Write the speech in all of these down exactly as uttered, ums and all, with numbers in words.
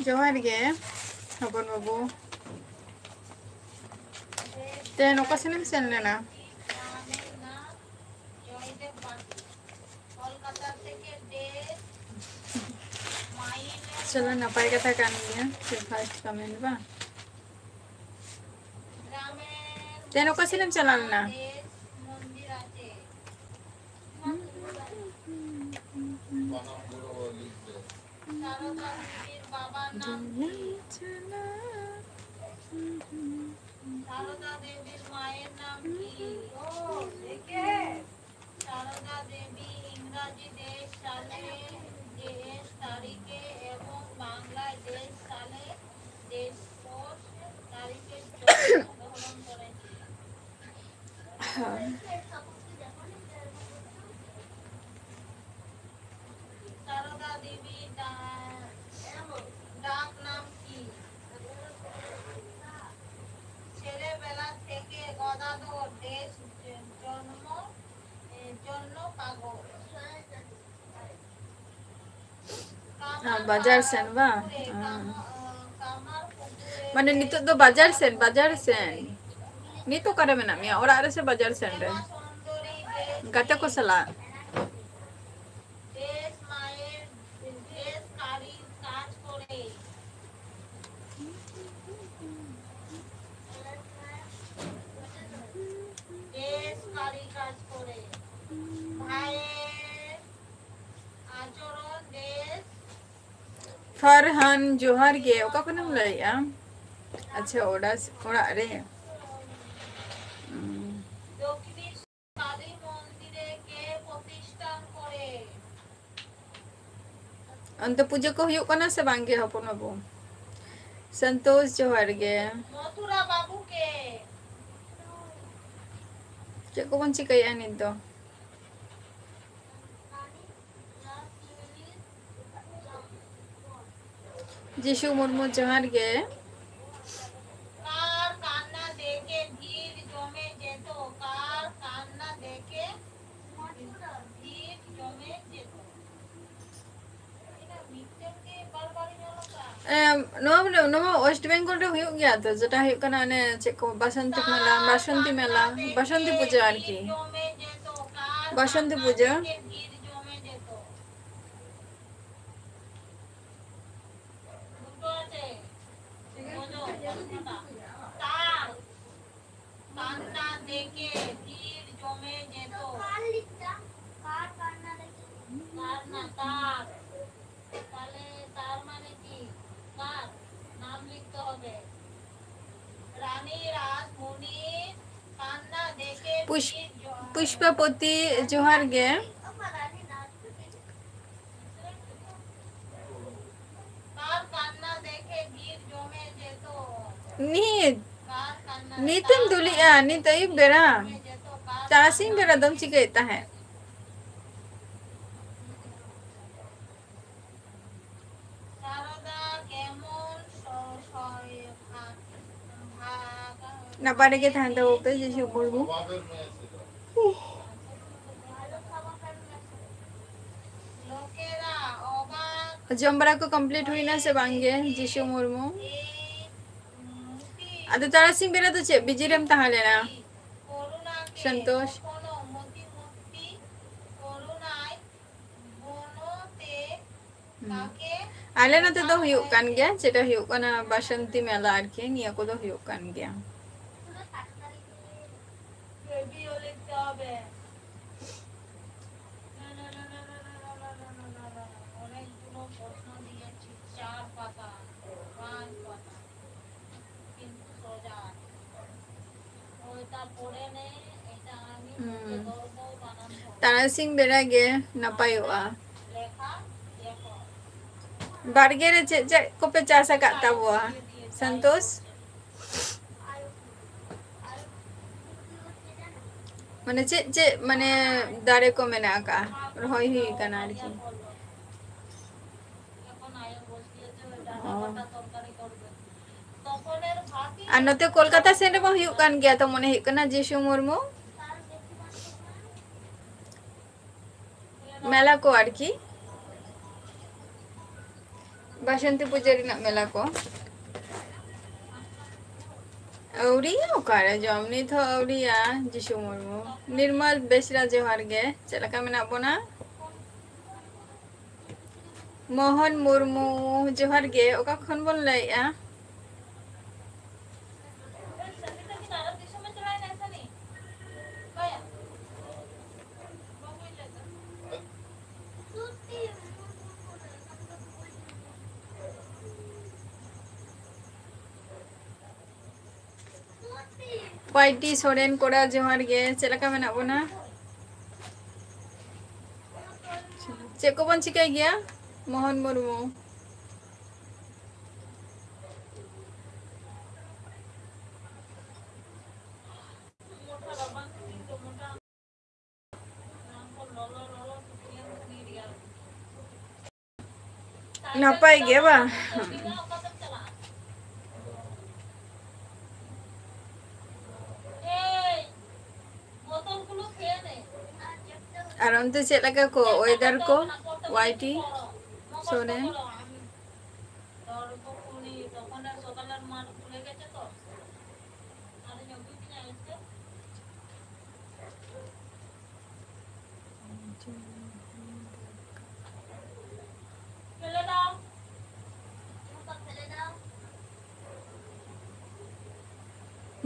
ᱡᱚᱦᱟᱨ ᱜᱮ ᱦᱚᱯᱚᱱ ᱵᱟᱹᱵᱩ᱾ ᱛᱮᱦᱮᱧ ᱚᱠᱟ ᱥᱮᱱᱮᱢ ᱥᱮᱱ ᱞᱮᱱᱟ? ᱪᱚᱞᱚ, ᱱᱟᱯᱟᱭ ᱠᱟᱛᱷᱟ ᱠᱟᱱ ᱜᱮᱭᱟ, first comment ᱵᱟᱝ? ᱛᱮᱦᱮᱧ ᱚᱠᱟ ᱥᱮᱱᱮᱢ ᱪᱟᱞᱟᱣ ᱞᱮᱱᱟ? ᱥᱟᱨᱚᱫᱟ ᱫᱮᱵীর মায়ের নাম কি? ও, দেখে। সারদা দেবী ইংরাজি দেশ সালে দেশ তারিখে এবং বাংলায় দেশ সালে দেশ তারিখে জন্মগ্রহণ করেছিলেন। সারদা দেবী ডা-, ডাক নাম কি? ছেলেবেলা থেকে গদাধর দেশ জন্ম, এ, জন্য পাগল। ᱦᱮᱸ, ᱵᱟᱡᱟᱨ ᱥᱮᱱ ᱵᱟᱝ? ᱦᱮᱸ᱾ ᱢᱟᱱᱮ ᱱᱤᱛᱚᱜ ᱫᱚ ᱵᱟᱡᱟᱨ ᱥᱮᱱ, ᱵᱟᱡᱟᱨ ᱥᱮᱱ᱾ ᱱᱤᱛ ᱚᱠᱟᱨᱮ ᱢᱮᱱᱟᱜ ᱢᱮᱭᱟ? ᱚᱲᱟᱜ ᱨᱮ ᱥᱮ ᱵᱟᱡᱟᱨ ᱥᱮᱱ ᱨᱮ? ᱜᱟᱛᱮ ᱠᱚ ᱥᱟᱞᱟᱜ? ᱯᱷᱟᱨᱦᱟᱱ, ᱡᱚᱦᱟᱨ ᱜᱮ᱾ ᱚᱠᱟ ᱠᱷᱚᱱᱮᱢ ᱞᱟᱹᱭᱮᱜᱼᱟ? ᱟᱪᱪᱷᱟ, ᱚᱲᱟᱜ, ᱚᱲᱟᱜ ᱨᱮ᱾ ᱩᱸ᱾ ᱫᱚᱠᱠᱷᱤᱱᱮᱥᱣᱚᱨ ᱠᱟᱞᱤ ᱢᱚᱱᱫᱤᱨᱮ ᱠᱮ ᱯᱨᱚᱛᱤᱥᱴᱷᱟᱱ ᱠᱚᱨᱮ? ᱚᱱᱛᱮ ᱯᱩᱡᱟᱹ ᱠᱚ ᱦᱩᱭᱩᱜ ᱠᱟᱱᱟ ᱥᱮ ᱵᱟᱝ ᱜᱮ ᱦᱚᱯᱚᱱ ᱵᱟᱹᱵᱩ? ᱥᱚᱱᱛᱳᱥ, ᱡᱚᱦᱟᱨ ᱜᱮ᱾ ᱢᱚᱛᱷᱩᱨᱟ ᱵᱟᱵᱩ ᱠᱮ? ᱪᱮᱫ ᱠᱚᱵᱚᱱ ᱪᱤᱠᱟᱹᱭᱮᱫᱼᱟ ᱱᱤᱛ ᱫᱚ? ᱡᱤᱥᱩ ᱢᱩᱨᱢᱩ, ᱡᱚᱦᱟᱨ ᱜᱮ᱾ ᱠᱟᱨ ᱠᱟᱱᱱᱟ ᱫᱮᱠᱷᱮ ᱵᱷᱤᱲ ᱡᱚᱢᱮ ᱡᱮᱛᱚ, ᱠᱟᱨ ᱠᱟᱱᱱᱟ ᱫᱮᱠᱷᱮ ᱵᱷᱤᱲ ᱡᱚᱢᱮ ᱡᱮᱛᱚ᱾ ᱮᱢ, ᱱᱚᱣᱟ ᱵᱚᱞᱮ, ᱱᱚᱣᱟ ᱣᱮᱥᱴ ᱵᱮᱝᱜᱚᱞ ᱨᱮ ᱦᱩᱭᱩᱜ ᱜᱮᱭᱟ ᱛᱚ, ᱡᱮᱴᱟ ᱦᱩᱭᱩᱜ ᱠᱟᱱᱟ ᱚᱱᱮ ᱪᱮᱫ ᱠᱚ, ᱵᱟᱥᱚᱱᱛᱤ ᱢᱮᱞᱟ, ᱵᱟᱥᱚᱱᱛᱤ ᱢᱮᱞᱟ, ᱵᱟᱥᱚᱱᱛᱤ ᱯᱩᱡᱟᱹ ᱟᱨᱠᱤ, ᱵᱟᱥᱚᱱᱛᱤ ᱯᱩᱡᱟᱹ᱾ ᱠᱟᱱᱱᱟ ᱫᱮᱠᱷᱮ ᱵᱷᱤᱲ ᱡᱚᱢᱮ ᱡᱮᱛᱚ। ᱠᱟᱨ ᱠᱟᱱᱱᱟ ᱫᱮᱠᱷᱮ ᱵᱷᱤᱲ ᱡᱚᱢᱮ ᱡᱮᱛᱚ। ᱠᱟᱨ ᱠᱟᱱᱱᱟ ᱫᱮᱠᱷᱮ ᱵᱷᱤᱲ ᱡᱚᱢᱮ ᱡᱮᱛᱚ। ᱠᱟᱨ ᱠᱟᱱᱱᱟ, ᱛᱟᱨ। তাহলে তার মানে কি? কার? নাম লিখতে হবে। রানী রাসমণি কান্না দেখে পুষ-, ভিড় জ-, পুষ্পাপতি, জোহার গে। রানী রাসমণি। ᱱᱤᱛ, ᱱᱤᱛᱮᱢ ᱫᱩᱞᱤᱜᱼᱟ, ᱱᱤᱛ ᱟᱹᱭᱩᱵ ᱵᱮᱲᱟ᱾ ᱛᱟᱨᱟᱥᱤᱧ ᱵᱮᱲᱟ ᱫᱚᱢ ᱪᱤᱠᱟᱹᱭᱮᱫ ᱛᱟᱦᱮᱸᱫ? ᱱᱟᱯᱟᱭ ᱨᱮᱜᱮ ᱛᱟᱦᱮᱱ ᱛᱟᱵᱚ ᱯᱮ, ᱡᱤᱥᱩ ᱢᱩᱨᱢᱩ᱾ ᱡᱚᱢ ᱵᱟᱲᱟ ᱠᱚ complete ᱦᱩᱭᱱᱟ ᱥᱮ ᱵᱟᱝ ᱜᱮ, ᱡᱤᱥᱩ ᱢᱩᱨᱢᱩ? ᱟᱫᱚ ᱛᱟᱨᱟᱥᱤᱧ ᱵᱮᱲᱟ ᱫᱚ ᱪᱮᱫ busy ᱨᱮᱢ ᱛᱟᱦᱮᱸ ᱞᱮᱱᱟ, ᱥᱚᱱᱛᱳᱥ? ᱦᱩᱸ᱾ ᱟᱞᱮ ᱱᱚᱛᱮ ᱫᱚ ᱦᱩᱭᱩᱜ ᱠᱟᱱ ᱜᱮᱭᱟ, ᱡᱮᱴᱟ ᱦᱩᱭᱩᱜ ᱠᱟᱱᱟ ᱵᱟᱥᱚᱱᱛᱤ ᱢᱮᱞᱟ ᱟᱨᱠᱤ, ᱱᱤᱭᱟᱹ ᱠᱚᱫᱚ ᱦᱩᱭᱩᱜ ᱠᱟᱱ ᱜᱮᱭᱟ᱾ ᱦᱩᱸ᱾ ᱛᱟᱨᱟᱥᱤᱧ ᱵᱮᱲᱟ ᱜᱮ ᱱᱟᱯᱟᱭᱚᱜᱼᱟ᱾ ᱵᱟᱲᱜᱮ ᱨᱮ ᱪᱮᱫ ᱪᱮᱫ ᱠᱚᱯᱮ ᱪᱟᱥ ᱟᱠᱟᱫ ᱛᱟᱵᱚᱣᱟ, ᱥᱚᱱᱛᱳᱥ? ᱢᱟᱱᱮ ᱪᱮᱫ ᱪᱮᱫ, ᱢᱟᱱᱮ, ᱫᱟᱨᱮ ᱠᱚ ᱢᱮᱱᱟᱜ ᱟᱠᱟᱜᱼᱟ, ᱨᱚᱦᱚᱭ ᱦᱩᱭ ᱟᱠᱟᱱᱟ ᱟᱨᱠᱤ? ᱚ᱾ ᱟᱨ ᱱᱚᱛᱮ ᱠᱳᱞᱠᱟᱛᱟ ᱥᱮᱱ ᱨᱮᱢᱟ ᱦᱩᱭᱩᱜ ᱠᱟᱱ ᱜᱮᱭᱟ ᱛᱚ, ᱢᱚᱱᱮ ᱦᱩᱭᱩᱜ ᱠᱟᱱᱟ, ᱡᱤᱥᱩ ᱢᱩᱨᱢᱩ ᱢᱮᱞᱟ ᱠᱚ ᱟᱨᱠᱤ, ᱵᱟᱥᱚᱱᱛᱤ ᱯᱩᱡᱟᱹ ᱨᱮᱱᱟᱜ ᱢᱮᱞᱟ ᱠᱚ᱾ ᱟᱹᱣᱨᱤ? ᱚᱠᱟᱨᱮ ᱡᱚᱢ? ᱱᱤᱛ ᱦᱚᱸ ᱟᱹᱣᱨᱤᱭᱟ᱾ ᱡᱤᱥᱩ ᱢᱩᱨᱢᱩ, ᱱᱤᱨᱢᱚᱞ ᱵᱮᱥᱨᱟ, ᱡᱚᱦᱟᱨ ᱜᱮ, ᱪᱮᱫ ᱞᱮᱠᱟ ᱢᱮᱱᱟᱜ ᱵᱚᱱᱟ? ᱢᱳᱦᱚᱱ ᱢᱩᱨᱢᱩ, ᱡᱚᱦᱟᱨ ᱜᱮ, ᱚᱠᱟ ᱠᱷᱚᱱ ᱵᱚᱱ ᱞᱟᱹᱭᱮᱜᱼᱟ? ᱣᱟᱭ ᱴᱤ ᱥᱚᱨᱮᱱ ᱠᱚᱲᱟ, ᱡᱚᱦᱟᱨ ᱜᱮ, ᱪᱮᱫ ᱞᱮᱠᱟ ᱢᱮᱱᱟᱜ ᱵᱚᱱᱟ? ᱪᱮᱫ ᱠᱚᱵᱚᱱ ᱪᱤᱠᱟᱹᱭ ᱜᱮᱭᱟ? ᱢᱳᱦᱚᱱ ᱢᱩᱨᱢᱩ᱾ ᱱᱟᱯᱟᱭ ᱜᱮ ᱵᱟᱝ? ᱟᱨ ᱚᱱᱛᱮ ᱪᱮᱫ ᱞᱮᱠᱟ ᱠᱚ weather ᱠᱚ? Y T Soren.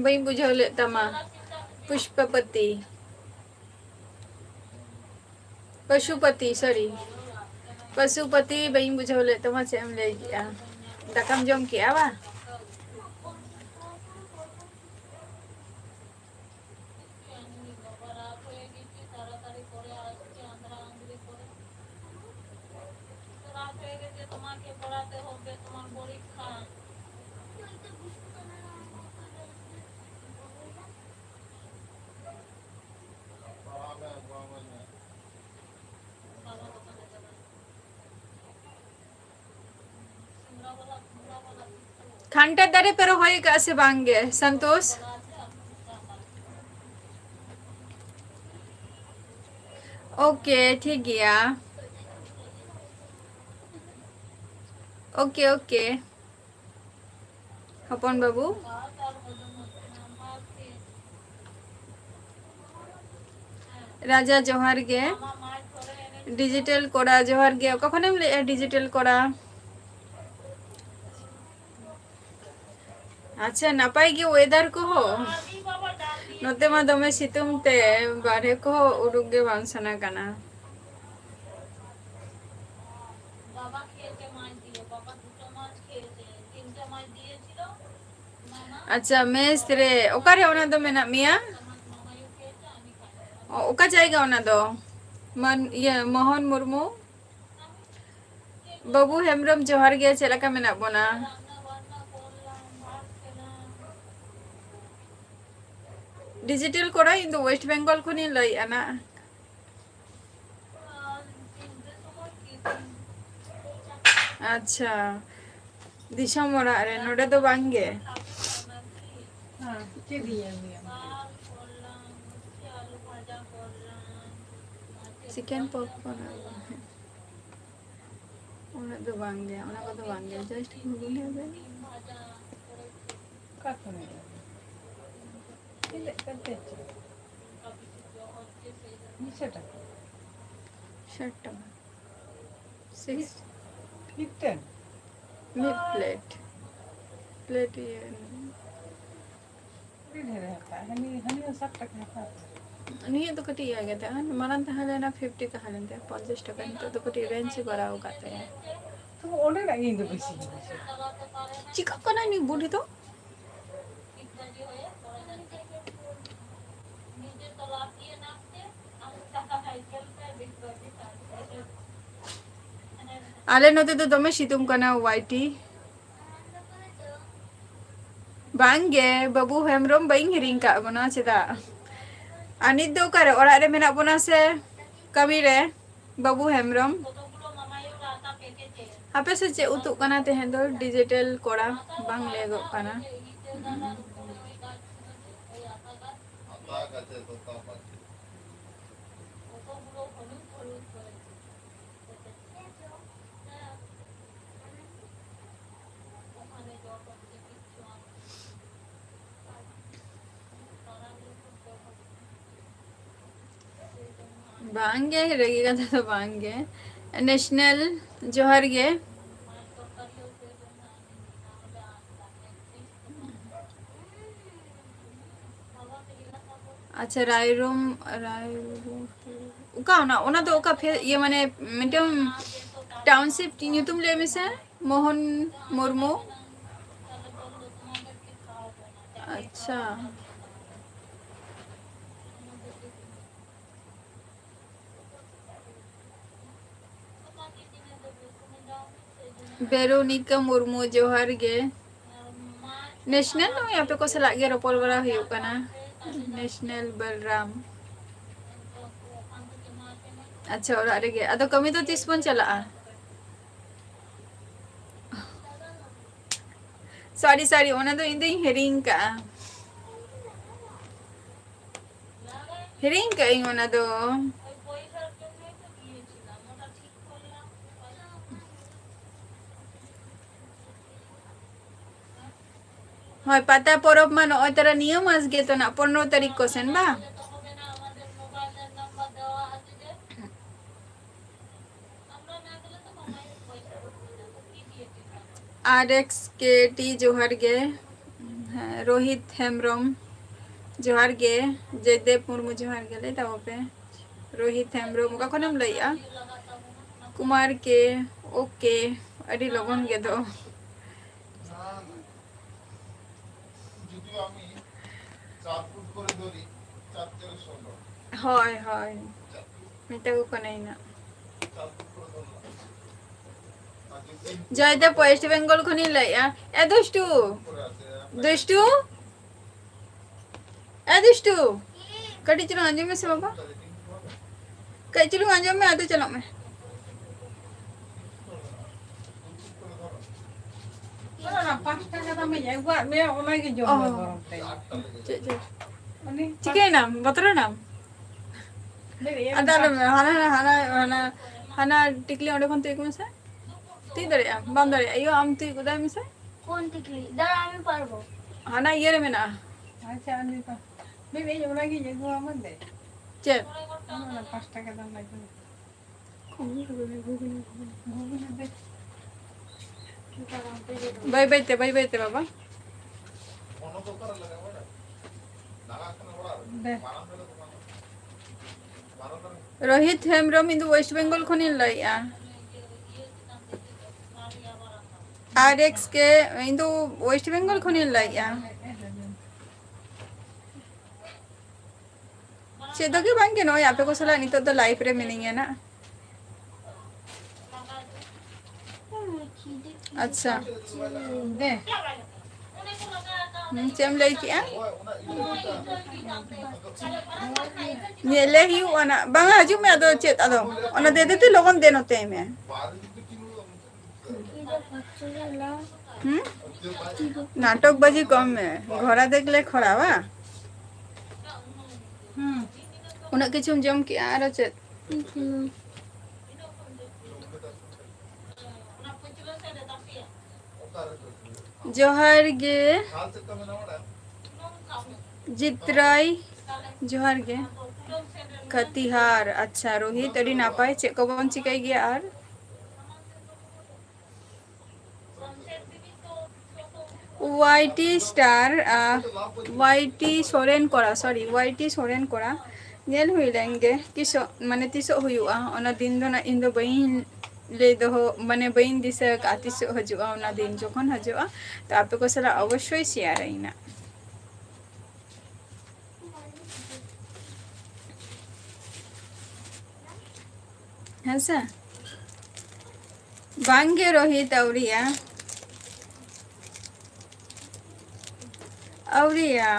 ᱵᱟᱹᱧ ᱵᱩᱡᱷᱟᱹᱣ ᱞᱮᱫ ᱛᱟᱢᱟ᱾ ᱯᱩᱥᱯᱟᱯᱟᱛᱤ, ᱯᱚᱥᱩᱯᱟᱛᱤ, sorry, ᱯᱚᱥᱩᱯᱟᱛᱤ, ᱵᱟᱹᱧ ᱵᱩᱡᱷᱟᱹᱣ ᱞᱮᱫ ᱛᱟᱢᱟ, ᱪᱮᱫ ᱮᱢ ᱞᱟᱹᱭ ᱠᱮᱜᱼᱟ? ᱫᱟᱠᱟᱢ ᱡᱚᱢ ᱠᱮᱜᱼᱟ ᱵᱟᱝ? তোমাকে পড়াতে হবে, তোমার পরীক্ষা। ᱠᱷᱟᱱᱴᱟᱲ ᱫᱟᱨᱮ ᱯᱮ ᱨᱚᱦᱚᱭ ᱟᱠᱟᱫᱼᱟ ᱥᱮ ᱵᱟᱝ ᱜᱮ, ᱥᱟᱱᱛᱳᱥ? ᱳᱠᱮ, ᱴᱷᱤᱠ ᱜᱮᱭᱟ᱾ Okay, okay. ᱦᱚᱯᱚᱱ ᱵᱟᱹᱵᱩ᱾ ᱨᱟᱡᱟ, ᱡᱚᱦᱟᱨ ᱜᱮ᱾ ᱰᱤᱡᱤᱴᱟᱞ ᱠᱚᱲᱟ, ᱡᱚᱦᱟᱨ ᱜᱮ᱾ ᱚᱠᱟ ᱠᱷᱚᱱᱮᱢ ᱞᱟᱹᱭᱮᱜᱼᱟ, ᱰᱤᱡᱤᱴᱟᱞ ᱠᱚᱲᱟ? ᱟᱪᱪᱷᱟ, ᱱᱟᱯᱟᱭ ᱜᱮ ᱚᱭᱮᱫᱟᱨ ᱠᱚᱦᱚᱸ? ᱱᱚᱛᱮ ᱢᱟ ᱫᱚᱢᱮ ᱥᱤᱛᱩᱝ ᱛᱮ ᱵᱟᱨᱦᱮ ᱠᱚᱦᱚᱸ ᱩᱰᱩᱠ ᱜᱮ ᱵᱟᱝ ᱥᱟᱱᱟ ᱠᱟᱱᱟ᱾ ᱟᱪᱪᱷᱟ, ᱢᱮᱥ ᱨᱮ ᱚᱠᱟᱨᱮ ᱚᱱᱟ ᱫᱚ ᱢᱮᱱᱟᱜ ᱢᱮᱭᱟ? ᱚ, ᱚᱠᱟ ᱡᱟᱭᱜᱟ ᱚᱱᱟ ᱫᱚ? ᱢᱟᱱ-, ᱤᱭᱟᱹ, ᱢᱳᱦᱚᱱ ᱢᱩᱨᱢᱩ? ᱵᱟᱹᱵᱩ ᱦᱮᱢᱵᱨᱚᱢ, ᱡᱚᱦᱟᱨ ᱜᱮ, ᱪᱮᱫ ᱞᱮᱠᱟ ᱢᱮᱱᱟᱜ ᱵᱚᱱᱟ? ᱰᱤᱡᱤᱴᱟᱞ ᱠᱚᱲᱟ, ᱤᱧ ᱫᱚ ᱳᱭᱮᱥᱴ ᱵᱮᱝᱜᱚᱞ ᱠᱷᱚᱱᱤᱧ ᱞᱟᱹᱭᱮᱫᱼᱟ ᱱᱟ᱾ ᱟᱪᱪᱷᱟ, ᱫᱤᱥᱚᱢ ᱚᱲᱟᱜ ᱨᱮ, ᱱᱚᱰᱮ ᱫᱚ ᱵᱟᱝ ᱜᱮ? ᱦᱮᱸ, ᱪᱮᱫ ᱤᱧ ᱟᱹᱜᱩᱭᱟ? ᱪᱤᱠᱮᱱ ᱯᱚᱯᱠᱚᱨᱱ ᱟᱹᱜᱩ ᱢᱮ᱾ ᱩᱱᱟᱹᱜ ᱫᱚ ᱵᱟᱝ ᱜᱮ, ᱚᱱᱟ ᱠᱚᱫᱚ ᱵᱟᱝ ᱜᱮ, just ᱜᱷᱩᱜᱽᱱᱤ ᱟᱹᱜᱩᱭ ᱢᱮ᱾ ᱚᱠᱟ ᱠᱷᱚᱱᱮ ᱟᱹᱜᱩᱭᱟ? ᱛᱤᱱᱟᱹᱜ ᱠᱟᱛᱮ ᱪᱚ? ᱢᱤᱫᱥᱚ ᱴᱟᱠᱟ᱾ ᱥᱟᱴ ᱴᱟᱠᱟ᱾ ᱥᱤᱠᱥ᱾ ᱢᱤᱫᱴᱮᱱ? ᱢᱤᱫ ᱯᱞᱮᱴ᱾ ᱯᱞᱮᱴ ᱤᱭᱟᱹ᱾ ᱟᱹᱰᱤ ᱰᱷᱮᱨᱮ ᱦᱟᱛᱟᱣᱟ᱾ ᱦᱟᱹᱱᱤ, ᱦᱟᱹᱱᱤ ᱦᱚᱸ ᱥᱟᱴ ᱴᱟᱠᱟ ᱦᱟᱛᱟᱣᱟ᱾ ᱱᱤᱭᱟᱹ ᱫᱚ ᱠᱟᱹᱴᱤᱡ ᱤᱭᱟᱹ ᱜᱮ ᱛᱟᱦᱮᱸ, ᱢᱟᱲᱟᱝ ᱛᱟᱦᱮᱸ ᱞᱮᱱᱟ ᱯᱷᱤᱯᱴᱤ ᱛᱟᱦᱮᱸ ᱞᱮᱱ ᱛᱟᱭᱟ, ᱯᱚᱧᱪᱟᱥ ᱴᱟᱠᱟ᱾ ᱱᱤᱛᱚᱜ ᱫᱚ ᱠᱟᱹᱴᱤᱡ ᱨᱮᱧᱡᱽ ᱮ ᱵᱟᱲᱟᱣ ᱟᱠᱟᱫ ᱛᱟᱭᱟ᱾ ᱛᱚ ᱚᱸᱰᱮᱱᱟᱜ ᱜᱮ ᱤᱧ ᱫᱚ ᱵᱮᱥᱤᱧ ᱵᱩᱡᱷᱟᱹᱣᱟ᱾ ᱪᱤᱠᱟᱹᱜ ᱠᱟᱱᱟ ᱱᱩᱭ ᱵᱩᱰᱷᱤ ᱫᱚ? ᱟᱞᱮ ᱱᱚᱛᱮ ᱫᱚ ᱫᱚᱢᱮ ᱥᱤᱛᱩᱝ ᱠᱟᱱᱟ ᱣᱟᱭᱴᱤ᱾ ᱵᱟᱝ ᱜᱮ, ᱵᱟᱹᱵᱩ ᱦᱮᱢᱵᱨᱚᱢ ᱵᱟᱹᱧ ᱦᱤᱲᱤᱧ ᱠᱟᱜ ᱵᱚᱱᱟ, ᱪᱮᱫᱟᱜ? ᱟᱨ ᱱᱤᱛ ᱫᱚ ᱚᱠᱟᱨᱮ? ᱚᱲᱟᱜ ᱨᱮ ᱢᱮᱱᱟᱜ ᱵᱚᱱᱟ ᱥᱮ ᱠᱟᱹᱢᱤ ᱨᱮ? ᱵᱟᱹᱵᱩ ᱦᱮᱢᱵᱨᱚᱢ, ᱟᱯᱮ ᱥᱮᱫ ᱪᱮᱫ ᱩᱛᱩᱜ ᱠᱟᱱᱟ ᱛᱮᱦᱮᱧ ᱫᱚ? ᱰᱤᱡᱤᱴᱮᱞ ᱠᱚᱲᱟ ᱵᱟᱝ ᱞᱟᱹᱭᱚᱜᱚᱜ ᱠᱟᱱᱟ᱾ ᱵᱟᱝᱜᱮ, ᱨᱟᱹᱜᱤ ᱠᱟᱛᱷᱟ ᱫᱚ ᱵᱟᱝᱜᱮ᱾ ᱱᱮᱥᱱᱟᱞ, ᱡᱚᱦᱟᱨ ᱜᱮ᱾ ᱟᱪᱪᱷᱟ, ᱨᱟᱭᱨᱚᱝ, ᱨᱟᱭᱨᱚᱝ, ᱚᱠᱟ ᱚᱱᱟ, ᱚᱱᱟ ᱫᱚ ᱚᱠᱟ ᱯᱷᱮ-, ᱤᱭᱟᱹ, ᱢᱟᱱᱮ ᱢᱤᱫᱴᱟᱝ ᱴᱟᱣᱩᱱᱥᱤᱯ ᱧᱩᱛᱩᱢ ᱞᱟᱹᱭ ᱢᱮᱥᱮ, ᱢᱳᱦᱚᱱ ᱢᱩᱨᱢᱩ᱾ ᱟᱪᱪᱷᱟ᱾ ᱵᱮᱨᱳᱱᱤᱠᱟ ᱢᱩᱨᱢᱩ, ᱡᱚᱦᱟᱨ ᱜᱮ᱾ ᱱᱮᱥᱱᱟᱞ ᱱᱚᱜᱼᱚᱭ ᱟᱯᱮ ᱠᱚ ᱥᱟᱞᱟᱜ ᱜᱮ ᱨᱚᱯᱚᱲ ᱵᱟᱲᱟ ᱦᱩᱭᱩᱜ ᱠᱟᱱᱟ᱾ ᱱᱮᱥᱱᱟᱞ ᱵᱟᱞᱨᱟᱢ᱾ ᱟᱪᱪᱷᱟ, ᱚᱲᱟᱜ ᱨᱮᱜᱮ᱾ ᱟᱫᱚ ᱠᱟᱹᱢᱤ ᱫᱚ ᱛᱤᱥ ᱵᱚᱱ ᱪᱟᱞᱟᱜᱼᱟ? ᱥᱚᱨᱤ, ᱥᱚᱨᱤ, ᱚᱱᱟ ᱫᱚ ᱤᱧ ᱫᱚᱧ ᱦᱤᱲᱤᱧ ᱠᱟᱜᱼᱟ᱾ ᱦᱤᱲᱤᱧ ᱠᱟᱜ ᱟᱹᱧ ᱚᱱᱟ ᱫᱚ᱾ ᱦᱳᱭ, ᱯᱟᱛᱟ ᱯᱚᱨᱚᱵᱽ ᱢᱟ ᱱᱚᱜᱼᱚᱭ ᱛᱟᱨᱟ ᱱᱤᱭᱟᱹ ᱢᱟᱥ ᱜᱮ ᱛᱚ ᱱᱟᱜ, ᱯᱚᱱᱨᱚ ᱛᱟᱹᱨᱤᱠᱷ ᱠᱚ ᱥᱮᱱ ᱵᱟᱝ? ᱟᱨ ᱮᱠᱥ ᱠᱮ ᱴᱤ, ᱡᱚᱦᱟᱨ ᱜᱮ᱾ ᱦᱮᱸ, ᱨᱳᱦᱤᱛ ᱦᱮᱢᱵᱨᱚᱢ, ᱡᱚᱦᱟᱨ ᱜᱮ᱾ ᱡᱚᱭᱫᱮᱵ ᱢᱩᱨᱢᱩ, ᱡᱚᱦᱟᱨ ᱜᱮ᱾ ᱞᱟᱹᱭ ᱛᱟᱵᱚ ᱯᱮ, ᱨᱳᱦᱤᱛ ᱦᱮᱢᱵᱨᱚᱢ, ᱚᱠᱟ ᱠᱷᱚᱱᱮᱢ ᱞᱟᱹᱭᱮᱜᱼᱟ? ᱠᱩᱢᱟᱨ ᱠᱮ, ᱳᱠᱮ, ᱟᱹᱰᱤ ᱞᱚᱜᱚᱱ ᱜᱮ ᱫᱚ᱾ ᱦᱳᱭ, ᱦᱳᱭ, ᱢᱮᱛᱟ ᱠᱚ ᱠᱟᱹᱱᱟᱹᱧ ᱱᱟᱜ᱾ ᱡᱚᱭᱫᱮᱵ, ᱳᱭᱮᱥᱴ ᱵᱮᱝᱜᱚᱞ ᱠᱷᱚᱱᱤᱧ ᱞᱟᱹᱭᱮᱜᱼᱟ᱾ ᱮ ᱫᱩᱥᱴᱩ, ᱫᱩᱥᱴᱩ, ᱮ ᱫᱩᱥᱴᱩ, ᱠᱟᱹᱴᱤᱡ ᱪᱩᱞᱩᱝ ᱟᱸᱡᱚᱢ ᱢᱮᱥᱮ ᱵᱟᱵᱟ, ᱠᱟᱹᱡ ᱪᱩᱞᱩᱝ ᱟᱸᱡᱚᱢ ᱢᱮ, ᱟᱫᱚ ᱪᱟᱞᱟᱜ ᱢᱮ᱾ ᱚᱱᱟ ᱯᱟᱸᱪ ᱴᱟᱠᱟ ᱫᱟᱢ ᱤᱧ ᱟᱹᱜᱩᱣᱟᱜ ᱢᱮᱭᱟ, ᱚᱱᱟᱜᱮ ᱡᱚᱢ ᱢᱮ ᱚ᱾ ᱜᱚᱨᱚᱢ ᱛᱮ᱾ ᱪᱮᱫ, ᱪᱮᱫ? ᱩᱱᱤ ᱪᱤᱠᱟᱹᱭᱮᱱᱟᱢ? ᱵᱚᱛᱚᱨᱮᱱᱟᱢ? ᱞᱟᱹᱭ ᱫᱟᱹᱧ, ᱟᱫᱚ ᱟᱞᱚᱢ ᱢᱮ, ᱦᱟᱱᱟ, ᱦᱟᱱᱟ, ᱦᱟᱱᱟ, ᱦᱟᱱᱟ ᱴᱤᱠᱞᱤ ᱚᱸᱰᱮ ᱠᱷᱚᱱ ᱛᱤᱭᱳᱜ ᱢᱮᱥᱮ᱾ ᱛᱤᱭᱳᱜ ᱫᱟᱲᱮᱭᱟᱜᱼᱟᱢ? ᱵᱟᱢ ᱫᱟᱲᱮᱭᱟᱜᱼᱟ? ᱤᱭᱟᱹ, ᱟᱢ ᱛᱤᱭᱳᱜ ᱜᱚᱫᱟᱭ ᱢᱮᱥᱮ᱾ কোন টিকলি? দাঁড়া, আমি পারবো। ᱦᱟᱱᱟ ᱤᱭᱟᱹ ᱨᱮ ᱢᱮᱱᱟᱜᱼᱟ᱾ ᱟᱪᱪᱷᱟ, ᱟᱨ ᱱᱤᱛᱚᱜ ᱵᱮᱵᱤ, ᱚᱱᱟᱜᱤᱧ ᱟᱹᱜᱩᱣᱟᱢᱟ ᱫᱮ᱾ ᱪᱮᱫ? ᱚᱱᱟ ᱯᱟᱸᱪ ᱴᱟᱠᱟ ᱫᱟᱢ ᱞᱟᱹᱜᱤᱫ᱾ ᱜᱩᱜᱩᱞ ᱨᱮ ᱫᱮ᱾ ᱵᱟᱹᱭ ᱵᱟᱹᱭ ᱛᱮ, ᱵᱟᱹᱭ ᱵᱟᱹᱭ ᱛᱮ ᱵᱟᱵᱟ᱾ ᱫᱮ᱾ ᱨᱳᱦᱤᱛ ᱦᱮᱢᱵᱨᱚᱢ, ᱤᱧ ᱫᱚ ᱳᱭᱮᱥᱴ ᱵᱮᱝᱜᱚᱞ ᱠᱷᱚᱱᱤᱧ ᱞᱟᱹᱭᱮᱜᱼᱟ᱾ ᱟᱨ ᱮᱠᱥ ᱠᱮ, ᱤᱧ ᱫᱚ ᱳᱭᱮᱥᱴ ᱵᱮᱝᱜᱚᱞ ᱠᱷᱚᱱᱤᱧ ᱞᱟᱹᱭᱮᱜᱼᱟ᱾ ᱪᱮᱫ ᱫᱚ ᱜᱮ ᱵᱟᱝ ᱜᱮ, ᱱᱚᱜᱼᱚᱭ ᱟᱯᱮ ᱠᱚ ᱥᱟᱞᱟᱜ ᱱᱤᱛᱚᱜ ᱫᱚ ᱞᱟᱭᱤᱵᱷ ᱨᱮ ᱢᱤᱱᱟᱹᱧᱟ ᱱᱟᱜ᱾ ᱟᱪᱪᱷᱟ᱾ ᱫᱮ᱾ ᱦᱩᱸ, ᱪᱮᱫ ᱮᱢ ᱞᱟᱹᱭ ᱠᱮᱜᱼᱟ? ᱧᱮᱞᱮ ᱦᱩᱭᱩᱜᱼᱟ ᱱᱟᱜ᱾ ᱵᱟᱝᱟ, ᱦᱤᱡᱩᱜ ᱢᱮ, ᱟᱫᱚ ᱪᱮᱫ, ᱟᱫᱚ ᱚᱱᱟ ᱫᱮ ᱫᱮ ᱛᱮ ᱞᱚᱜᱚᱱ ᱫᱮ ᱱᱚᱛᱮ ᱢᱮ᱾ ᱦᱩᱸ? ᱱᱟᱴᱚᱠ ᱵᱟᱡᱤ ᱠᱚᱢ ᱢᱮ, ᱜᱷᱚᱲᱟ ᱫᱮᱠᱷᱞᱮ ᱠᱷᱚᱲᱟ, ᱵᱟ? ᱦᱩᱸ᱾ ᱩᱱᱟᱹᱜ ᱠᱤᱪᱷᱩᱢ ᱡᱚᱢ ᱠᱮᱜᱼᱟ, ᱟᱨᱚ ᱪᱮᱫ? ᱡᱚᱦᱟᱨ ᱜᱮ ᱡᱤᱛᱨᱟᱭ, ᱡᱚᱦᱟᱨ ᱜᱮ ᱠᱟᱛᱤᱦᱟᱨ᱾ ᱟᱪᱪᱷᱟ ᱨᱳᱦᱤᱛ, ᱟᱹᱰᱤ ᱱᱟᱯᱟᱭ᱾ ᱪᱮᱫ ᱠᱚᱵᱚᱱ ᱪᱤᱠᱟᱹᱭ ᱜᱮᱭᱟ ᱟᱨ? ᱳᱣᱟᱭ ᱴᱤ ᱥᱴᱟᱨ, ᱟᱨ, ᱳᱣᱟᱭ ᱴᱤ ᱥᱚᱨᱮᱱ ᱠᱚᱲᱟ, ᱥᱚᱨᱤ, ᱳᱣᱟᱭ ᱴᱤ ᱥᱚᱨᱮᱱ ᱠᱚᱲᱟ, ᱧᱮᱞ ᱦᱩᱭ ᱞᱮᱱ ᱜᱮ ᱛᱤᱥᱚᱜ, ᱢᱟᱱᱮ ᱛᱤᱥᱚᱜ ᱦᱩᱭᱩᱜᱼᱟ, ᱚᱱᱟ ᱫᱤᱱ ᱫᱚ ᱱᱟᱜ ᱤᱧ ᱫᱚ ᱵᱟᱹᱧ ᱞᱟᱹᱭ ᱫᱚᱦᱚ, ᱢᱟᱱᱮ ᱵᱟᱹᱧ ᱫᱤᱥᱟᱹ ᱟᱠᱟᱫᱼᱟ ᱛᱤᱥᱚᱜ ᱦᱤᱡᱩᱜᱼᱟ᱾ ᱚᱱᱟ ᱫᱤᱱ ᱡᱚᱠᱷᱚᱱ ᱦᱤᱡᱩᱜᱼᱟ, ᱛᱚ ᱟᱯᱮ ᱠᱚ ᱥᱟᱞᱟᱜ ᱚᱵᱚᱥᱥᱳᱭ ᱥᱮᱭᱟᱨ ᱟᱹᱧ ᱱᱟᱜ᱾ ᱦᱮᱸ ᱥᱮ? ᱵᱟᱝᱜᱮ ᱨᱳᱦᱤᱛ, ᱟᱹᱣᱨᱤᱭᱟ, ᱟᱹᱣᱨᱤᱭᱟ᱾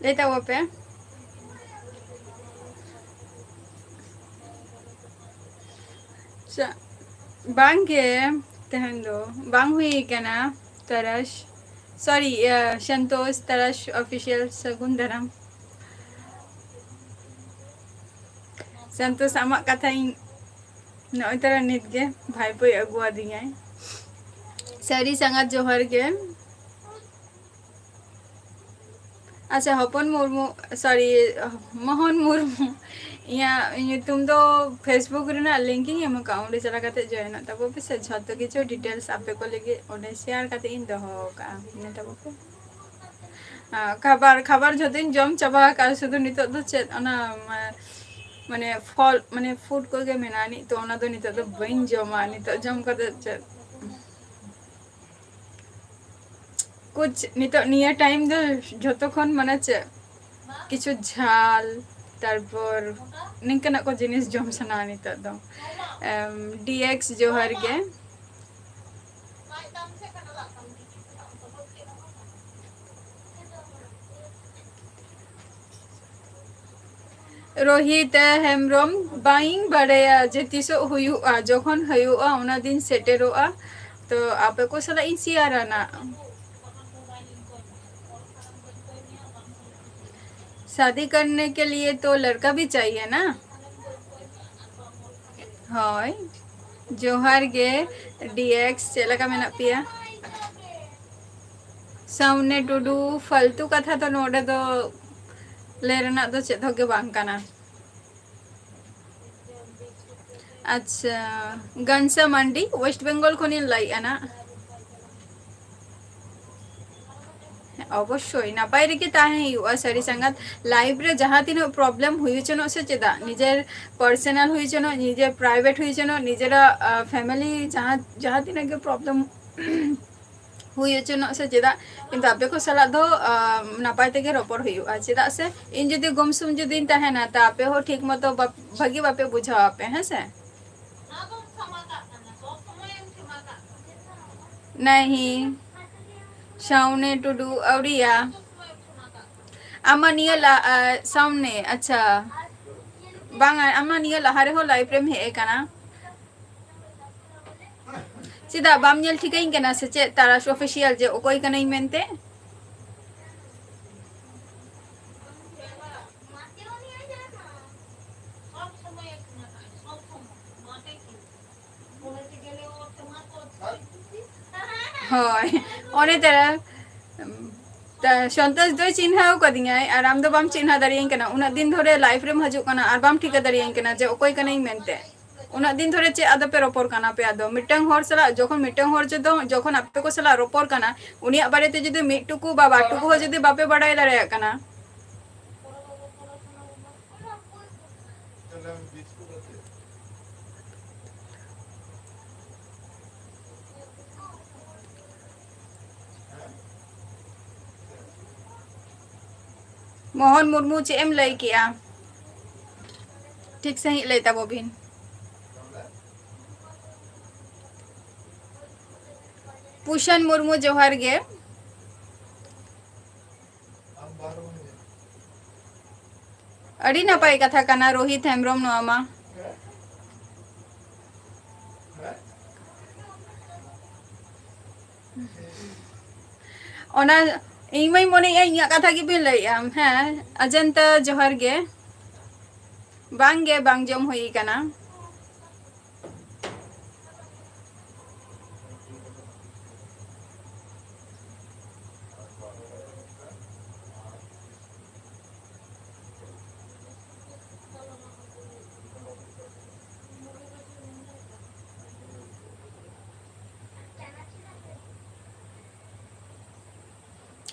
ᱞᱟᱹᱭ ᱛᱟᱵᱚ ᱯᱮ᱾ ᱪᱟ-, ᱵᱟᱝ ᱜᱮ, ᱛᱮᱦᱮᱧ ᱫᱚ ᱵᱟᱝ ᱦᱩᱭ ᱠᱟᱱᱟ᱾ ᱛᱟᱨᱟᱥ, sorry, ᱤᱭᱟᱹ, ᱥᱚᱱᱛᱳᱥ ᱛᱟᱨᱟᱥ official ᱥᱟᱹᱜᱩᱱ ᱫᱟᱨᱟᱢ᱾ ᱥᱚᱱᱛᱳᱥ, ᱟᱢᱟᱜ ᱠᱟᱛᱷᱟ ᱤᱧ ᱱᱚᱜᱼᱚᱭ ᱛᱚᱨᱟ ᱱᱤᱛ ᱜᱮ ᱵᱷᱟᱭᱯᱳᱭ ᱟᱹᱜᱩᱣᱟᱫᱤᱧᱟᱭ᱾ ᱥᱟᱹᱨᱤ ᱥᱟᱸᱜᱟᱛ ᱡᱚᱦᱟᱨ ᱜᱮ᱾ ᱟᱪᱪᱷᱟ, ᱦᱚᱯᱚᱱ ᱢᱩᱨᱢᱩ, sorry, ᱢᱳᱦᱚᱱ ᱢᱩᱨᱢᱩ, ᱤᱧᱟᱹᱜ ᱧᱩᱛᱩᱢ ᱫᱚ Facebook ᱨᱮᱱᱟᱜ link ᱤᱧ ᱮᱢ ᱟᱠᱟᱫᱼᱟ, ᱚᱸᱰᱮ ᱪᱟᱞᱟᱣ ᱠᱟᱛᱮ join ᱚᱜ ᱛᱟᱵᱚ ᱯᱮ ᱥᱮ, ᱡᱷᱚᱛᱚ ᱠᱤᱪᱷᱩ details ᱟᱯᱮ ᱠᱚ ᱞᱟᱹᱜᱤᱫ ᱚᱸᱰᱮ share ᱠᱟᱛᱮ ᱤᱧ ᱫᱚᱦᱚ ᱟᱠᱟᱫᱼᱟ, ᱧᱮᱞ ᱛᱟᱵᱚ ᱯᱮ᱾ ᱟᱨ ᱠᱷᱟᱵᱟᱨ, ᱠᱷᱟᱵᱟᱨ ᱡᱷᱚᱛᱚᱧ ᱡᱚᱢ ᱪᱟᱵᱟ ᱟᱠᱟᱫᱼᱟ, ᱥᱩᱫᱷᱩ ᱱᱤᱛᱚᱜ ᱫᱚ ᱪᱮᱫ ᱚᱱᱟ, ᱢᱟ-, ᱢᱟᱱᱮ ᱯᱷᱚᱞ, ᱢᱟᱱᱮ food ᱠᱚᱜᱮ ᱢᱮᱱᱟᱜᱼᱟ ᱟᱹᱱᱤᱡ, ᱛᱚ ᱚᱱᱟ ᱫᱚ ᱱᱤᱛᱚᱜ ᱫᱚ ᱵᱟᱹᱧ ᱡᱚᱢᱟ᱾ ᱱᱤᱛᱚᱜ ᱡᱚᱢ ᱠᱟᱛᱮ ᱪᱮᱫ? ᱠᱩᱪ ᱱᱤᱛᱚᱜ ᱱᱤᱭᱟᱹ time ᱫᱚ ᱡᱷᱚᱛᱚ ᱠᱷᱚᱱ ᱢᱟᱱᱮ ᱪᱮᱫ ᱠᱤᱪᱷᱩ ᱡᱷᱟᱞ, ᱛᱟᱨᱯᱚᱨ ᱱᱤᱝᱠᱟᱹᱱᱟᱜ ᱠᱚ ᱡᱤᱱᱤᱥ ᱡᱚᱢ ᱥᱟᱱᱟᱣᱟ ᱱᱤᱛᱚᱜ ᱫᱚ᱾ ᱮᱢ, D X ᱡᱚᱦᱟᱨ ᱜᱮ᱾ ᱨᱳᱦᱤᱛ ᱦᱮᱢᱵᱨᱚᱢ, ᱵᱟᱝ ᱤᱧ ᱵᱟᱲᱟᱭᱟ ᱡᱮ ᱛᱤᱥᱚᱜ ᱦᱩᱭᱩᱜᱼᱟ, ᱡᱚᱠᱷᱚᱱ ᱦᱩᱭᱩᱜᱼᱟ ᱚᱱᱟ ᱫᱤᱱ ᱥᱮᱴᱮᱨᱚᱜᱼᱟ, ᱛᱚ ᱟᱯᱮ ᱠᱚ ᱥᱟᱞᱟᱜ ᱤᱧ share ᱟ ᱱᱟᱜ᱾ शादी करने के लिए तो लड़का भी चाहिए ना? ᱦᱳᱭ, ᱡᱚᱦᱟᱨ ᱜᱮ D X, ᱪᱮᱫ ᱞᱮᱠᱟ ᱢᱮᱱᱟᱜ ᱯᱮᱭᱟ? ᱥᱟᱢᱱᱮ ᱴᱩᱰᱩ, ᱯᱷᱟᱞᱛᱩ ᱠᱟᱛᱷᱟ ᱫᱚ ᱱᱚᱰᱮ ᱫᱚ ᱞᱟᱹᱭ ᱨᱮᱱᱟᱜ ᱫᱚ ᱪᱮᱫ ᱦᱚᱸ ᱜᱮ ᱵᱟᱝ ᱠᱟᱱᱟ᱾ ᱟᱪᱪᱷᱟ, ᱜᱟᱱᱥᱟ ᱢᱟᱱᱰᱤ, ᱳᱭᱮᱥᱴ ᱵᱮᱝᱜᱚᱞ ᱠᱷᱚᱱᱤᱧ ᱞᱟᱹᱭᱮᱫᱼᱟ ᱱᱟᱜ᱾ ᱚᱵᱚᱥᱥᱳᱭ ᱱᱟᱯᱟᱭ ᱨᱮᱜᱮ ᱛᱟᱦᱮᱸ ᱦᱩᱭᱩᱜᱼᱟ ᱥᱟᱹᱨᱤ ᱥᱟᱸᱜᱟᱛ᱾ ᱞᱟᱭᱤᱯᱷ ᱨᱮ ᱡᱟᱦᱟᱸ ᱛᱤᱱᱟᱹᱜ ᱯᱨᱚᱵᱞᱮᱢ ᱦᱩᱭ ᱦᱚᱪᱚᱱᱚᱜ ᱥᱮ ᱪᱮᱫᱟᱜ, ᱱᱤᱡᱮᱨ ᱯᱟᱨᱥᱚᱱᱟᱞ ᱦᱩᱭ ᱦᱚᱪᱚᱱᱚᱜ, ᱱᱤᱡᱮᱨ ᱯᱨᱟᱭᱵᱷᱮᱴ ᱦᱩᱭ ᱦᱚᱪᱚᱱᱚᱜ, ᱱᱤᱡᱮᱨᱟᱜ ᱯᱷᱮᱢᱮᱞᱤ ᱡᱟᱦᱟᱸ ᱡᱟᱦᱟᱸ ᱛᱤᱱᱟᱹᱜ ᱜᱮ ᱯᱨᱚᱵᱞᱮᱢ ᱦᱩᱭ ᱦᱚᱪᱚᱱᱚᱜ ᱥᱮ ᱪᱮᱫᱟᱜ, ᱠᱤᱱᱛᱩ ᱟᱯᱮ ᱠᱚ ᱥᱟᱞᱟᱜ ᱫᱚ ᱟᱸ, ᱱᱟᱯᱟᱭ ᱛᱮᱜᱮ ᱨᱚᱯᱚᱲ ᱦᱩᱭᱩᱜᱼᱟ᱾ ᱪᱮᱫᱟᱜ ᱥᱮ ᱤᱧ ᱡᱩᱫᱤ ᱜᱩᱢᱥᱩᱢ ᱡᱩᱫᱤᱧ ᱛᱟᱦᱮᱱᱟ, ᱛᱟ ᱟᱯᱮ ᱦᱚᱸ ᱴᱷᱤᱠ ᱢᱚᱛᱚ ᱵᱟᱯ- ᱵᱷᱟᱹᱜᱤ ᱵᱟᱯᱮ ᱵᱩᱡᱷᱟᱹᱣᱟ ᱟᱯᱮ, ᱦᱮᱸ ᱥᱮ? ᱱᱟᱦᱤ, ᱥᱟᱣᱱᱮ ᱴᱩᱰᱩ ᱟᱣᱲᱤᱭᱟ᱾ ᱟᱢᱟᱜ ᱱᱤᱭᱟᱹ ᱞᱟ-, ᱟ, ᱥᱟᱢᱱᱮ, ᱟᱪᱪᱷᱟ᱾ ᱵᱟᱝᱟ, ᱟᱢᱟᱜ ᱱᱤᱭᱟᱹ ᱞᱟᱦᱟ ᱨᱮᱦᱚᱸ ᱞᱟᱭᱤᱵᱷ ᱨᱮᱢ ᱦᱮᱡ ᱟᱠᱟᱱᱟ᱾ ᱪᱮᱫᱟᱜ ᱵᱟᱢ ᱧᱮᱞ ᱴᱷᱤᱠᱟᱹᱧ ᱠᱟᱱᱟ ᱥᱮ ᱪᱮᱫ ᱛᱟᱨᱟᱥ ᱚᱯᱷᱤᱥᱤᱭᱟᱞ ᱡᱮ ᱚᱠᱚᱭ ᱠᱟᱹᱱᱟᱹᱧ ᱢᱮᱱᱛᱮ? ᱦᱳᱭ, ᱚᱱᱮ ᱛᱟᱨᱟ, ᱛᱟ-, ᱥᱚᱱᱛᱳᱥ ᱫᱚᱭ ᱪᱤᱱᱦᱟᱹᱣ ᱠᱟᱫᱤᱧᱟᱭ ᱟᱨ ᱟᱢ ᱫᱚ ᱵᱟᱢ ᱪᱤᱱᱦᱟᱹ ᱫᱟᱲᱮᱭᱟᱹᱧ ᱠᱟᱱᱟ᱾ ᱩᱱᱟᱹᱜ ᱫᱤᱱ ᱫᱷᱚᱨᱮ ᱞᱟᱭᱤᱵᱷ ᱨᱮᱢ ᱦᱤᱡᱩᱜ ᱠᱟᱱᱟ ᱟᱨ ᱵᱟᱢ ᱴᱷᱤᱠᱟᱹ ᱫᱟᱲᱮᱭᱟᱹᱧ ᱠᱟᱱᱟ ᱡᱮ ᱚᱠᱚᱭ ᱠᱟᱹᱱᱟᱹᱧ ᱢᱮᱱᱛᱮ᱾ ᱩᱱᱟᱹᱜ ᱫᱤᱱ ᱫᱷᱚᱨᱮ ᱪᱮᱫ ᱟᱫᱚ ᱯᱮ ᱨᱚᱯᱚᱲ ᱠᱟᱱᱟ ᱯᱮ? ᱟᱫᱚ ᱢᱤᱫᱴᱟᱝ ᱦᱚᱲ ᱥᱟᱞᱟᱜ ᱡᱚᱠᱷᱚᱱ, ᱢᱤᱫᱴᱟᱝ ᱦᱚᱲ ᱡᱚᱫᱚ ᱡᱚᱠᱷᱚᱱ ᱟᱯᱮ ᱠᱚ ᱥᱟᱞᱟᱜ ᱨᱚᱯᱚᱲ ᱠᱟᱱᱟ, ᱩᱱᱤᱭᱟᱜ ᱵᱟᱨᱮᱛᱮ ᱡᱩᱫᱤ ᱢᱤᱫ ᱴᱩᱠᱩ ᱵᱟ ᱵᱟᱨ ᱴᱩᱠᱩ ᱦᱚᱸ ᱡᱩᱫᱤ ᱵᱟᱯᱮ ᱵᱟᱲᱟᱭ ᱫᱟᱲᱮᱭᱟᱜ ᱠᱟᱱᱟ, ᱢᱳᱦᱚᱱ ᱢᱩᱨᱢᱩ, ᱪᱮᱫ ᱮᱢ ᱞᱟᱹᱭ ᱠᱮᱜᱼᱟ? ᱴᱷᱤᱠ ᱥᱟᱺᱦᱤᱡ ᱞᱟᱹᱭ ᱛᱟᱵᱚ ᱵᱤᱱ᱾ ᱯᱩᱥᱟᱱ ᱢᱩᱨᱢᱩ, ᱡᱚᱦᱟᱨ ᱜᱮ᱾ ᱟᱹᱰᱤ ᱱᱟᱯᱟᱭ ᱠᱟᱛᱷᱟ ᱠᱟᱱᱟ, ᱨᱳᱦᱤᱛ ᱦᱮᱢᱵᱨᱚᱢ, ᱱᱚᱣᱟ ᱢᱟ᱾ ᱚᱱᱟ, ᱤᱧ ᱢᱟᱧ ᱢᱚᱱᱮᱭᱮᱜᱼᱟ ᱤᱧᱟᱹᱜ ᱠᱟᱛᱷᱟ ᱜᱮᱵᱤᱱ ᱞᱟᱹᱭᱮᱜᱼᱟ᱾ ᱦᱮᱸ, ᱚᱡᱚᱱᱛᱟ, ᱡᱚᱦᱟᱨ ᱜᱮ᱾ ᱵᱟᱝ ᱜᱮ, ᱵᱟᱝ ᱡᱚᱢ ᱦᱩᱭ ᱠᱟᱱᱟ᱾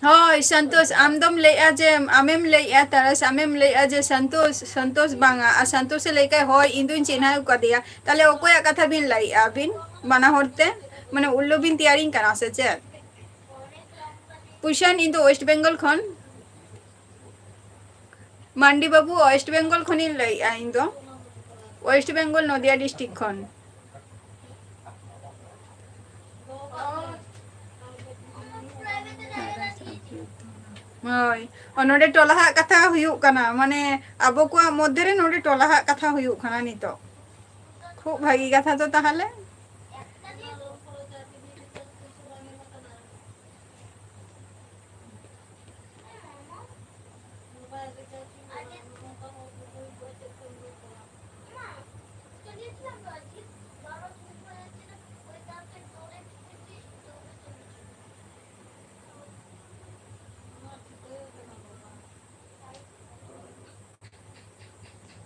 ᱦᱳᱭ, ᱥᱚᱱᱛᱳᱥ, ᱟᱢ ᱫᱚᱢ ᱞᱟᱹᱭᱮᱜᱼᱟ ᱡᱮ, ᱟᱢᱮᱢ ᱞᱟᱹᱭᱮᱜᱼᱟ, ᱛᱟᱨᱟᱥ, ᱟᱢᱮᱢ ᱞᱟᱹᱭᱮᱜᱼᱟ ᱡᱮ ᱥᱚᱱᱛᱳᱥ, ᱥᱚᱱᱛᱳᱥ ᱵᱟᱝᱟ, ᱟᱨ ᱥᱚᱱᱛᱳᱥᱮ ᱞᱟᱹᱭ ᱠᱷᱟᱡ, "ᱦᱳᱭ, ᱤᱧ ᱫᱩᱧ ᱪᱤᱱᱦᱟᱹᱣ ᱠᱟᱫᱮᱭᱟ", ᱛᱟᱦᱞᱮ ᱚᱠᱚᱭᱟᱜ ᱠᱟᱛᱷᱟ ᱵᱤᱱ ᱞᱟᱹᱭᱮᱜᱼᱟ ᱟᱹᱵᱤᱱ? ᱵᱟᱱᱟ ᱦᱚᱲ ᱛᱮ, ᱢᱟᱱᱮ, ᱩᱞᱞᱩ ᱵᱤᱱ ᱛᱮᱭᱟᱨᱤᱧ ᱠᱟᱱᱟ ᱥᱮ ᱪᱮᱫ? ᱯᱩᱥᱟᱱ, ᱤᱧ ᱫᱚ ᱳᱭᱮᱥᱴ ᱵᱮᱝᱜᱚᱞ ᱠᱷᱚᱱ᱾ ᱢᱟᱱᱰᱤ ᱵᱟᱹᱵᱩ ᱳᱭᱮᱥᱴ ᱵᱮᱝᱜᱚᱞ ᱠᱷᱚᱱᱤᱧ ᱞᱟᱹᱭᱮᱜᱼᱟ, ᱤᱧ ᱫᱚ ᱳᱭᱮᱥᱴ ᱵᱮᱝᱜᱚᱞ, ᱱᱚᱫᱤᱭᱟ ᱰᱤᱥᱴᱨᱤᱠᱴ ᱠᱷᱚᱱ᱾ ᱦᱳᱭ, ᱚ, ᱱᱚᱰᱮ ᱴᱚᱞᱟᱦᱟᱜ ᱠᱟᱛᱷᱟ ᱦᱩᱭᱩᱜ ᱠᱟᱱᱟ, ᱢᱟᱱᱮ ᱟᱵᱚ ᱠᱚᱣᱟᱜ ᱢᱚᱫᱽᱫᱷᱮ ᱨᱮ ᱱᱚᱰᱮ ᱴᱚᱞᱟᱦᱟᱜ ᱠᱟᱛᱷᱟ ᱦᱩᱭᱩᱜ ᱠᱟᱱᱟ ᱱᱤᱛᱚᱜ᱾ ᱠᱷᱩᱵ ᱵᱷᱟᱹᱜᱤ ᱠᱟᱛᱷᱟ ᱛᱚ ᱛᱟᱦᱚᱞᱮ᱾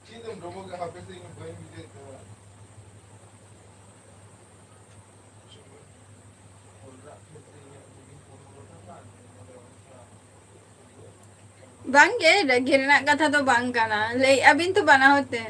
ᱪᱮᱫ ᱮᱢ ᱰᱚᱵᱚᱜᱟ ᱦᱟᱯᱮ ᱥᱮ, ᱤᱧ ᱵᱟᱹᱧ ᱵᱩᱡᱷᱟᱹᱣᱮᱫ ᱛᱟᱢᱟ᱾ ᱵᱟᱝᱜᱮ, ᱨᱟᱹᱜᱤ ᱨᱮᱱᱟᱜ ᱠᱟᱛᱷᱟ ᱫᱚ ᱵᱟᱝ ᱠᱟᱱᱟ, ᱞᱟᱹᱭ ᱟᱹᱵᱤᱱ ᱛᱚ ᱵᱟᱱᱟ ᱦᱚᱲ ᱛᱮ᱾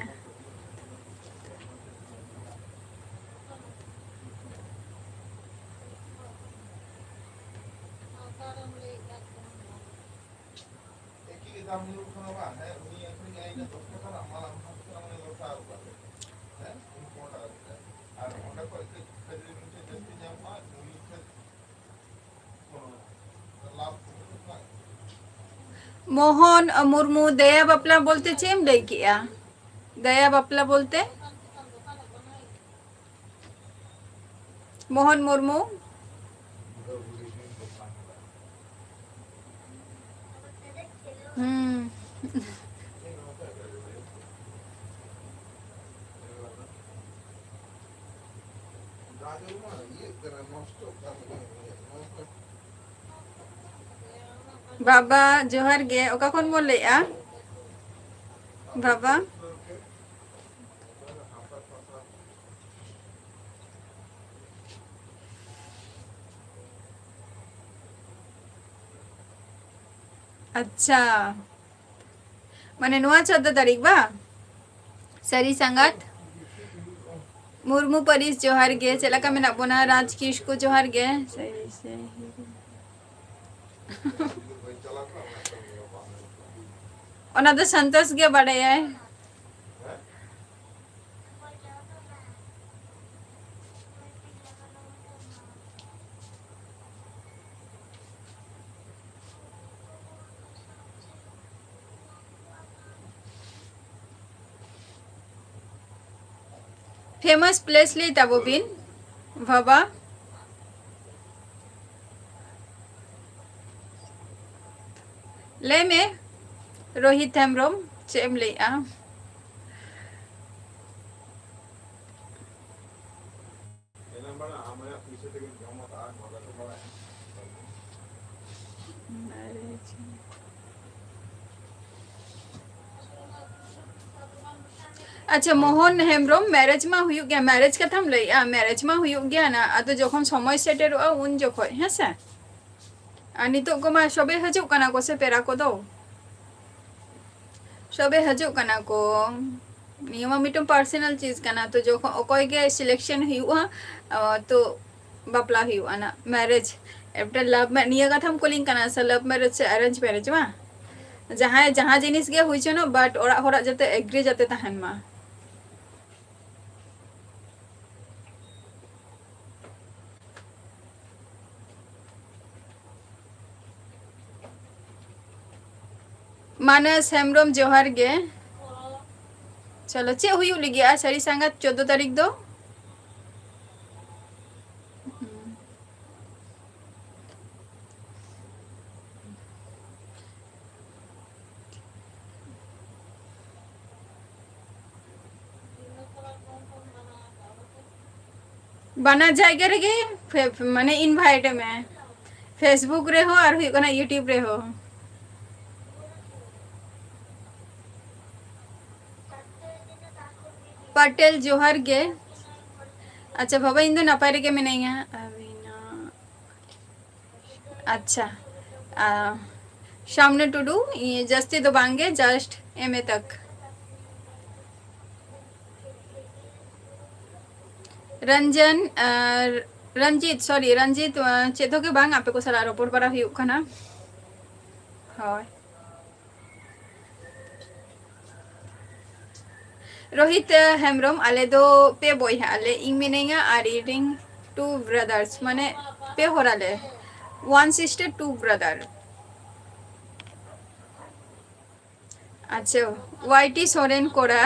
ᱢᱳᱦᱚᱱ ᱢᱩᱨᱢᱩ, ᱫᱟᱭᱟ ᱵᱟᱯᱞᱟ ᱵᱚᱞᱛᱮ ᱪᱮᱫ ᱮᱢ ᱞᱟᱹᱭ ᱠᱮᱜᱼᱟ? ᱫᱟᱭᱟ ᱵᱟᱯᱞᱟ ᱵᱚᱞᱛᱮ? ᱢᱳᱦᱚᱱ ᱢᱩᱨᱢᱩ᱾ ᱦᱩᱸ᱾ ᱵᱟᱵᱟ ᱡᱚᱦᱟᱨ ᱜᱮ, ᱚᱠᱟ ᱠᱷᱚᱱ ᱵᱚᱱ ᱞᱟᱹᱭᱮᱜᱼᱟ ᱵᱟᱵᱟ? ᱟᱪᱪᱷᱟ, ᱢᱟᱱᱮ ᱱᱚᱣᱟ ᱪᱳᱫᱫᱳ ᱛᱟᱹᱨᱤᱠᱷ ᱵᱟ? ᱥᱟᱹᱨᱤ ᱥᱟᱸᱜᱟᱛ ᱢᱩᱨᱢᱩ ᱯᱟᱹᱨᱤᱥ, ᱡᱚᱦᱟᱨ ᱜᱮ᱾ ᱪᱮᱫ ᱞᱮᱠᱟ ᱢᱮᱱᱟᱜ ᱵᱚᱱᱟ? ᱨᱟᱡᱽ ᱠᱤᱥᱠᱩ, ᱡᱚᱦᱟᱨ ᱜᱮ᱾ ᱚᱱᱟ ᱫᱚ ᱥᱚᱱᱛᱳᱥ ᱜᱮ ᱵᱟᱲᱟᱭᱟᱭ᱾ Famous place ᱞᱟᱹᱭ ᱛᱟᱵᱚ ᱵᱤᱱ ᱵᱟᱵᱟ᱾ ᱞᱟᱹᱭ ᱢᱮ ᱨᱳᱦᱤᱛ ᱦᱮᱢᱵᱨᱚᱢ, ᱪᱮᱫ ᱮᱢ ᱞᱟᱹᱭᱮᱜᱼᱟ? ᱟᱪᱪᱷᱟ, ᱢᱳᱦᱚᱱ ᱦᱮᱢᱵᱨᱚᱢ, marriage ᱢᱟ ᱦᱩᱭᱩᱜ ᱜᱮᱭᱟ, marriage ᱠᱟᱛᱷᱟᱢ ᱞᱟᱹᱭᱮᱜᱼᱟ, marriage ᱢᱟ ᱦᱩᱭᱩᱜ ᱜᱮᱭᱟ ᱱᱟ, ᱟᱫᱚ ᱡᱚᱠᱷᱚᱱ ᱥᱚᱢᱚᱭ ᱥᱮᱴᱮᱨᱚᱜᱼᱟ ᱩᱱ ᱡᱚᱠᱷᱚᱡ, ᱦᱮᱸ ᱥᱮ? ᱟᱨ ᱱᱤᱛᱚᱜ ᱠᱚᱢᱟ ᱥᱚᱵᱮ ᱦᱤᱡᱩᱜ ᱠᱟᱱᱟ ᱠᱚ ᱥᱮ ᱯᱮᱲᱟ ᱠᱚᱫᱚ, ᱥᱚᱵᱮ ᱦᱤᱡᱩᱜ ᱠᱟᱱᱟ ᱠᱚ᱾ ᱱᱤᱭᱟᱹ ᱢᱟ ᱢᱤᱫᱴᱟᱝ personal ᱪᱤᱡᱽ ᱠᱟᱱᱟ, ᱛᱚ ᱡᱚᱠᱷᱚᱱ ᱚᱠᱚᱭ ᱜᱮ selection ᱦᱩᱭᱩᱜᱼᱟ, ᱟ, ᱛᱚ ᱵᱟᱯᱞᱟ ᱦᱩᱭᱩᱜᱼᱟ ᱱᱟ, marriage᱾ ᱮᱵᱴᱟ love ma-, ᱱᱤᱭᱟᱹ ᱠᱟᱛᱷᱟᱢ ᱠᱩᱞᱤᱧ ᱠᱟᱱᱟ ᱥᱮ love marriage ᱥᱮ arrange marriage ᱢᱟ? ᱡᱟᱦᱟᱸᱭ ᱡᱟᱦᱟᱸ ᱡᱤᱱᱤᱥ ᱜᱮ ᱦᱩᱭ ᱪᱚᱱᱚᱜ, but ᱚᱲᱟᱜ ᱦᱚᱲᱟᱜ ᱡᱟᱛᱮ agree ᱡᱟᱛᱮ ᱛᱟᱦᱮᱱ ᱢᱟ᱾ ᱢᱟᱱᱚᱥ ᱦᱮᱢᱵᱨᱚᱢ, ᱡᱚᱦᱟᱨ ᱜᱮ᱾ ᱪᱚᱞᱚ, ᱪᱮᱫ ᱦᱩᱭᱩᱜ ᱞᱟᱹᱜᱤᱫᱼᱟ ᱥᱟᱹᱨᱤ ᱥᱟᱸᱜᱟᱛ ᱪᱳᱫᱫᱳ ᱛᱟᱹᱨᱤᱠᱷ ᱫᱚ? ᱵᱟᱱᱟᱨ ᱡᱟᱭᱜᱟ ᱨᱮᱜᱮ, ᱯᱷᱮ-, ᱢᱟᱱᱮ invite ᱢᱮ, Facebook ᱨᱮᱦᱚᱸ ᱟᱨ ᱦᱩᱭᱩᱜ ᱠᱟᱱᱟ YouTube ᱨᱮᱦᱚᱸ᱾ ᱯᱟᱴᱮᱞ, ᱡᱚᱦᱟᱨ ᱜᱮ᱾ ᱟᱪᱪᱷᱟ ᱵᱟᱵᱟ, ᱤᱧ ᱫᱚ ᱱᱟᱯᱟᱭ ᱨᱮᱜᱮ ᱢᱤᱱᱟᱹᱧᱟ᱾ ᱟᱹᱵᱤᱱᱟᱜ ᱟᱪᱪᱷᱟ, ᱟ, ᱥᱟᱢᱱᱮ ᱴᱩᱰᱩ, ᱤᱭᱟᱹ, ᱡᱟᱹᱥᱛᱤ ᱫᱚ ᱵᱟᱝ ᱜᱮ, just M A ᱛᱟᱠ᱾ ᱨᱚᱧᱡᱚᱱ, ᱟᱨ ᱨᱚᱧᱡᱤᱛ, sorry, ᱨᱚᱧᱡᱤᱛ, ᱟᱸ, ᱪᱮᱫ ᱦᱚᱸ ᱜᱮ ᱵᱟᱝ, ᱟᱯᱮ ᱠᱚ ᱥᱟᱞᱟᱜ ᱨᱚᱯᱚᱲ ᱵᱟᱲᱟ ᱦᱩᱭᱩᱜ ᱠᱟᱱᱟ᱾ ᱦᱳᱭ᱾ ᱨᱳᱦᱤᱛ, ᱟᱸ, ᱦᱮᱢᱵᱨᱚᱢ, ᱟᱞᱮ ᱫᱚ ᱯᱮ ᱵᱚᱭᱦᱟ ᱟᱞᱮ, ᱤᱧ ᱢᱤᱱᱟᱹᱧᱟ ᱟᱨ ᱤᱧ ᱨᱮᱱ two brothers, ᱢᱟᱱᱮ ᱯᱮ ᱦᱚᱲ ᱟᱞᱮ, one sister, two brother᱾ ᱟᱪᱪᱷᱟ, Y T ᱥᱚᱨᱮᱱ ᱠᱚᱲᱟ᱾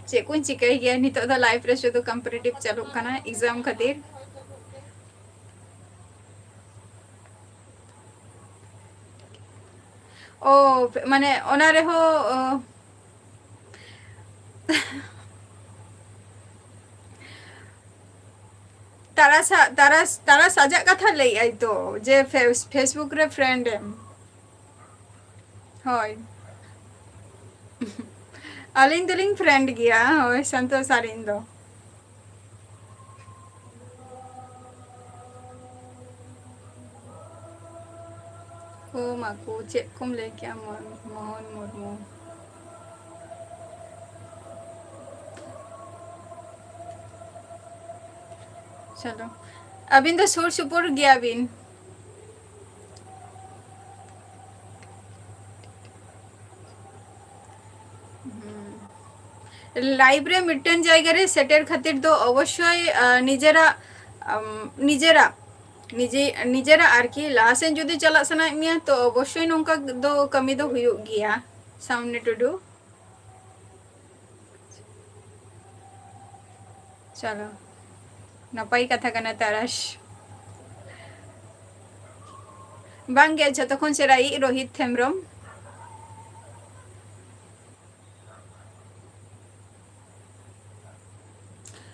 ᱪᱮᱫ ᱠᱚᱧ ᱪᱤᱠᱟᱹᱭ ᱜᱮᱭᱟ, ᱱᱤᱛᱚᱜ ᱫᱚ life ᱨᱮ ᱥᱩᱫᱷᱩ competitive ᱪᱟᱹᱞᱩᱜ ᱠᱟᱱᱟ exam ᱠᱷᱟᱹᱛᱤᱨ᱾ ᱚ, ᱢᱟᱱᱮ ᱚᱱᱟ ᱨᱮᱦᱚᱸ, ᱚ, ᱛᱟᱨᱟᱥ ᱟ-, ᱛᱟᱨᱟᱥ, ᱛᱟᱨᱟᱥ ᱟᱡᱟᱜ ᱠᱟᱛᱷᱟ ᱞᱟᱹᱭᱮᱜᱼᱟᱭ ᱛᱚ, ᱡᱮ ᱯᱷᱮᱥ-, Facebook ᱨᱮ friend ᱮᱢ᱾ ᱦᱳᱭ᱾ ᱟᱹᱞᱤᱧ ᱫᱚᱞᱤᱧ friend ᱜᱮᱭᱟ, ᱦᱳᱭ, ᱥᱚᱱᱛᱳᱥ ᱟᱨ ᱤᱧ ᱫᱚ᱾ ᱠᱚ ᱢᱟᱠᱚ, ᱪᱮᱫ ᱠᱚᱢ ᱞᱟᱹᱭ ᱠᱮᱜᱼᱟ, ᱢᱚ-, ᱢᱳᱦᱚᱱ ᱢᱩᱨᱢᱩ? ᱪᱚᱞᱚ, ᱟᱹᱵᱤᱱ ᱫᱚ ᱥᱩᱨ ᱥᱩᱯᱩᱨ ᱜᱮᱭᱟ ᱵᱤᱱ᱾ ᱦᱩᱸ᱾ Life ᱨᱮ ᱢᱤᱫᱴᱮᱱ ᱡᱟᱭᱜᱟ ᱨᱮ ᱥᱮᱴᱮᱨ ᱠᱷᱟᱹᱛᱤᱨ ᱫᱚ ᱚᱵᱚᱥᱥᱳᱭ, ᱟ, ᱱᱤᱡᱮᱨᱟᱜ, ᱟᱢ, ᱱᱤᱡᱮᱨᱟᱜ, ᱱᱤᱡᱮ, ᱱᱤᱡᱮᱨᱟᱜ ᱟᱨᱠᱤ ᱞᱟᱦᱟ ᱥᱮᱱ ᱡᱩᱫᱤ ᱪᱟᱞᱟᱜ ᱥᱟᱱᱟᱭᱮᱫ ᱢᱮᱭᱟ, ᱛᱚ ᱚᱵᱚᱥᱥᱳᱭ ᱱᱚᱝᱠᱟ ᱫᱚ ᱠᱟᱹᱢᱤ ᱫᱚ ᱦᱩᱭᱩᱜ ᱜᱮᱭᱟ᱾ ᱥᱟᱢᱱᱮ ᱴᱩᱰᱩ᱾ ᱪᱚᱞᱚ, ᱱᱟᱯᱟᱭ ᱠᱟᱛᱷᱟ ᱠᱟᱱᱟ ᱛᱟᱨᱟᱥ᱾ ᱵᱟᱝᱜᱮ, ᱡᱷᱚᱛᱚ ᱠᱷᱚᱱ ᱥᱮᱬᱟ ᱤᱡ ᱨᱳᱦᱤᱛ ᱦᱮᱢᱵᱨᱚᱢ᱾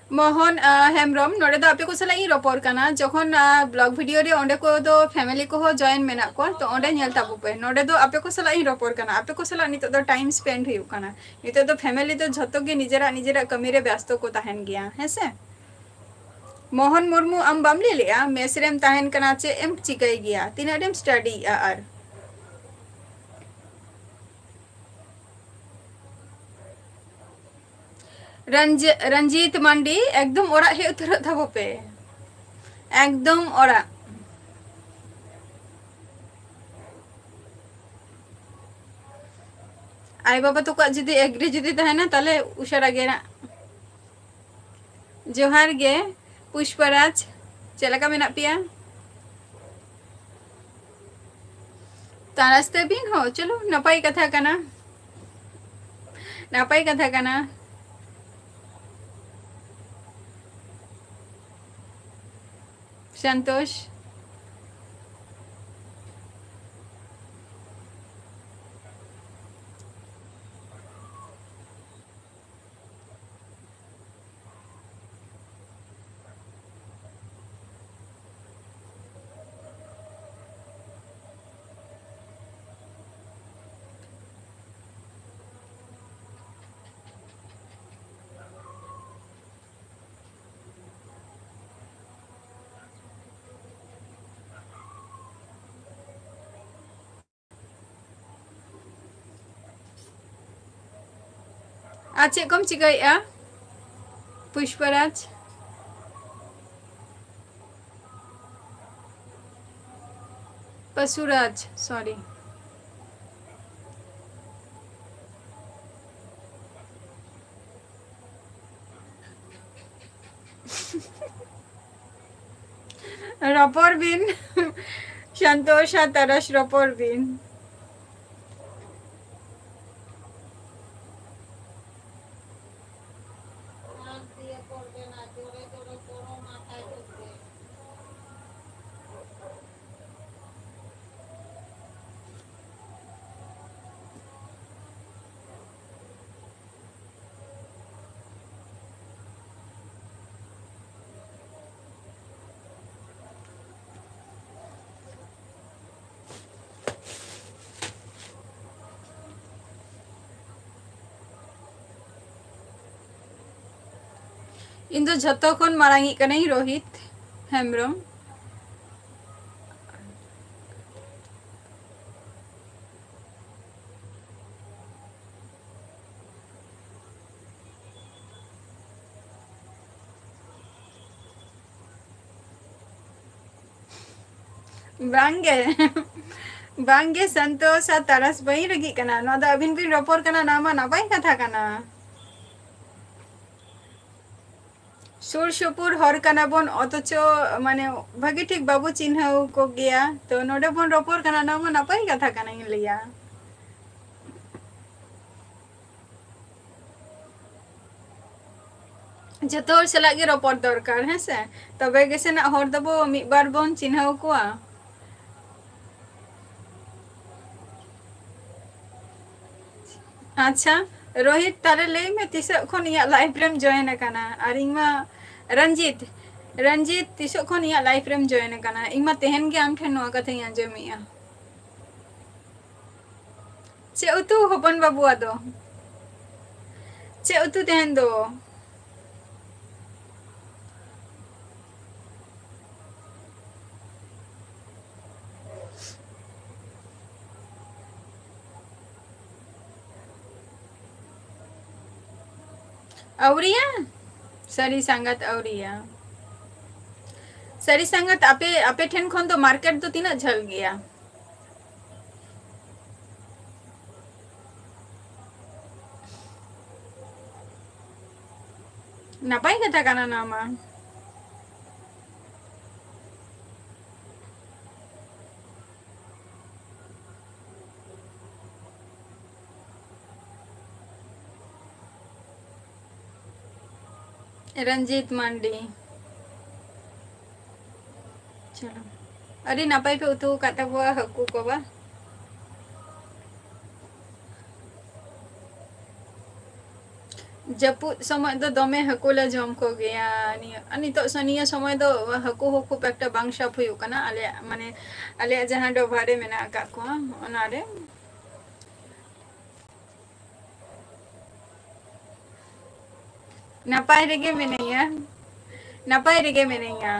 ᱢᱳᱦᱚᱱ, ᱟ, ᱦᱮᱢᱵᱨᱚᱢ, ᱱᱚᱰᱮ ᱫᱚ ᱟᱯᱮ ᱠᱚ ᱥᱟᱞᱟᱜ ᱤᱧ ᱨᱚᱯᱚᱲ ᱠᱟᱱᱟ᱾ ᱡᱚᱠᱷᱚᱱ, ᱟ, vlog video ᱨᱮ, ᱚᱸᱰᱮ ᱠᱚᱫᱚ family ᱠᱚᱦᱚᱸ join ᱢᱮᱱᱟᱜ ᱠᱚᱣᱟ, ᱛᱚ ᱚᱸᱰᱮ ᱧᱮᱞ ᱛᱟᱵᱚ ᱯᱮ᱾ ᱱᱚᱰᱮ ᱫᱚ ᱟᱯᱮ ᱠᱚ ᱥᱟᱞᱟᱜ ᱤᱧ ᱨᱚᱯᱚᱲ ᱠᱟᱱᱟ, ᱟᱯᱮ ᱠᱚ ᱥᱟᱞᱟᱜ ᱱᱤᱛᱚᱜ ᱫᱚ time spend ᱦᱩᱭᱩᱜ ᱠᱟᱱᱟ᱾ ᱱᱤᱛᱚᱜ ᱫᱚ family ᱫᱚ ᱡᱷᱚᱛᱚ ᱜᱮ ᱱᱤᱡᱮᱨᱟᱜ, ᱱᱤᱡᱮᱨᱟᱜ ᱠᱟᱹᱢᱤ ᱨᱮ ᱵᱮᱥᱛᱚ ᱠᱚ ᱛᱟᱦᱮᱱ ᱜᱮᱭᱟ, ᱦᱮᱸ ᱥᱮ? ᱢᱳᱦᱚᱱ ᱢᱩᱨᱢᱩ, ᱟᱢ ᱵᱟᱢ ᱞᱟᱹᱭ ᱞᱮᱜᱼᱟ ᱢᱮᱥ ᱨᱮᱢ ᱛᱟᱦᱮᱱ ᱠᱟᱱᱟ, ᱪᱮᱫ ᱮᱢ ᱪᱤᱠᱟᱹᱭ ᱜᱮᱭᱟ, ᱛᱤᱱᱟᱹᱜ ᱨᱮᱢ studyᱭᱮᱜᱼᱟ? ᱟᱨ ᱨᱚᱧᱡ-, ᱨᱚᱧᱡᱤᱛ ᱢᱟᱱᱰᱤ, ᱮᱠᱫᱚᱢ ᱚᱲᱟᱜ ᱦᱮᱡ ᱩᱛᱟᱹᱨᱚᱜ ᱛᱟᱵᱚ ᱯᱮ, ᱮᱠᱫᱚᱢ ᱚᱲᱟᱜ᱾ ᱟᱭᱳ ᱵᱟᱵᱟ ᱛᱟᱠᱚᱣᱟᱜ ᱡᱩᱫᱤ ᱮᱜᱽᱨᱤ ᱡᱩᱫᱤ ᱛᱟᱦᱮᱱᱟ, ᱛᱟᱦᱞᱮ ᱩᱥᱟᱹᱨᱟ ᱜᱮ ᱱᱟᱜ᱾ ᱡᱚᱦᱟᱨ ᱜᱮ ᱯᱩᱥᱯᱟᱨᱟᱡᱽ, ᱪᱮᱫ ᱞᱮᱠᱟ ᱢᱮᱱᱟᱜ ᱯᱮᱭᱟ? ᱛᱟᱨᱟᱥ ᱛᱟᱹᱵᱤᱱ ᱦᱚᱸ, ᱪᱚᱞᱚ, ᱱᱟᱯᱟᱭ ᱠᱟᱛᱷᱟ ᱠᱟᱱᱟ, ᱱᱟᱯᱟᱭ ᱠᱟᱛᱷᱟ ᱠᱟᱱᱟ᱾ ᱥᱚᱱᱛᱳᱥ᱾ ᱟᱨ ᱪᱮᱫ ᱠᱚᱢ ᱪᱤᱠᱟᱹᱭᱮᱫᱼᱟ, ᱯᱩᱥᱯᱟᱨᱟᱡᱽ? ᱯᱟᱥᱩᱨᱟᱡᱽ, sorry᱾ ᱨᱚᱯᱚᱲ ᱵᱤᱱ᱾ ᱥᱚᱱᱛᱳᱥ ᱟᱨ ᱛᱟᱨᱟᱥ, ᱨᱚᱯᱚᱲ ᱵᱤᱱ᱾ ᱤᱧ ᱫᱚ ᱡᱷᱚᱛᱚ ᱠᱷᱚᱱ ᱢᱟᱨᱟᱝᱤᱡ ᱠᱟᱹᱱᱟᱹᱧ, ᱨᱳᱦᱤᱛ ᱦᱮᱢᱵᱨᱚᱢ᱾ ᱵᱟᱝᱜᱮ᱾ ᱵᱟᱝᱜᱮ, ᱥᱚᱱᱛᱳᱥ ᱟᱨ ᱛᱟᱨᱟᱥ ᱵᱟᱹᱧ ᱨᱟᱹᱜᱤᱜ ᱠᱟᱱᱟ᱾ ᱱᱚᱣᱟ ᱫᱚ ᱟᱹᱵᱤᱱ ᱵᱤᱱ ᱨᱚᱯᱚᱲ ᱠᱟᱱᱟ, ᱱᱚᱣᱟ ᱢᱟ ᱱᱟᱯᱟᱭ ᱠᱟᱛᱷᱟ ᱠᱟᱱᱟ᱾ ᱥᱩᱨ ᱥᱩᱯᱩᱨ ᱦᱚᱲ ᱠᱟᱱᱟ ᱵᱚᱱ, ᱚᱛᱷᱚᱪᱚ ᱢᱟᱱᱮ ᱵᱷᱟᱹᱜᱤ ᱴᱷᱤᱠ ᱵᱟᱵᱚ ᱪᱤᱱᱦᱟᱹᱣ ᱠᱚᱜᱮᱭᱟ᱾ ᱛᱚ ᱱᱚᱰᱮ ᱵᱚᱱ ᱨᱚᱯᱚᱲ ᱠᱟᱱᱟ, ᱱᱚᱣᱟ ᱢᱟ ᱱᱟᱯᱟᱭ ᱠᱟᱛᱷᱟ ᱠᱟᱱᱟ, ᱤᱧ ᱞᱟᱹᱭᱟ᱾ ᱡᱚᱛᱚ ᱦᱚᱲ ᱥᱟᱞᱟᱜ ᱜᱮ ᱨᱚᱯᱚᱲ ᱫᱚᱨᱠᱟᱨ, ᱦᱮᱸ ᱥᱮ? ᱛᱚᱵᱮ ᱜᱮᱥᱮ ᱱᱟᱜ ᱦᱚᱲ ᱫᱚᱵᱚ ᱢᱤᱫ ᱵᱟᱨ ᱵᱚᱱ ᱪᱤᱱᱦᱟᱹᱣ ᱠᱚᱣᱟ᱾ ᱟᱪᱪᱷᱟ, ᱨᱳᱦᱤᱛ, ᱛᱟᱦᱞᱮ ᱞᱟᱹᱭ ᱢᱮ, ᱛᱤᱥᱚᱜ ᱠᱷᱚᱱ ᱤᱧᱟᱹᱜ live ᱨᱮᱢ join ᱟᱠᱟᱱᱟ? ᱟᱨ ᱤᱧ ᱢᱟ, ᱨᱚᱧᱡᱤᱛ, ᱨᱚᱧᱡᱤᱛ, ᱛᱤᱥᱚᱜ ᱠᱷᱚᱱ ᱤᱧᱟᱹᱜ live ᱨᱮᱢ join ᱟᱠᱟᱱᱟ? ᱤᱧ ᱢᱟ ᱛᱮᱦᱮᱧ ᱜᱮ ᱟᱢ ᱴᱷᱮᱱ ᱱᱚᱣᱟ ᱠᱟᱛᱷᱟᱧ ᱟᱸᱡᱚᱢᱮᱜᱼᱟ᱾ ᱪᱮᱫ ᱩᱛᱩ, ᱦᱚᱯᱚᱱ ᱵᱟᱹᱵᱩ? ᱟᱫᱚ ᱪᱮᱫ ᱩᱛᱩ ᱛᱮᱦᱮᱧ ᱫᱚ? ᱟᱹᱣᱨᱤᱭᱟ? ᱥᱟᱹᱨᱤ ᱥᱟᱸᱜᱟᱛ ᱟᱹᱣᱨᱤᱭᱟ᱾ ᱥᱟᱹᱨᱤ ᱥᱟᱸᱜᱟᱛ, ᱟᱯᱮ, ᱟᱯᱮ ᱴᱷᱮᱱ ᱠᱷᱚᱱ ᱫᱚ market ᱫᱚ ᱛᱤᱱᱟᱹᱜ ᱡᱷᱟᱹᱞ ᱜᱮᱭᱟ? ᱱᱟᱯᱟᱭ ᱠᱟᱛᱷᱟ ᱠᱟᱱᱟ ᱱᱚᱣᱟ ᱢᱟ᱾ ᱨᱚᱧᱡᱤᱛ ᱢᱟᱱᱰᱤ᱾ ᱪᱚᱞᱚ, ᱟᱹᱰᱤ ᱱᱟᱯᱟᱭ ᱯᱮ ᱩᱛᱩ ᱟᱠᱟᱫ ᱛᱟᱵᱚᱣᱟ ᱦᱟᱹᱠᱩ ᱠᱚ ᱵᱟ᱾ ᱡᱟᱹᱯᱩᱫ ᱥᱚᱢᱚᱭ ᱫᱚ ᱫᱚᱢᱮ ᱦᱟᱹᱠᱩ ᱞᱮ ᱡᱚᱢ ᱠᱚᱜᱮᱭᱟ᱾ ᱱᱤᱭᱟᱹ, ᱟᱨ ᱱᱤᱛᱚᱜ ᱥᱚ-, ᱱᱤᱭᱟᱹ ᱥᱚᱢᱚᱭ ᱫᱚ ᱦᱟᱹᱠᱩ ᱦᱚᱸ ᱠᱷᱩᱵ ᱮᱠᱴᱟ ᱵᱟᱝ ᱥᱟᱵ ᱦᱩᱭᱩᱜ ᱠᱟᱱᱟ᱾ ᱟᱞᱮᱭᱟᱜ, ᱢᱟᱱᱮ, ᱟᱞᱮᱭᱟᱜ ᱡᱟᱦᱟᱸ ᱰᱚᱵᱷᱟᱜ ᱨᱮ ᱢᱮᱱᱟᱜ ᱟᱠᱟᱫ ᱠᱚᱣᱟ, ᱚᱱᱟᱨᱮ᱾ ᱱᱟᱯᱟᱭ ᱨᱮᱜᱮ ᱢᱤᱱᱟᱹᱧᱟ, ᱱᱟᱯᱟᱭ ᱨᱮᱜᱮ ᱢᱤᱱᱟᱹᱧᱟ᱾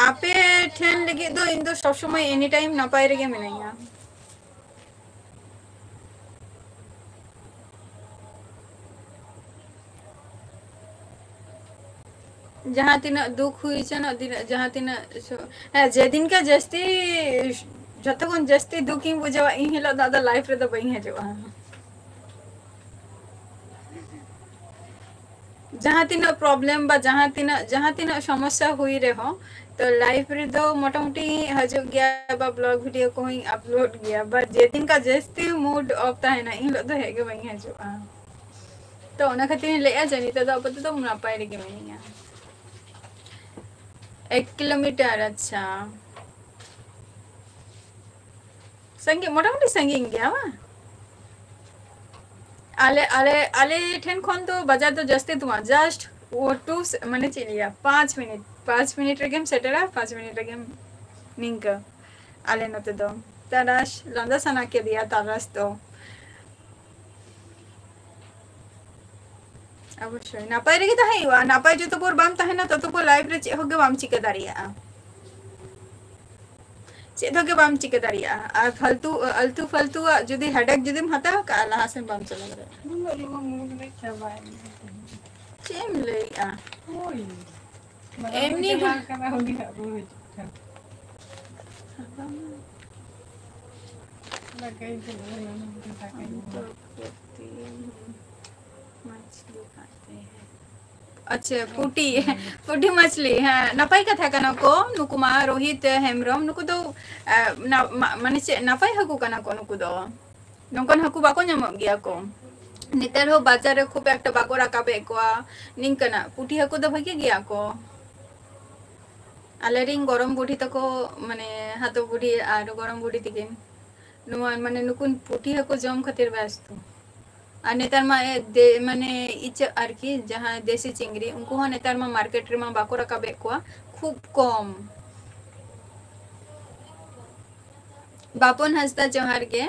ᱟᱯᱮ ᱴᱷᱮᱱ ᱞᱟᱹᱜᱤᱫ ᱫᱚ ᱤᱧ ᱫᱚ ᱥᱚᱵ ᱥᱚᱢᱚᱭ any time ᱱᱟᱯᱟᱭ ᱨᱮᱜᱮ ᱢᱤᱱᱟᱹᱧᱟ᱾ ᱡᱟᱦᱟᱸ ᱛᱤᱱᱟᱹᱜ ᱫᱩᱠ ᱦᱩᱭ ᱦᱚᱪᱚᱱᱚᱜ, ᱛᱤᱱᱟᱹᱜ, ᱡᱟᱦᱟᱸ ᱛᱤᱱᱟᱹᱜ ᱥᱩ-, ᱦᱮᱸ, ᱡᱮᱫᱤᱱ ᱠᱟ ᱡᱟᱹᱥᱛᱤ, ᱡᱷᱚᱛᱚ ᱠᱷᱚᱱ ᱡᱟᱹᱥᱛᱤ ᱫᱩᱠ ᱤᱧ ᱵᱩᱡᱷᱟᱹᱣᱟ, ᱤᱱ ᱦᱤᱞᱳᱜ ᱫᱚ ᱟᱫᱚ live ᱨᱮᱫᱚ ᱵᱟᱹᱧ ᱦᱤᱡᱩᱜᱼᱟ᱾ ᱡᱟᱦᱟᱸ ᱛᱤᱱᱟᱹᱜ problem ᱵᱟ ᱡᱟᱦᱟᱸ ᱛᱤᱱᱟᱹᱜ, ᱡᱟᱦᱟᱸ ᱛᱤᱱᱟᱹᱜ ᱥᱚᱢᱚᱥᱥᱟ ᱦᱩᱭ ᱨᱮᱦᱚᱸ, ᱛᱚ live ᱨᱮᱫᱚ ᱢᱚᱴᱟᱢᱩᱴᱤ ᱦᱤᱡᱩᱜ ᱜᱮᱭᱟ ᱵᱟ vlog video ᱠᱚᱦᱚᱸᱧ upload ᱜᱮᱭᱟ, but ᱡᱮᱫᱤᱱ ᱠᱟ ᱡᱟᱹᱥᱛᱤ mood off ᱛᱟᱦᱮᱱᱟ, ᱤᱱ ᱦᱤᱞᱳᱜ ᱫᱚ ᱦᱮᱡ ᱜᱮ ᱵᱟᱹᱧ ᱦᱤᱡᱩᱜᱼᱟ᱾ ᱛᱚ ᱚᱱᱟ ᱠᱷᱟᱹᱛᱤᱨ ᱤᱧ ᱞᱟᱹᱭᱮᱫᱼᱟ ᱡᱮ ᱱᱤᱛᱚᱜ ᱫᱚ ᱟᱯᱟᱛᱚᱛᱚ ᱱᱟᱯᱟᱭ ᱨᱮᱜᱮ ᱢᱤᱱᱟᱹᱧᱟ᱾ ᱮᱠ ᱠᱤᱞᱳᱢᱤᱴᱟᱨ, ᱟᱪᱪᱷᱟ᱾ ᱥᱟᱺᱜᱤᱧ, ᱢᱚᱴᱟᱢᱩᱴᱤ ᱥᱟᱺᱜᱤᱧ ᱜᱮᱭᱟ ᱵᱟᱝ? ᱟᱞᱮ, ᱟᱞᱮ, ᱟᱞᱮ ᱴᱷᱮᱱ ᱠᱷᱚᱱ ᱫᱚ ᱵᱟᱡᱟᱨ ᱫᱚ ᱡᱟᱹᱥᱛᱤ ᱫᱚ ᱵᱟᱝ, just ᱳ ᱴᱩ ᱥᱮ-, ᱢᱟᱱᱮ ᱪᱮᱫ ᱤᱧ ᱞᱟᱹᱭᱟ, ᱯᱟᱸᱪ ᱢᱤᱱᱤᱴ, ᱯᱟᱸᱪ ᱢᱤᱱᱤᱴ ᱨᱮᱜᱮᱢ ᱥᱮᱴᱮᱨᱟ, ᱯᱟᱸᱪ ᱢᱤᱱᱤᱴ ᱨᱮᱜᱮᱢ ᱱᱤᱝᱠᱟᱹ ᱟᱞᱮ ᱱᱚᱛᱮ ᱫᱚ᱾ ᱛᱟᱨᱟᱥ ᱞᱟᱸᱫᱟ ᱥᱟᱱᱟ ᱠᱮᱫᱮᱭᱟ ᱛᱟᱨᱟᱥ ᱫᱚ᱾ ᱚᱵᱚᱥᱥᱳᱭ, ᱱᱟᱯᱟᱭ ᱨᱮᱜᱮ ᱛᱟᱦᱮᱸ ᱦᱩᱭᱩᱜᱼᱟ᱾ ᱱᱟᱯᱟᱭ ᱡᱚᱛᱚ ᱵᱷᱳᱨ ᱵᱟᱢ ᱛᱟᱦᱮᱱᱟ, ᱛᱚᱛᱚ ᱵᱷᱳᱨ life ᱨᱮ ᱪᱮᱫ ᱦᱚᱸ ᱜᱮ ᱵᱟᱢ ᱪᱤᱠᱟᱹ ᱫᱟᱲᱮᱭᱟᱜᱼᱟ᱾ ᱪᱮᱫ ᱦᱚᱸ ᱜᱮ ᱵᱟᱢ ᱪᱤᱠᱟᱹ ᱫᱟᱲᱮᱭᱟᱜᱼᱟ᱾ ᱟᱨ ᱯᱷᱟᱞᱛᱩ, ᱟᱞᱛᱩ ᱯᱷᱟᱞᱛᱩᱣᱟᱜ ᱡᱩᱫᱤ headache ᱡᱩᱫᱤᱢ ᱦᱟᱛᱟᱣ ᱠᱟᱜᱼᱟ, ᱞᱟᱦᱟ ᱥᱮᱱ ᱵᱟᱢ ᱪᱟᱞᱟᱣ ᱫᱟᱲᱮᱭᱟᱜᱼᱟ᱾ ᱩᱱᱟᱹᱜ ᱞᱚᱜᱚᱱ ᱢᱩᱰ ᱞᱮ ᱪᱟᱵᱟᱭᱮᱱᱟ᱾ ᱪᱮᱫ ᱮᱢ ᱞᱟᱹᱭᱮᱜᱼᱟ? ᱦᱳᱭ᱾ ᱢᱟᱨᱟᱝ ᱮᱢᱱᱤ ᱪᱟᱞᱟᱣ ᱜᱮ᱾ ᱠᱟᱱᱟ, ᱩᱱᱤᱭᱟᱜ ᱵᱟᱹᱦᱩ ᱦᱤᱡᱩᱜ ᱠᱟᱱᱟ᱾ ᱫᱟᱠᱟᱧ ᱪᱚᱸᱫᱟᱭᱟ, ᱫᱟᱠᱟᱧ ᱦᱟᱢ ᱛᱚ ᱯᱩᱛᱤ ᱢᱟᱪᱷᱞᱤ ᱠᱷᱟᱛᱮ ᱦᱮᱸ᱾ ᱟᱪᱪᱷᱟ, ᱯᱩᱴᱤ, ᱯᱩᱴᱤ ᱢᱟᱪᱷᱞᱤ, ᱦᱮᱸ, ᱱᱟᱯᱟᱭ ᱠᱟᱛᱷᱟ ᱠᱟᱱᱟ ᱠᱚ᱾ ᱱᱩᱠᱩ ᱢᱟ ᱨᱳᱦᱤᱛ ᱦᱮᱢᱵᱨᱚᱢ, ᱱᱩᱠᱩ ᱫᱚ, ᱮ, ᱱᱟ-, ᱢᱟ-, ᱢᱟᱱᱮ ᱪᱮᱫ, ᱱᱟᱯᱟᱭ ᱦᱟᱹᱠᱩ ᱠᱟᱱᱟ ᱠᱚ ᱱᱩᱠᱩ ᱫᱚ᱾ ᱱᱚᱝᱠᱟᱱ ᱦᱟᱹᱠᱩ ᱵᱟᱠᱚ ᱧᱟᱢᱚᱜ ᱜᱮᱭᱟ ᱠᱚ᱾ ᱱᱮᱛᱟᱨ ᱦᱚᱸ ᱵᱟᱡᱟᱨ ᱨᱮ ᱠᱷᱩᱵ ᱮᱠᱴᱟ ᱵᱟᱠᱚ ᱨᱟᱠᱟᱵᱮᱫ ᱠᱚᱣᱟ᱾ ᱱᱤᱝᱠᱟᱹᱱᱟᱜ ᱯᱩᱴᱷᱤ ᱦᱟᱹᱠᱩ ᱫᱚ ᱵᱷᱟᱜᱤ ᱜᱮᱭᱟ ᱠᱚ᱾ ᱟᱞᱮᱨᱤᱱ ᱜᱚᱲᱚᱢ ᱵᱩᱰᱷᱤ ᱛᱟᱠᱚ, ᱢᱟᱱᱮ ᱦᱟᱛᱚ ᱵᱩᱰᱷᱤ ᱟᱨ ᱜᱚᱲᱚᱢ ᱵᱩᱰᱷᱤ ᱛᱟᱹᱠᱤᱱ, ᱱᱚᱣᱟ ᱢᱟᱱᱮ ᱱᱩᱠᱩ ᱯᱩᱴᱷᱤ ᱦᱟᱹᱠᱩ ᱡᱚᱢ ᱠᱷᱟᱹᱛᱤᱨ ᱵᱮᱥᱛᱚ᱾ ᱟᱨ ᱱᱮᱛᱟᱨ ᱢᱟ ᱮ, ᱫᱮ-, ᱢᱟᱱᱮ ᱤᱪᱟᱹᱜ ᱟᱨᱠᱤ, ᱡᱟᱦᱟᱸ ᱫᱮᱥᱤ ᱪᱤᱝᱲᱤ, ᱩᱱᱠᱩ ᱦᱚᱸ ᱱᱮᱛᱟᱨ ᱢᱟ market ᱨᱮᱢᱟ ᱵᱟᱠᱚ ᱨᱟᱠᱟᱵᱮᱫ ᱠᱚᱣᱟ, ᱠᱷᱩᱵ ᱠᱚᱢ᱾ ᱵᱟᱯᱚᱱ ᱦᱟᱸᱥᱫᱟ, ᱡᱚᱦᱟᱨ ᱜᱮ᱾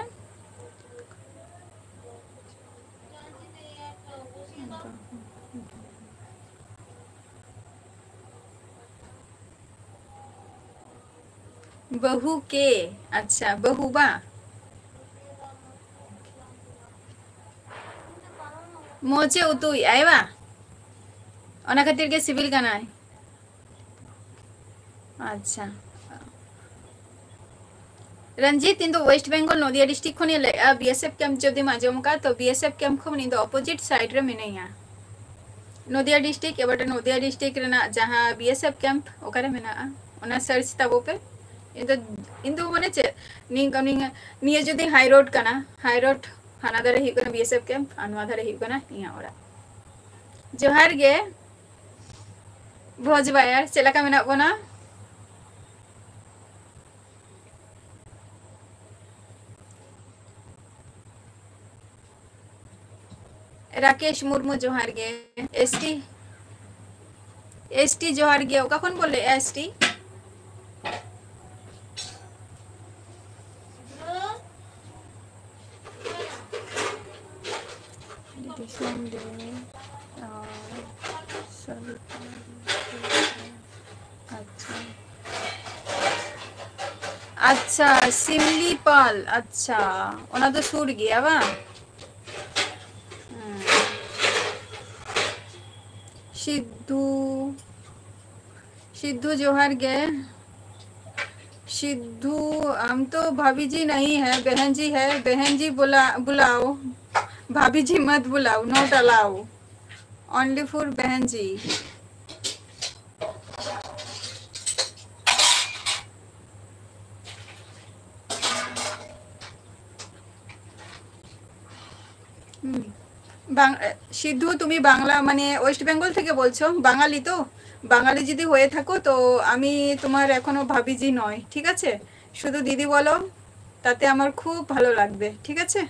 ᱵᱟᱹᱦᱩ ᱠᱮ, ᱟᱪᱪᱷᱟ, ᱵᱟᱹᱦᱩ ᱵᱟ᱾ ᱢᱚᱡᱮ ᱩᱛᱩᱭᱮᱜᱼᱟᱭ ᱵᱟ? ᱚᱱᱟ ᱠᱷᱟᱹᱛᱤᱨ ᱜᱮ ᱥᱤᱵᱤᱞ ᱠᱟᱱᱟᱭ᱾ ᱟᱪᱪᱷᱟ᱾ ᱨᱚᱧᱡᱤᱛ, ᱤᱧ ᱫᱚ ᱳᱭᱮᱥᱴ ᱵᱮᱝᱜᱚᱞ ᱱᱚᱫᱤᱭᱟ ᱰᱤᱥᱴᱨᱤᱠᱴ ᱠᱷᱚᱱᱤᱧ ᱞᱟᱹᱭᱮᱫᱼᱟ᱾ ᱵᱤ ᱮᱥ ᱮᱯᱷ ᱠᱮᱢᱯ ᱡᱩᱫᱤᱢ ᱟᱸᱡᱚᱢ ᱟᱠᱟᱫ, ᱛᱚ ᱵᱤ ᱮᱥ ᱮᱯᱷ ᱠᱮᱢᱯ ᱠᱷᱚᱱ ᱤᱧ ᱫᱚ ᱚᱯᱳᱡᱤᱴ ᱥᱟᱭᱤᱰ ᱨᱮ ᱢᱤᱱᱟᱹᱧᱟ᱾ ᱱᱚᱫᱤᱭᱟ ᱰᱤᱥᱴᱨᱤᱠᱴ, ᱮᱵᱟᱨ ᱱᱚᱫᱤᱭᱟ ᱰᱤᱥᱴᱨᱤᱠᱴ ᱨᱮᱱᱟᱜ ᱡᱟᱦᱟᱸ ᱵᱤ ᱮᱥ ᱮᱯᱷ ᱠᱮᱢᱯ, ᱚᱠᱟᱨᱮ ᱢᱮᱱᱟᱜᱼᱟ, ᱚᱱᱟ ᱥᱟᱨᱪ ᱛᱟᱵᱚ ᱯᱮ᱾ ᱤᱧ ᱫᱚ, ᱤᱧ ᱫᱚ ᱢᱟᱱᱮ ᱪᱮᱫ, ᱱᱤᱭᱟᱹ, ᱱᱤᱭᱟᱹ, ᱱᱤᱭᱟᱹ ᱡᱩᱫᱤ ᱦᱟᱭ ᱨᱳᱰ ᱠᱟᱱᱟ, ᱦᱟᱭ ᱨᱳᱰ ᱦᱟᱱᱟ ᱫᱷᱟᱨᱮ ᱦᱩᱭᱩᱜ ᱠᱟᱱᱟ ᱵᱤ ᱮᱥ ᱮᱯᱷ ᱠᱮᱢᱯ ᱟᱨ ᱱᱚᱣᱟ ᱫᱷᱟᱨᱮ ᱦᱩᱭᱩᱜ ᱠᱟᱱᱟ ᱤᱧᱟᱹᱜ ᱚᱲᱟᱜ᱾ ᱡᱚᱦᱟᱨ ᱜᱮ᱾ ᱵᱷᱚᱡᱽ ᱵᱟᱭᱟᱨ, ᱪᱮᱫ ᱞᱮᱠᱟ ᱢᱮᱱᱟᱜ ᱵᱚᱱᱟ? ᱨᱟᱠᱮᱥ ᱢᱩᱨᱢᱩ, ᱡᱚᱦᱟᱨ ᱜᱮ᱾ ᱮᱥ ᱴᱤ, ᱮᱥ ᱴᱤ, ᱡᱚᱦᱟᱨ ᱜᱮ᱾ ᱚᱠᱟ ᱠᱷᱚᱱ ᱵᱚᱱ ᱞᱟᱹᱭᱮᱜᱼᱟ, ᱮᱥ ᱴᱤ? ᱫᱤᱥᱚᱢ ᱨᱮ, ᱟᱨ ᱥᱟᱱᱛᱟᱲ, ᱟᱪᱪᱷᱟ᱾ ᱟᱪᱪᱷᱟ, ᱥᱤᱢᱞᱤᱯᱟᱞ, ᱟᱪᱪᱷᱟ, ᱚᱱᱟ ᱫᱚ ᱥᱩᱨ ᱜᱮᱭᱟ ᱵᱟᱝ? ᱦᱮᱸ᱾ ᱥᱤᱫᱷᱩ, ᱥᱤᱫᱷᱩ ᱡᱚᱦᱟᱨ ᱜᱮ᱾ ᱥᱤᱫᱷᱩ, ᱟᱢ ᱛᱚ ᱵᱷᱟᱵᱤ ᱡᱤ ᱱᱟᱦᱤ ᱦᱮ, ᱵᱮᱦᱮᱱ ᱡᱤ ᱦᱮ, ᱵᱮᱦᱮᱱ ᱡᱤ ᱵᱩᱞᱟ-, ᱵᱩᱞᱟᱣ, ᱵᱷᱟᱵᱤ ᱡᱤ ᱢᱟᱛ ᱵᱩᱞᱟᱣ, not allow, only for ᱵᱮᱦᱮᱱ ᱡᱤ᱾ হুম। বাং-, এ, সিদ্ধু, তুমি বাংলা, মানে, ওয়েস্ট বেঙ্গল থেকে বলছো? বাঙালি তো? বাঙালি যদি হয়ে থাকো, তো আমি তোমার এখনো ভাবিজি নয়, ঠিক আছে? শুধু দিদি বলো, তাতে আমার খুব ভালো লাগবে, ঠিক আছে?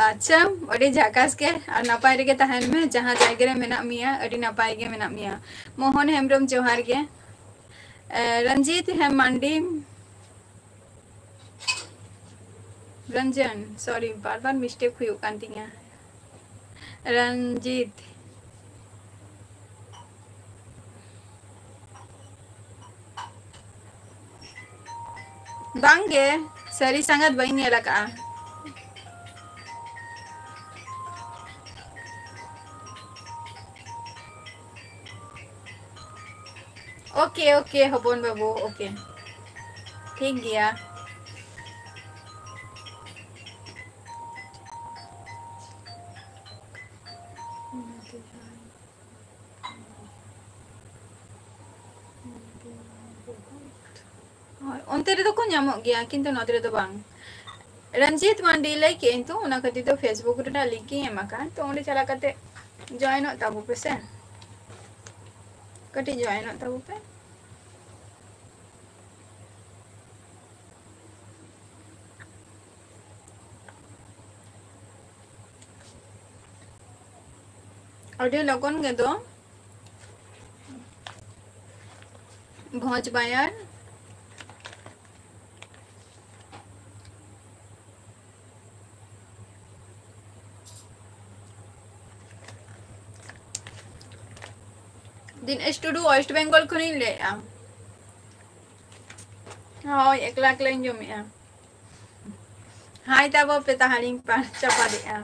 ᱟᱪᱪᱷᱟ, ᱟᱹᱰᱤ ᱡᱷᱟᱠᱟᱥ ᱜᱮ, ᱟᱨ ᱱᱟᱯᱟᱭ ᱨᱮᱜᱮ ᱛᱟᱦᱮᱱ ᱢᱮ, ᱡᱟᱦᱟᱸ ᱡᱟᱭᱜᱟ ᱨᱮ ᱢᱮᱱᱟᱜ ᱢᱮᱭᱟ, ᱟᱹᱰᱤ ᱱᱟᱯᱟᱭ ᱜᱮ ᱢᱮᱱᱟᱜ ᱢᱮᱭᱟ᱾ ᱢᱳᱦᱚᱱ ᱦᱮᱢᱵᱨᱚᱢ, ᱡᱚᱦᱟᱨ ᱜᱮ᱾ ᱮ, ᱨᱚᱧᱡᱤᱛ ᱦᱮᱢ ᱢᱟᱱᱰᱤ, ᱨᱚᱧᱡᱚᱱ, sorry, ᱵᱟᱨ ᱵᱟᱨ mistake ᱦᱩᱭᱩᱜ ᱠᱟᱱ ᱛᱤᱧᱟ᱾ ᱨᱚᱧᱡᱤᱛ᱾ ᱵᱟᱝᱜᱮ, ᱥᱟᱹᱨᱤ ᱥᱟᱸᱜᱟᱛ ᱵᱟᱹᱧ ᱧᱮᱞ ᱟᱠᱟᱫᱼᱟ᱾ ᱳᱠᱮ, ᱳᱠᱮ, ᱦᱚᱯᱚᱱ ᱵᱟᱹᱵᱩ, ᱳᱠᱮ᱾ ᱴᱷᱤᱠ ᱜᱮᱭᱟ᱾ ᱦᱳᱭ, ᱚᱱᱛᱮ ᱨᱮᱫᱚ ᱠᱚ ᱧᱟᱢᱚᱜ ᱜᱮᱭᱟ, ᱠᱤᱱᱛᱩ ᱱᱚᱛᱮ ᱨᱮᱫᱚ ᱵᱟᱝ᱾ ᱨᱚᱧᱡᱤᱛ ᱢᱟᱱᱰᱤ ᱞᱟᱹᱭ ᱠᱮᱜ ᱟᱹᱧ ᱛᱚ, ᱚᱱᱟ ᱠᱷᱟᱹᱛᱤᱨ ᱛᱮ Facebook ᱨᱮᱱᱟᱜ link ᱤᱧ ᱮᱢ ᱟᱠᱟᱫ, ᱛᱚ ᱚᱸᱰᱮ ᱪᱟᱞᱟᱣ ᱠᱟᱛᱮ joinᱚᱜ ᱛᱟᱵᱚ ᱯᱮ ᱥᱮ, ᱠᱟᱹᱴᱤᱡ joinᱚᱜ ᱛᱟᱵᱚ ᱯᱮ᱾ ᱟᱹᱰᱤ ᱞᱚᱜᱚᱱ ᱜᱮ ᱫᱚ ᱵᱷᱚᱸᱡᱽ ᱵᱟᱭᱟᱨ᱾ ᱫᱤᱱᱮᱥ ᱴᱩᱰᱩ, West Bengal ᱠᱷᱚᱱᱤᱧ ᱞᱟᱹᱭᱮᱫᱼᱟ᱾ ᱦᱳᱭ, ᱮᱠᱞᱟ ᱮᱠᱞᱟᱧ ᱡᱚᱢᱮᱫᱼᱟ᱾ ᱦᱟᱭ ᱛᱟᱵᱚ ᱯᱮ, ᱛᱟᱦᱟᱞᱤᱧ ᱯᱟᱨᱪᱟ ᱯᱟᱫᱮᱜᱼᱟ᱾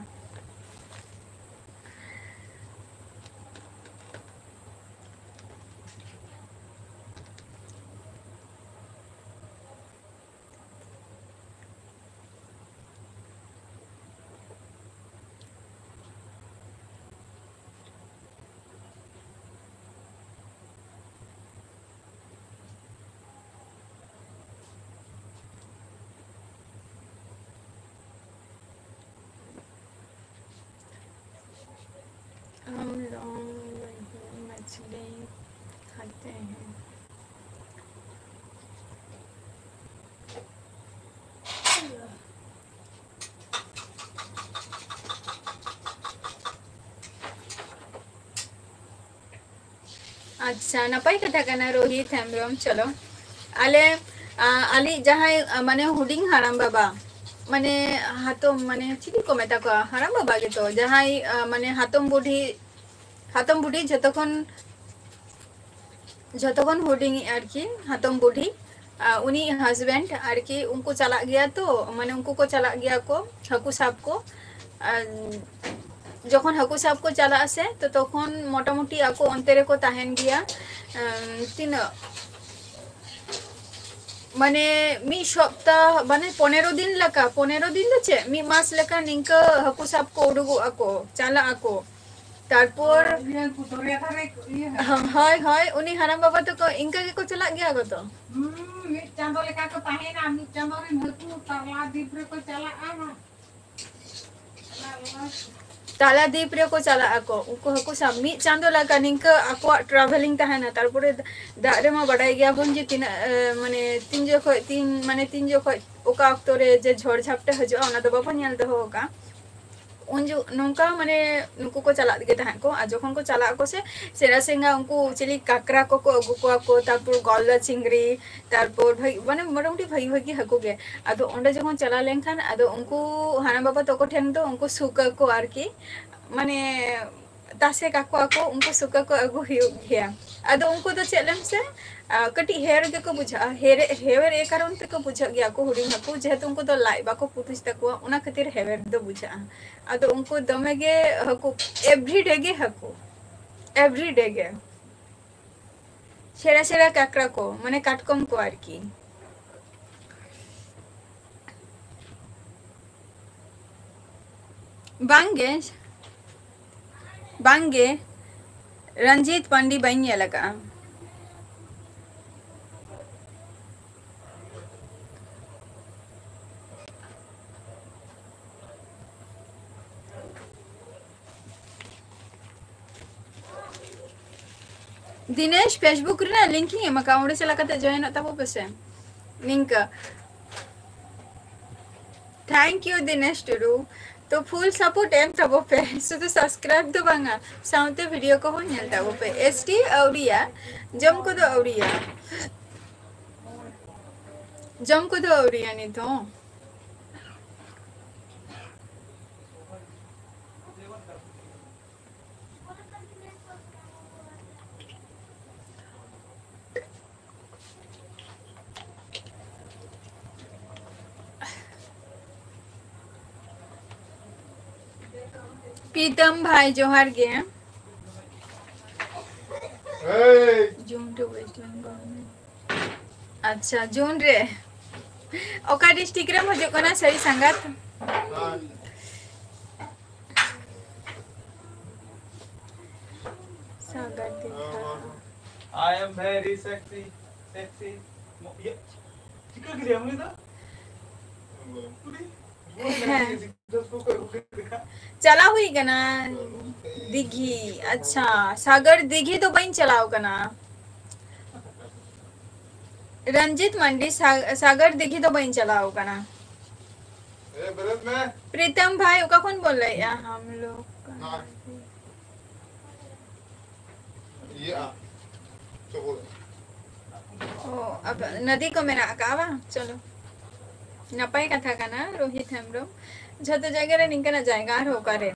हम लोग मछली खाते हैं। ᱟᱪᱪᱷᱟ, ᱱᱟᱯᱟᱭ ᱠᱟᱛᱷᱟ ᱠᱟᱱᱟ ᱨᱳᱦᱤᱛ ᱦᱮᱢᱵᱨᱚᱢ᱾ ᱪᱚᱞᱚ, ᱟᱞᱮ, ᱟ, ᱟᱞᱮ ᱡᱟᱦᱟᱸᱭ, ᱟ, ᱢᱟᱱᱮ ᱦᱩᱰᱤᱧ ᱦᱟᱲᱟᱢ ᱵᱟᱵᱟ, ᱢᱟᱱᱮ ᱦᱟᱛᱚᱢ, ᱢᱟᱱᱮ ᱪᱤᱞᱤ ᱠᱚ ᱢᱮᱛᱟ ᱠᱚᱣᱟ, ᱦᱟᱲᱟᱢ ᱵᱟᱵᱟ ᱜᱮᱛᱚ, ᱡᱟᱦᱟᱸᱭ, ᱟ, ᱢᱟᱱᱮ ᱦᱟᱛᱚᱢ ᱵᱩᱰᱷᱤ, ᱦᱟᱛᱚᱢ ᱵᱩᱰᱷᱤ ᱡᱷᱚᱛᱚ ᱠᱷᱚᱱ, ᱡᱷᱚᱛᱚ ᱠᱷᱚᱱ ᱦᱩᱰᱤᱧᱤᱡ ᱟᱨᱠᱤ, ᱦᱟᱛᱚᱢ ᱵᱩᱰᱷᱤ, ᱟ, ᱩᱱᱤ husband ᱟᱨᱠᱤ, ᱩᱱᱠᱩ ᱪᱟᱞᱟᱜ ᱜᱮᱭᱟ ᱛᱚ, ᱢᱟᱱᱮ ᱩᱱᱠᱩ ᱠᱚ ᱪᱟᱞᱟᱜ ᱜᱮᱭᱟ ᱠᱚ ᱦᱟᱹᱠᱩ ᱥᱟᱵ ᱠᱚ᱾ ᱟᱨ ᱡᱚᱠᱷᱚᱱ ᱦᱟᱹᱠᱩ ᱥᱟᱵ ᱠᱚ ᱪᱟᱞᱟᱜᱼᱟ ᱥᱮ, ᱛᱚ ᱛᱚᱠᱷᱚᱱ ᱢᱚᱴᱟᱢᱩᱴᱤ ᱟᱠᱚ ᱚᱱᱛᱮ ᱨᱮᱠᱚ ᱛᱟᱦᱮᱱ ᱜᱮᱭᱟ᱾ ᱮᱢ, ᱛᱤᱱᱟᱹᱜ, ᱢᱟᱱᱮ, ᱢᱤᱫ ᱥᱚᱯᱛᱟ, ᱢᱟᱱᱮ, ᱯᱚᱱᱮᱨᱚ ᱫᱤᱱ ᱞᱮᱠᱟ, ᱯᱚᱱᱮᱨᱚ ᱫᱤᱱ ᱫᱚ ᱪᱮᱫ, ᱢᱤᱫ ᱢᱟᱥ ᱞᱮᱠᱟ ᱱᱤᱝᱠᱟᱹ ᱦᱟᱹᱠᱩ ᱥᱟᱵ ᱠᱚ ᱩᱰᱩᱠᱚᱜ ᱟᱠᱚ, ᱪᱟᱞᱟᱜ ᱟᱠᱚ᱾ ᱛᱟᱨᱯᱚᱨ, ᱤᱭᱟᱹ, ᱩᱱᱠᱩ ᱫᱚᱨᱭᱟ ᱫᱷᱟᱨᱮ ᱠᱚ, ᱤᱭᱟᱹ ᱦᱟᱹᱠᱩ᱾ ᱦᱳᱭ, ᱦᱳᱭ, ᱩᱱᱤ ᱦᱟᱲᱟᱢ ᱵᱟᱵᱟ ᱛᱟᱠᱚ ᱤᱱᱠᱟᱹ ᱜᱮᱠᱚ ᱪᱟᱞᱟᱜ ᱜᱮᱭᱟ ᱠᱚ ᱛᱚ᱾ ᱦᱩᱸ, ᱢᱤᱫ ᱪᱟᱸᱫᱚ ᱞᱮᱠᱟ ᱠᱚ ᱛᱟᱦᱮᱱᱟ, ᱢᱤᱫ ᱪᱟᱸᱫᱚ ᱨᱮᱱ ᱦᱟᱹᱠᱩ ᱛᱟᱞᱟ ᱫᱤᱯ ᱨᱮᱠᱚ ᱪᱟᱞᱟᱜᱼᱟ᱾ ᱛᱟᱞᱟ ᱫᱤᱯ ᱨᱮᱠᱚ ᱪᱟᱞᱟᱜ ᱟᱠᱚ, ᱩᱱᱠᱩ ᱦᱟᱹᱠᱩ ᱥᱟᱵ ᱢᱤᱫ ᱪᱟᱸᱫᱚ ᱞᱮᱠᱟ ᱱᱤᱝᱠᱟᱹ ᱟᱠᱚᱣᱟᱜ travelling ᱛᱟᱦᱮᱱᱟ᱾ ᱛᱟᱨᱯᱚᱨᱮ ᱫᱟᱜ ᱨᱮᱢᱟ ᱵᱟᱰᱟᱭ ᱜᱮᱭᱟᱵᱚᱱ ᱡᱮ ᱛᱤᱱᱟᱹᱜ, ᱮ, ᱢᱟᱱᱮ, ᱛᱤᱱ ᱡᱚᱠᱷᱚᱡ, ᱛᱤᱱ, ᱢᱟᱱᱮ, ᱛᱤᱱ ᱡᱚᱠᱷᱚᱡ ᱚᱠᱟ ᱚᱠᱛᱚ ᱨᱮ ᱡᱮ ᱡᱷᱚᱲ ᱡᱷᱟᱯᱴᱟ ᱦᱤᱡᱩᱜᱼᱟ, ᱚᱱᱟ ᱫᱚ ᱵᱟᱵᱚᱱ ᱧᱮᱞ ᱫᱚᱦᱚ ᱟᱠᱟᱫᱼᱟ᱾ ᱩᱱ ᱡᱚ-, ᱱᱚᱝᱠᱟ, ᱢᱟᱱᱮ, ᱱᱩᱠᱩ ᱠᱚ ᱪᱟᱞᱟᱜ ᱜᱮ ᱛᱟᱦᱮᱸᱫ ᱠᱚ᱾ ᱟᱨ ᱡᱚᱠᱷᱚᱱ ᱠᱚ ᱪᱟᱞᱟᱜ ᱟᱠᱚ ᱥᱮ, ᱥᱮᱬᱟ ᱥᱮᱬᱟ ᱩᱱᱠᱩ ᱪᱤᱞᱤ ᱠᱟᱠᱨᱟ ᱠᱚᱠᱚ ᱟᱹᱜᱩ ᱠᱚᱣᱟ ᱠᱚ, ᱛᱟᱨᱯᱚᱨ ᱜᱚᱞᱫᱟ ᱪᱤᱝᱲᱤ, ᱛᱟᱨᱯᱚᱨ ᱵᱷᱟᱜᱤ, ᱢᱟᱱᱮ, ᱢᱚᱴᱟᱢᱩᱴᱤ ᱵᱷᱟᱜᱤ ᱵᱷᱟᱜᱤ ᱦᱟᱹᱠᱩ ᱜᱮ᱾ ᱟᱫᱚ ᱚᱸᱰᱮ ᱡᱚᱠᱷᱚᱱ ᱪᱟᱞᱟᱣ ᱞᱮᱱᱠᱷᱟᱱ, ᱟᱫᱚ ᱩᱱᱠᱩ ᱦᱟᱲᱟᱢ ᱵᱟᱵᱟ ᱛᱟᱠᱚ ᱴᱷᱮᱱ ᱫᱚ ᱩᱱᱠᱩ ᱥᱩᱠ ᱟᱠᱚ ᱟᱨᱠᱤ, ᱢᱟᱱᱮ, ᱛᱟᱥᱮ ᱠᱟᱠᱚᱣᱟ ᱠᱚ, ᱩᱱᱠᱩ ᱥᱩᱠ ᱟᱠᱚ ᱟᱹᱜᱩ ᱦᱩᱭᱩᱜ ᱜᱮᱭᱟ᱾ ᱟᱫᱚ ᱩᱱᱠᱩ ᱫᱚ ᱪᱮᱫ ᱞᱮᱢ ᱥᱮ, ᱟ, ᱠᱟᱹᱴᱤᱡ ᱦᱮᱣᱮᱨ ᱜᱮᱠᱚ ᱵᱩᱡᱷᱟᱹᱜᱼᱟ᱾ ᱦᱮᱣᱮᱨ, ᱦᱮᱣᱮᱨ ᱮ ᱠᱟᱨᱚᱱ ᱛᱮᱠᱚ ᱵᱩᱡᱷᱟᱹᱜ ᱜᱮᱭᱟ ᱠᱚ ᱦᱩᱰᱤᱧ ᱦᱟᱹᱠᱩ, ᱡᱮᱦᱮᱛᱩ ᱩᱱᱠᱩ ᱫᱚ ᱞᱟᱡ ᱵᱟᱠᱚ ᱯᱩᱴᱩᱡ ᱛᱟᱠᱚᱣᱟ, ᱚᱱᱟ ᱠᱷᱟᱹᱛᱤᱨ ᱦᱮᱣᱮᱨ ᱫᱚ ᱵᱩᱡᱷᱟᱹᱜᱼᱟ᱾ ᱟᱫᱚ ᱩᱱᱠᱩ ᱫᱚᱢᱮ ᱜᱮ ᱦᱟᱹᱠᱩ, everyday ᱜᱮ ᱦᱟᱹᱠᱩ, everyday ᱜᱮ᱾ ᱥᱮᱬᱟ ᱥᱮᱬᱟ ᱠᱟᱠᱲᱟ ᱠᱚ, ᱢᱟᱱᱮ ᱠᱟᱴᱠᱚᱢ ᱠᱚ ᱟᱨᱠᱤ᱾ ᱵᱟᱝᱜᱮ, ᱵᱟᱝᱜᱮ, ᱨᱚᱧᱡᱤᱛ ᱯᱟᱱᱰᱤ ᱵᱟᱹᱧ ᱧᱮᱞ ᱟᱠᱟᱫᱼᱟ᱾ ᱫᱤᱱᱮᱥ, Facebook ᱨᱮᱱᱟᱜ link ᱤᱧ ᱮᱢ ᱟᱠᱟᱫᱼᱟ, ᱚᱸᱰᱮ ᱪᱟᱞᱟᱣ ᱠᱟᱛᱮ join ᱚᱜ ᱛᱟᱵᱚ ᱯᱮᱥᱮ᱾ ᱱᱤᱝᱠᱟᱹ᱾ Thank you, ᱫᱤᱱᱮᱥ ᱴᱩᱰᱩ᱾ ᱛᱚ, full support ᱮᱢ ᱛᱟᱵᱚ ᱯᱮ, ᱥᱩᱫᱷᱩ subscribe ᱫᱚ ᱵᱟᱝᱟ, ᱥᱟᱶᱛᱮ video ᱠᱚᱦᱚᱸ ᱧᱮᱞ ᱛᱟᱵᱚ ᱯᱮ᱾ ᱮᱥ ᱴᱤ ᱟᱹᱣᱨᱤᱭᱟ, ᱡᱚᱢ ᱠᱚᱫᱚ ᱟᱹᱣᱨᱤᱭᱟ, ᱡᱚᱢ ᱠᱚᱫᱚ ᱟᱹᱣᱨᱤᱭᱟ ᱱᱤᱛ ᱦᱚᱸ᱾ ᱯᱨᱤᱛᱚᱢ ᱵᱷᱟᱭ, ᱡᱚᱦᱟᱨ ᱜᱮ᱾ ᱦᱮᱭ᱾ ᱡᱩᱱ ᱨᱮ West Bengal ᱢᱮ᱾ ᱟᱪᱪᱷᱟ, ᱡᱩᱱ ᱨᱮ᱾ ᱚᱠᱟ district ᱨᱮᱢ ᱦᱤᱡᱩᱜ ᱠᱟᱱᱟ ᱥᱟᱹᱨᱤ ᱥᱟᱸᱜᱟᱛ? ᱦᱮᱸ᱾ ᱥᱟᱜᱟᱨ ᱫᱤᱜᱷᱟ᱾ I am very sexy, sexy. ᱤᱭᱟᱹ, ᱪᱤᱠᱟᱹ ᱠᱮᱫᱮᱭᱟᱢ ᱩᱱᱤ ᱫᱚ? ᱦᱮᱸ᱾ ᱪᱟᱞᱟᱣ ᱦᱩᱭ ᱠᱟᱱᱟ ᱫᱤᱜᱷᱤ᱾ ᱟᱪᱪᱷᱟ, ᱥᱟᱜᱚᱨ ᱫᱤᱜᱷᱤ ᱫᱚ ᱵᱟᱹᱧ ᱪᱟᱞᱟᱣ ᱠᱟᱱᱟ᱾ ᱨᱚᱧᱡᱤᱛ ᱢᱟᱱᱰᱤ, ᱥᱟ-, ᱥᱟᱜᱚᱨ ᱫᱤᱜᱷᱤ ᱫᱚ ᱵᱟᱹᱧ ᱪᱟᱞᱟᱣ ᱠᱟᱱᱟ᱾ ᱯᱨᱤᱛᱚᱢ ᱵᱷᱟᱭ, ᱚᱠᱟ ᱠᱷᱚᱱ ᱵᱚᱱ ᱞᱟᱹᱭᱮᱜᱼᱟ? ᱦᱟᱢ ᱞᱳᱜ ᱠᱟ ᱤᱭᱟᱹ, ᱪᱚᱠᱚᱞ᱾ ᱚ, ᱟᱯᱮ ᱱᱚᱫᱤ ᱠᱚ ᱢᱮᱱᱟᱜ ᱟᱠᱟᱫᱼᱟ ᱵᱟᱝ? ᱪᱚᱞᱚ, ᱱᱟᱯᱟᱭ ᱠᱟᱛᱷᱟ ᱠᱟᱱᱟ ᱨᱳᱦᱤᱛ ᱦᱮᱢᱵᱨᱚᱢ᱾ ᱡᱷᱚᱛᱚ ᱡᱟᱭᱜᱟ ᱨᱮ ᱱᱤᱝᱠᱟᱱᱟᱜ ᱡᱟᱭᱜᱟ ᱟᱨᱦᱚᱸ ᱚᱠᱟᱨᱮ?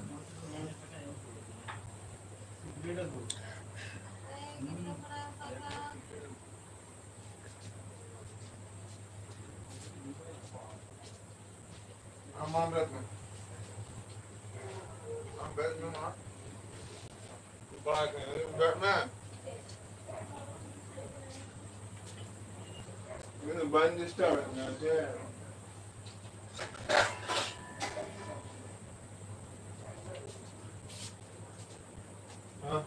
ᱟᱢ ᱵᱟᱢ ᱵᱮᱨᱮᱫ ᱠᱟᱱᱟ᱾ ᱟᱢ ᱵᱮᱨᱮᱫ ᱢᱮ ᱢᱟ᱾ ᱵᱟᱲᱟᱭ ᱠᱟᱱᱟ, ᱵᱮᱨᱮᱫ ᱢᱮ᱾ ᱤᱧ ᱫᱚ ᱵᱟᱹᱧ disturb ᱮᱫ ᱢᱮᱭᱟ ᱪᱮ? ᱦᱮᱸ?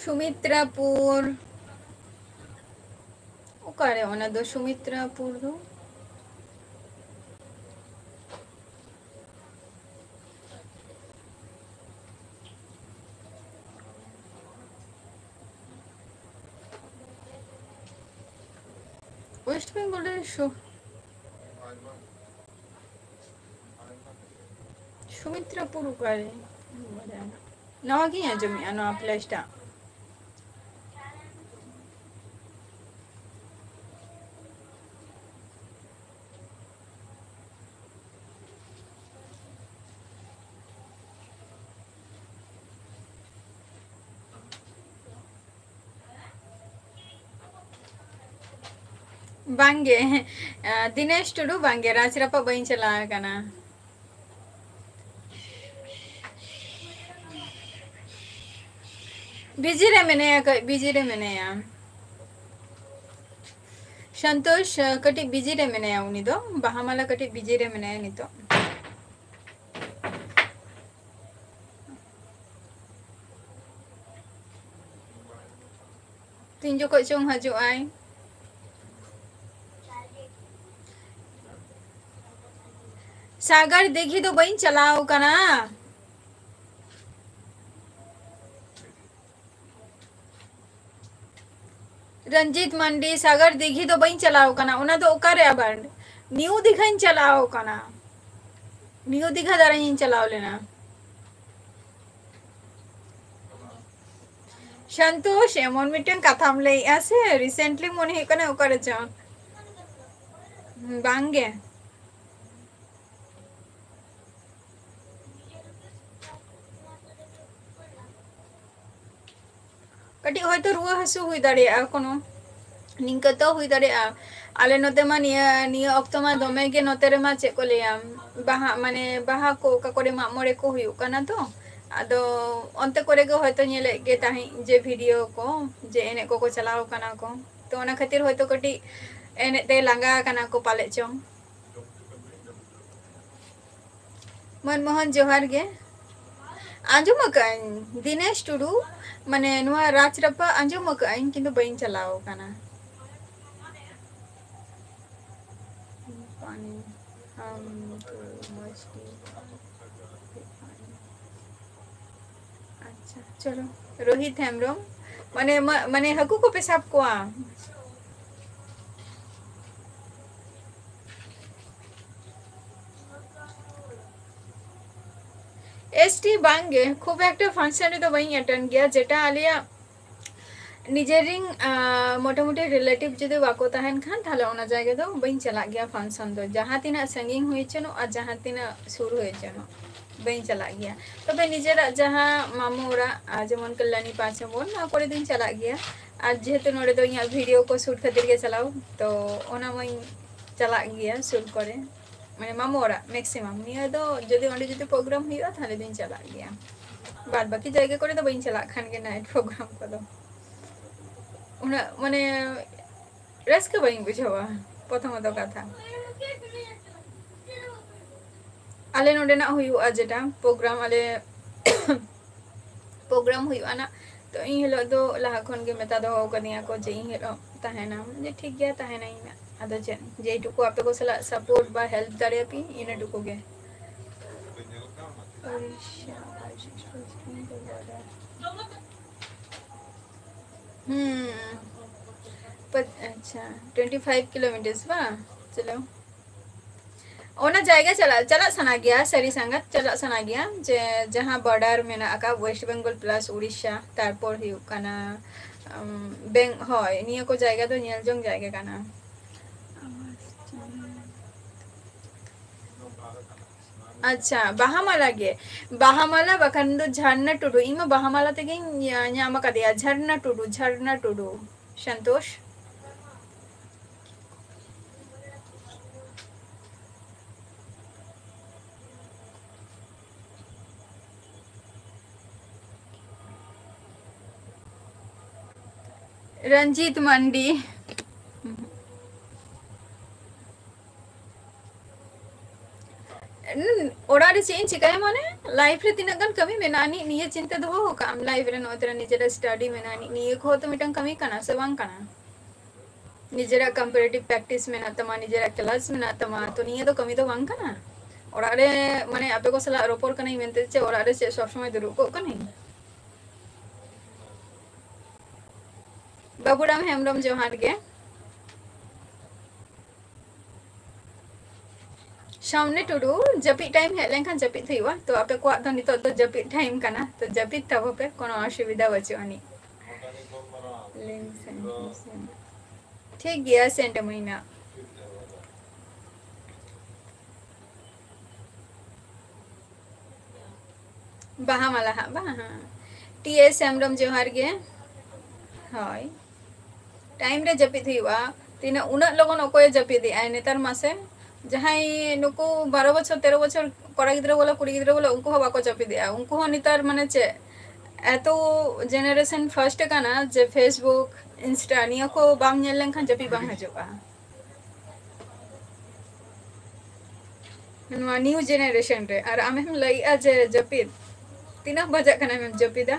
ᱥᱩᱢᱤᱛᱨᱟᱯᱩᱨ᱾ ᱚᱠᱟᱨᱮ ᱚᱱᱟ ᱫᱚ ᱥᱩᱢᱤᱛᱨᱟᱯᱩᱨ ᱫᱚ? West Bengal ᱨᱮ ᱥᱩ-, ᱥᱩᱢᱤᱛᱨᱟᱯᱩᱨ ᱚᱠᱟᱨᱮ? ᱱᱟᱣᱟ ᱜᱤᱧ ᱟᱸᱡᱚᱢᱮᱜᱼᱟ ᱱᱚᱣᱟ place ᱴᱟᱜ᱾ ᱵᱟᱝᱜᱮ, ᱟᱸ, ᱫᱤᱱᱮᱥ ᱴᱩᱰᱩ ᱵᱟᱝᱜᱮ, ᱨᱟᱡᱽ ᱨᱟᱯᱟᱜ ᱵᱟᱹᱧ ᱪᱟᱞᱟᱣ ᱟᱠᱟᱱᱟ᱾ ᱵᱤᱡᱤ ᱨᱮ ᱢᱮᱱᱟᱭᱟ, ᱠᱟᱹᱡ ᱵᱤᱡᱤ ᱨᱮ ᱢᱮᱱᱟᱭᱟ᱾ ᱥᱚᱱᱛᱳᱥ, ᱟᱸ, ᱠᱟᱹᱴᱤᱡ ᱵᱤᱡᱤ ᱨᱮ ᱢᱮᱱᱟᱭᱟ ᱩᱱᱤ ᱫᱚ, ᱵᱟᱦᱟᱢᱟᱞᱟ ᱠᱟᱹᱴᱤᱡ ᱵᱤᱡᱤ ᱨᱮ ᱢᱮᱱᱟᱭᱟ ᱱᱤᱛᱚᱜ᱾ ᱛᱤᱱ ᱡᱚᱠᱷᱚᱡ ᱪᱚᱝ ᱦᱤᱡᱩᱜ ᱟᱭ᱾ ᱥᱟᱜᱟᱨ ᱫᱤᱜᱷᱤ ᱫᱚ ᱵᱟᱹᱧ ᱪᱟᱞᱟᱣ ᱠᱟᱱᱟ᱾ ᱨᱚᱧᱡᱤᱛ ᱢᱟᱱᱰᱤ, ᱥᱟᱜᱟᱨ ᱫᱤᱜᱷᱤ ᱫᱚ ᱵᱟᱹᱧ ᱪᱟᱞᱟᱣ ᱠᱟᱱᱟ᱾ ᱚᱱᱟ ᱫᱚ ᱚᱠᱟᱨᱮ ᱟᱵᱟᱨ? ᱱᱤᱭᱩ ᱫᱤᱜᱷᱟᱧ ᱪᱟᱞᱟᱣ ᱠᱟᱱᱟ᱾ ᱱᱤᱭᱩ ᱫᱤᱜᱷᱟ ᱫᱟᱬᱟᱱᱤᱧ ᱪᱟᱞᱟᱣ ᱞᱮᱱᱟ᱾ ᱥᱚᱱᱛᱳᱥ, ᱮᱢᱚᱱ ᱢᱤᱫᱴᱮᱱ ᱠᱟᱛᱷᱟᱢ ᱞᱟᱹᱭᱮᱜᱼᱟ ᱥᱮ, recently ᱢᱚᱱᱮ ᱦᱩᱭᱩᱜ ᱠᱟᱱᱟ ᱚᱠᱟᱨᱮ ᱪᱚᱝ᱾ ᱵᱟᱝᱜᱮ᱾ ᱠᱟᱹᱴᱤᱡ ᱦᱚᱭᱛᱳ ᱨᱩᱣᱟᱹ ᱦᱟᱹᱥᱩ ᱦᱩᱭ ᱫᱟᱲᱮᱭᱟᱜᱼᱟ, ᱠᱳᱱᱳ ᱱᱤᱝᱠᱟᱹ ᱛᱚ ᱦᱩᱭ ᱫᱟᱲᱮᱭᱟᱜᱼᱟ᱾ ᱟᱞᱮ ᱱᱚᱛᱮ ᱢᱟ ᱱᱤᱭᱟᱹ, ᱱᱤᱭᱟᱹ ᱚᱠᱛᱚ ᱢᱟ ᱫᱚᱢᱮ ᱜᱮ ᱱᱚᱛᱮ ᱨᱮᱢᱟ, ᱪᱮᱫ ᱠᱚ ᱞᱟᱹᱭᱟ, ᱵᱟᱦᱟ, ᱢᱟᱱᱮ ᱵᱟᱦᱟ ᱠᱚ ᱚᱠᱟ ᱠᱚᱨᱮ ᱢᱟᱜ ᱢᱚᱬᱮ ᱠᱚ ᱦᱩᱭᱩᱜ ᱠᱟᱱᱟ ᱛᱚ, ᱟᱫᱚ ᱚᱱᱛᱮ ᱠᱚᱨᱮ ᱜᱮ ᱦᱚᱭᱛᱳ ᱧᱮᱞᱮᱫ ᱜᱮ ᱛᱟᱦᱮᱸᱫ ᱡᱮ ᱵᱷᱤᱰᱤᱭᱳ ᱠᱚ, ᱡᱮ ᱮᱱᱮᱡ ᱠᱚᱠᱚ ᱪᱟᱞᱟᱣ ᱠᱟᱱᱟ ᱠᱚ, ᱛᱚ ᱚᱱᱟ ᱠᱷᱟᱹᱛᱤᱨ ᱦᱚᱭᱛᱳ ᱠᱟᱹᱴᱤᱡ ᱮᱱᱮᱡ ᱛᱮ ᱞᱟᱸᱜᱟ ᱟᱠᱟᱱᱟ ᱠᱚ ᱯᱟᱞᱮᱫ ᱪᱚᱝ᱾ ᱢᱚᱱᱢᱳᱦᱚᱱ, ᱡᱚᱦᱟᱨ ᱜᱮ᱾ ᱟᱸᱡᱚᱢ ᱟᱠᱟᱫᱟᱹᱧ ᱫᱤᱱᱮᱥ ᱴᱩᱰᱩ, ᱢᱟᱱᱮ ᱱᱚᱣᱟ ᱨᱟᱡᱽ ᱨᱟᱯᱟᱜ ᱟᱸᱡᱚᱢ ᱟᱠᱟᱫᱟᱹᱧ, ᱠᱤᱱᱛᱩ ᱵᱟᱹᱧ ᱪᱟᱞᱟᱣ ᱟᱠᱟᱱᱟ᱾ ᱯᱟᱱᱤ, ᱦᱟᱢ ᱛᱚ ᱢᱚᱥᱛᱤ᱾ ᱟᱪᱪᱷᱟ, ᱪᱚᱞᱚ᱾ ᱨᱳᱦᱤᱛ ᱦᱮᱢᱵᱨᱚᱢ, ᱢᱟᱱᱮ, ᱢᱟ-, ᱢᱟᱱᱮ ᱦᱟᱹᱠᱩ ᱠᱚᱯᱮ ᱥᱟᱵ ᱠᱚᱣᱟ? ᱮᱥ ᱴᱤ ᱵᱟᱝ ᱜᱮ, ᱠᱷᱩᱵ ᱮᱠᱴᱟ function ᱨᱮᱫᱚ ᱵᱟᱹᱧ attend ᱜᱮᱭᱟ, ᱡᱮᱴᱟ ᱟᱞᱮᱭᱟᱜ ᱱᱤᱡᱮᱨᱤᱧ, ᱟᱸ, ᱢᱚᱴᱟᱢᱩᱴᱤ relative ᱡᱩᱫᱤ ᱵᱟᱠᱚ ᱛᱟᱦᱮᱱ ᱠᱷᱟᱱ, ᱛᱟᱦᱞᱮ ᱚᱱᱟ ᱡᱟᱭᱜᱟ ᱫᱚ ᱵᱟᱹᱧ ᱪᱟᱞᱟᱜ ᱜᱮᱭᱟ function ᱫᱚ, ᱡᱟᱦᱟᱸ ᱛᱤᱱᱟᱹᱜ ᱥᱟᱺᱜᱤᱧ ᱦᱩᱭ ᱦᱚᱪᱚᱱᱚᱜ ᱟᱨ ᱡᱟᱦᱟᱸ ᱛᱤᱱᱟᱹᱜ ᱥᱩᱨ ᱦᱩᱭ ᱦᱚᱪᱚᱱᱚᱜ᱾ ᱵᱟᱹᱧ ᱪᱟᱞᱟᱜ ᱜᱮᱭᱟ᱾ ᱛᱚᱵᱮ ᱱᱤᱡᱮᱨᱟᱜ ᱡᱟᱦᱟᱸ ᱢᱟᱢᱚ ᱚᱲᱟᱜ, ᱟᱨ ᱡᱮᱢᱚᱱ ᱠᱟᱞᱞᱟᱱᱤ ᱯᱟᱸᱪ ᱱᱚᱢᱵᱚᱨ, ᱱᱚᱣᱟ ᱠᱚᱨᱮ ᱫᱚᱧ ᱪᱟᱞᱟᱜ ᱜᱮᱭᱟ᱾ ᱟᱨ ᱡᱮᱦᱮᱛᱩ ᱱᱚᱰᱮ ᱫᱚ ᱤᱧᱟᱹᱜ ᱵᱷᱤᱰᱤᱭᱳ ᱠᱚ ᱥᱩᱴ ᱠᱷᱟᱹᱛᱤᱨ ᱜᱮ ᱪᱟᱞᱟᱣ, ᱛᱚ ᱚᱱᱟ ᱢᱟᱧ ᱪᱟᱞᱟᱜ ᱜᱮᱭᱟ ᱥᱩᱨ ᱠᱚᱨᱮ, ᱢᱟᱱᱮ ᱢᱟᱢᱚ ᱚᱲᱟᱜ ᱢᱮᱠᱥᱤᱢᱟᱢ᱾ ᱱᱤᱭᱟᱹ ᱫᱚ ᱡᱩᱫᱤ ᱚᱸᱰᱮ ᱡᱩᱫᱤ ᱯᱨᱳᱜᱨᱟᱢ ᱦᱩᱭᱩᱜᱼᱟ, ᱛᱟᱦᱞᱮ ᱫᱚᱧ ᱪᱟᱞᱟᱜ ᱜᱮᱭᱟ᱾ ᱵᱟᱫ ᱵᱟᱹᱠᱤ ᱡᱟᱭᱜᱟ ᱠᱚᱨᱮ ᱫᱚ ᱵᱟᱹᱧ ᱪᱟᱞᱟᱜ ᱠᱟᱱ ᱜᱮᱭᱟ ᱱᱟᱭᱤᱴ ᱯᱨᱳᱜᱨᱟᱢ ᱠᱚᱫᱚ᱾ ᱩᱱᱟᱹᱜ ᱢᱟᱱᱮ ᱨᱟᱹᱥᱠᱟᱹ ᱵᱟᱹᱧ ᱵᱩᱡᱷᱟᱹᱣᱟ, ᱯᱨᱚᱛᱷᱚᱢᱚᱛᱚ ᱠᱟᱛᱷᱟ᱾ ᱟᱞᱮ ᱱᱚᱰᱮᱱᱟᱜ ᱦᱩᱭᱩᱜᱼᱟ ᱡᱮᱴᱟ ᱯᱨᱳᱜᱨᱟᱢ, ᱟᱞᱮ ᱯᱨᱳᱜᱨᱟᱢ ᱦᱩᱭᱩᱜᱼᱟ ᱱᱟᱜ, ᱛᱚ ᱤᱧ ᱦᱤᱞᱳᱜ ᱫᱚ ᱞᱟᱦᱟ ᱠᱷᱚᱱ ᱜᱮ ᱢᱮᱛᱟ ᱫᱚᱦᱚ ᱠᱟᱫᱤᱧᱟ ᱠᱚ ᱡᱮ ᱤᱧ ᱦᱤᱞᱳᱜ ᱛᱟᱦᱮᱱᱟᱢ, ᱡᱮ ᱴᱷᱤᱠ ᱜᱮᱭᱟ ᱛᱟᱦᱮᱱᱟᱹᱧ ᱱᱟᱜ᱾ ᱟᱫᱚ ᱪᱮᱫ, ᱡᱮᱴᱩᱠᱩ ᱟᱯᱮ ᱠᱚ ᱥᱟᱞᱟᱜ ᱥᱟᱯᱳᱨᱴ ᱵᱟ ᱦᱮᱞᱯ ᱫᱟᱲᱮᱭᱟᱯᱮᱭᱟᱹᱧ, ᱤᱱᱟᱹ ᱴᱩᱠᱩ ᱜᱮ᱾ ᱩᱲᱤᱥᱥᱟ, ᱦᱩᱸ, ᱯᱟᱸᱪ, ᱟᱪᱪᱷᱟ, twenty five kilometers ᱵᱟᱝ? ᱪᱚᱞᱚ, ᱚᱱᱟ ᱡᱟᱭᱜᱟ ᱪᱟᱞᱟᱜ, ᱪᱟᱞᱟᱜ ᱥᱟᱱᱟ ᱜᱮᱭᱟ, ᱥᱟᱹᱨᱤ ᱥᱟᱸᱜᱟᱛ ᱪᱟᱞᱟᱜ ᱥᱟᱱᱟ ᱜᱮᱭᱟ, ᱡᱮ ᱡᱟᱦᱟᱸ ᱵᱚᱨᱰᱟᱨ ᱢᱮᱱᱟᱜ ᱟᱠᱟᱫ ᱳᱭᱮᱥᱴ ᱵᱮᱝᱜᱚᱞ ᱯᱞᱟᱥ ᱩᱲᱤᱥᱥᱟ, ᱛᱟᱨᱯᱚᱨ ᱦᱩᱭᱩᱜ ᱠᱟᱱᱟ, ᱩᱢ, ᱵᱮᱝ-, ᱦᱳᱭ, ᱱᱤᱭᱟᱹ ᱠᱚ ᱡᱟᱭᱜᱟ ᱫᱚ ᱧᱮᱞ ᱡᱚᱝ ᱡᱟᱭᱜᱟ ᱠᱟᱱᱟ᱾ ᱟᱪᱪᱷᱟ, ᱵᱟᱦᱟᱢᱟᱞᱟ ᱜᱮ᱾ ᱵᱟᱦᱟᱢᱟᱞᱟ ᱵᱟᱠᱷᱟᱱ ᱫᱚ ᱡᱷᱟᱨᱱᱟ ᱴᱩᱰᱩ᱾ ᱤᱧ ᱢᱟ ᱵᱟᱦᱟᱢᱟᱞᱟ ᱛᱮᱜᱮᱧ ᱧᱟ-, ᱧᱟᱢ ᱟᱠᱟᱫᱮᱭᱟ᱾ ᱡᱷᱟᱨᱱᱟ ᱴᱩᱰᱩ, ᱡᱷᱟᱨᱱᱟ ᱴᱩᱰᱩ᱾ ᱥᱚᱱᱛᱳᱥ᱾ ᱨᱚᱧᱡᱤᱛ ᱢᱟᱱᱰᱤ᱾ ᱩᱸ, ᱚᱲᱟᱜ ᱨᱮ ᱪᱮᱫ ᱤᱧ ᱪᱤᱠᱟᱹᱭᱟ? ᱢᱟᱱᱮ, ᱞᱟᱭᱤᱯᱷ ᱨᱮ ᱛᱤᱱᱟᱹᱜ ᱜᱟᱱ ᱠᱟᱹᱢᱤ ᱢᱮᱱᱟᱜᱼᱟ ᱟᱹᱱᱤᱡ, ᱱᱤᱭᱟᱹ ᱪᱤᱱᱛᱟᱹ ᱫᱚᱦᱚ ᱟᱠᱟᱫ ᱟᱢ᱾ ᱞᱟᱭᱤᱯᱷ ᱨᱮ ᱱᱚᱜᱼᱚᱭ ᱛᱚᱨᱟ ᱱᱤᱡᱮᱨᱟᱜ ᱥᱴᱟᱰᱤ ᱢᱮᱱᱟᱜᱼᱟ ᱟᱹᱱᱤᱡ, ᱱᱤᱭᱟᱹ ᱠᱚᱦᱚᱸ ᱛᱚ ᱢᱤᱫᱴᱟᱝ ᱠᱟᱹᱢᱤ ᱠᱟᱱᱟ, ᱥᱮ ᱵᱟᱝ ᱠᱟᱱᱟ? ᱱᱤᱡᱮᱨᱟᱜ ᱠᱚᱢᱯᱤᱴᱤᱴᱤᱵᱷ ᱯᱨᱮᱠᱴᱤᱥ ᱢᱮᱱᱟᱜ ᱛᱟᱢᱟ, ᱱᱤᱡᱮᱨᱟᱜ ᱠᱞᱟᱥ ᱢᱮᱱᱟᱜ ᱛᱟᱢᱟ, ᱛᱚ ᱱᱤᱭᱟᱹ ᱫᱚ ᱠᱟᱹᱢᱤ ᱫᱚ ᱵᱟᱝ ᱠᱟᱱᱟ? ᱚᱲᱟᱜ ᱨᱮ, ᱢᱟᱱᱮ, ᱟᱯᱮ ᱠᱚ ᱥᱟᱞᱟᱜ ᱨᱚᱯᱚᱲ ᱠᱟᱹᱱᱟᱹᱧ ᱢᱮᱱᱛᱮ ᱪᱮᱫ ᱚᱲᱟᱜ ᱨᱮ ᱪᱮᱫ ᱥᱚᱵ ᱥᱚᱢᱚᱭ ᱫᱩᱲᱩᱵ ᱠᱚᱜ ᱠᱟᱹᱱᱟᱹᱧ? ᱵᱟᱹᱵᱩᱨᱟᱢ ᱦᱮᱢᱵᱨᱚᱢ, ᱡᱚᱦᱟᱨ ᱜᱮ᱾ ᱥᱟᱢᱱᱮ ᱴᱩᱰᱩ, ᱡᱟᱹᱯᱤᱫ ᱴᱟᱭᱤᱢ ᱦᱮᱡ ᱞᱮᱱᱠᱷᱟᱱ ᱡᱟᱹᱯᱤᱫ ᱦᱩᱭᱩᱜᱼᱟ᱾ ᱛᱚ, ᱟᱯᱮ ᱠᱚᱣᱟᱜ ᱫᱚ ᱱᱤᱛᱚᱜ ᱫᱚ ᱡᱟᱹᱯᱤᱫ ᱴᱟᱭᱤᱢ ᱠᱟᱱᱟ, ᱛᱚ ᱡᱟᱹᱯᱤᱫ ᱛᱟᱵᱚ ᱯᱮ, ᱠᱳᱱᱳ ᱚᱥᱩᱵᱤᱫᱷᱟ ᱵᱟᱹᱪᱩᱜ ᱟᱹᱱᱤᱡ᱾ Link send, send. ᱴᱷᱤᱠ ᱜᱮᱭᱟ, ᱥᱮᱱᱰ ᱟᱹᱢᱟᱹᱧ ᱱᱟᱜ᱾ ᱵᱟᱦᱟ ᱢᱟᱞᱟ ᱦᱟᱸᱜ ᱵᱟᱝ? ᱦᱮᱸ᱾ ᱴᱤ ᱮᱥ ᱦᱮᱢᱵᱨᱚᱢ, ᱡᱚᱦᱟᱨ ᱜᱮ᱾ ᱦᱳᱭ, ᱴᱟᱭᱤᱢ ᱨᱮ ᱡᱟᱹᱯᱤᱫ ᱦᱩᱭᱩᱜᱼᱟ᱾ ᱛᱤᱱᱟᱹᱜ, ᱩᱱᱟᱹᱜ ᱞᱚᱜᱚᱱ ᱚᱠᱚᱭᱮ ᱡᱟᱹᱯᱤᱫᱮᱜᱼᱟᱭ ᱱᱮᱛᱟᱨ ᱢᱟᱥᱮ? ᱡᱟᱦᱟᱸᱭ ᱱᱩᱠᱩ ᱵᱟᱨᱚ ᱵᱚᱪᱷᱚᱨ, ᱛᱮᱨᱚ ᱵᱚᱪᱷᱚᱨ ᱠᱚᱲᱟ ᱜᱤᱫᱽᱨᱟᱹ ᱵᱚᱞᱚ, ᱠᱩᱲᱤ ᱜᱤᱫᱽᱨᱟᱹ ᱵᱚᱞᱚ, ᱩᱱᱠᱩ ᱦᱚᱸ ᱵᱟᱠᱚ ᱡᱟᱹᱯᱤᱫᱮᱜᱼᱟ᱾ ᱩᱱᱠᱩ ᱦᱚᱸ ᱱᱮᱛᱟᱨ ᱢᱟᱱᱮ ᱪᱮᱫ, ᱮᱛᱚ generation first ᱠᱟᱱᱟ ᱡᱮ Facebook, Insta ᱱᱤᱭᱟᱹ ᱠᱚ ᱵᱟᱝ ᱧᱮᱞ ᱞᱮᱱᱠᱷᱟᱱ ᱡᱟᱹᱯᱤᱫ ᱵᱟᱝ ᱦᱤᱡᱩᱜᱼᱟ᱾ ᱱᱚᱣᱟ new generation ᱨᱮ᱾ ᱟᱨ ᱟᱢᱮᱢ ᱞᱟᱹᱭᱮᱜᱼᱟ ᱡᱮ ᱡᱟᱹᱯᱤᱫ, ᱛᱤᱱᱟᱹᱜ ᱵᱟᱡᱟᱜ ᱠᱟᱱᱟ ᱟᱢᱮᱢ ᱡᱟᱹᱯᱤᱫᱟ?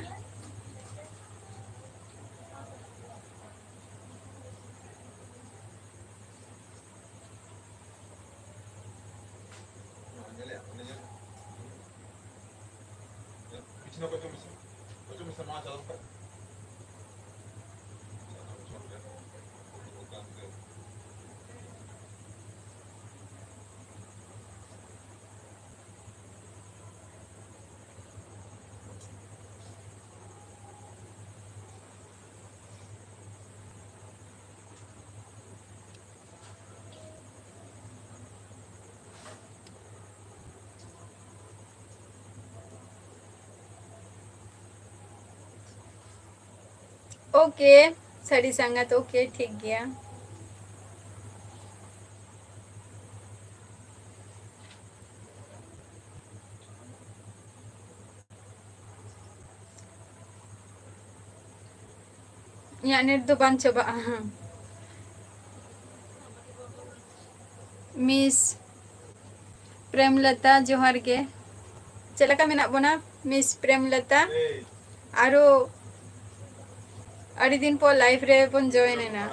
OK, ᱥᱟᱹᱨᱤ ᱥᱟᱸᱜᱟᱛ, OK, ᱴᱷᱤᱠ ᱜᱮᱭᱟ᱾ ᱤᱧᱟᱹᱜ net ᱫᱚ ᱵᱟᱝ ᱪᱟᱵᱟᱜᱼᱟ᱾ Miss ᱯᱨᱮᱢᱞᱚᱛᱟ, ᱡᱚᱦᱟᱨ ᱜᱮ᱾ ᱪᱮᱫ ᱞᱮᱠᱟ ᱢᱮᱱᱟᱜ ᱵᱚᱱᱟ, Miss ᱯᱨᱮᱢᱞᱚᱛᱟ? ᱟᱨᱚ ᱟᱹᱰᱤ ᱫᱤᱱ ᱯᱚᱨ live ᱨᱮ ᱵᱚᱱ join ᱮᱱᱟ᱾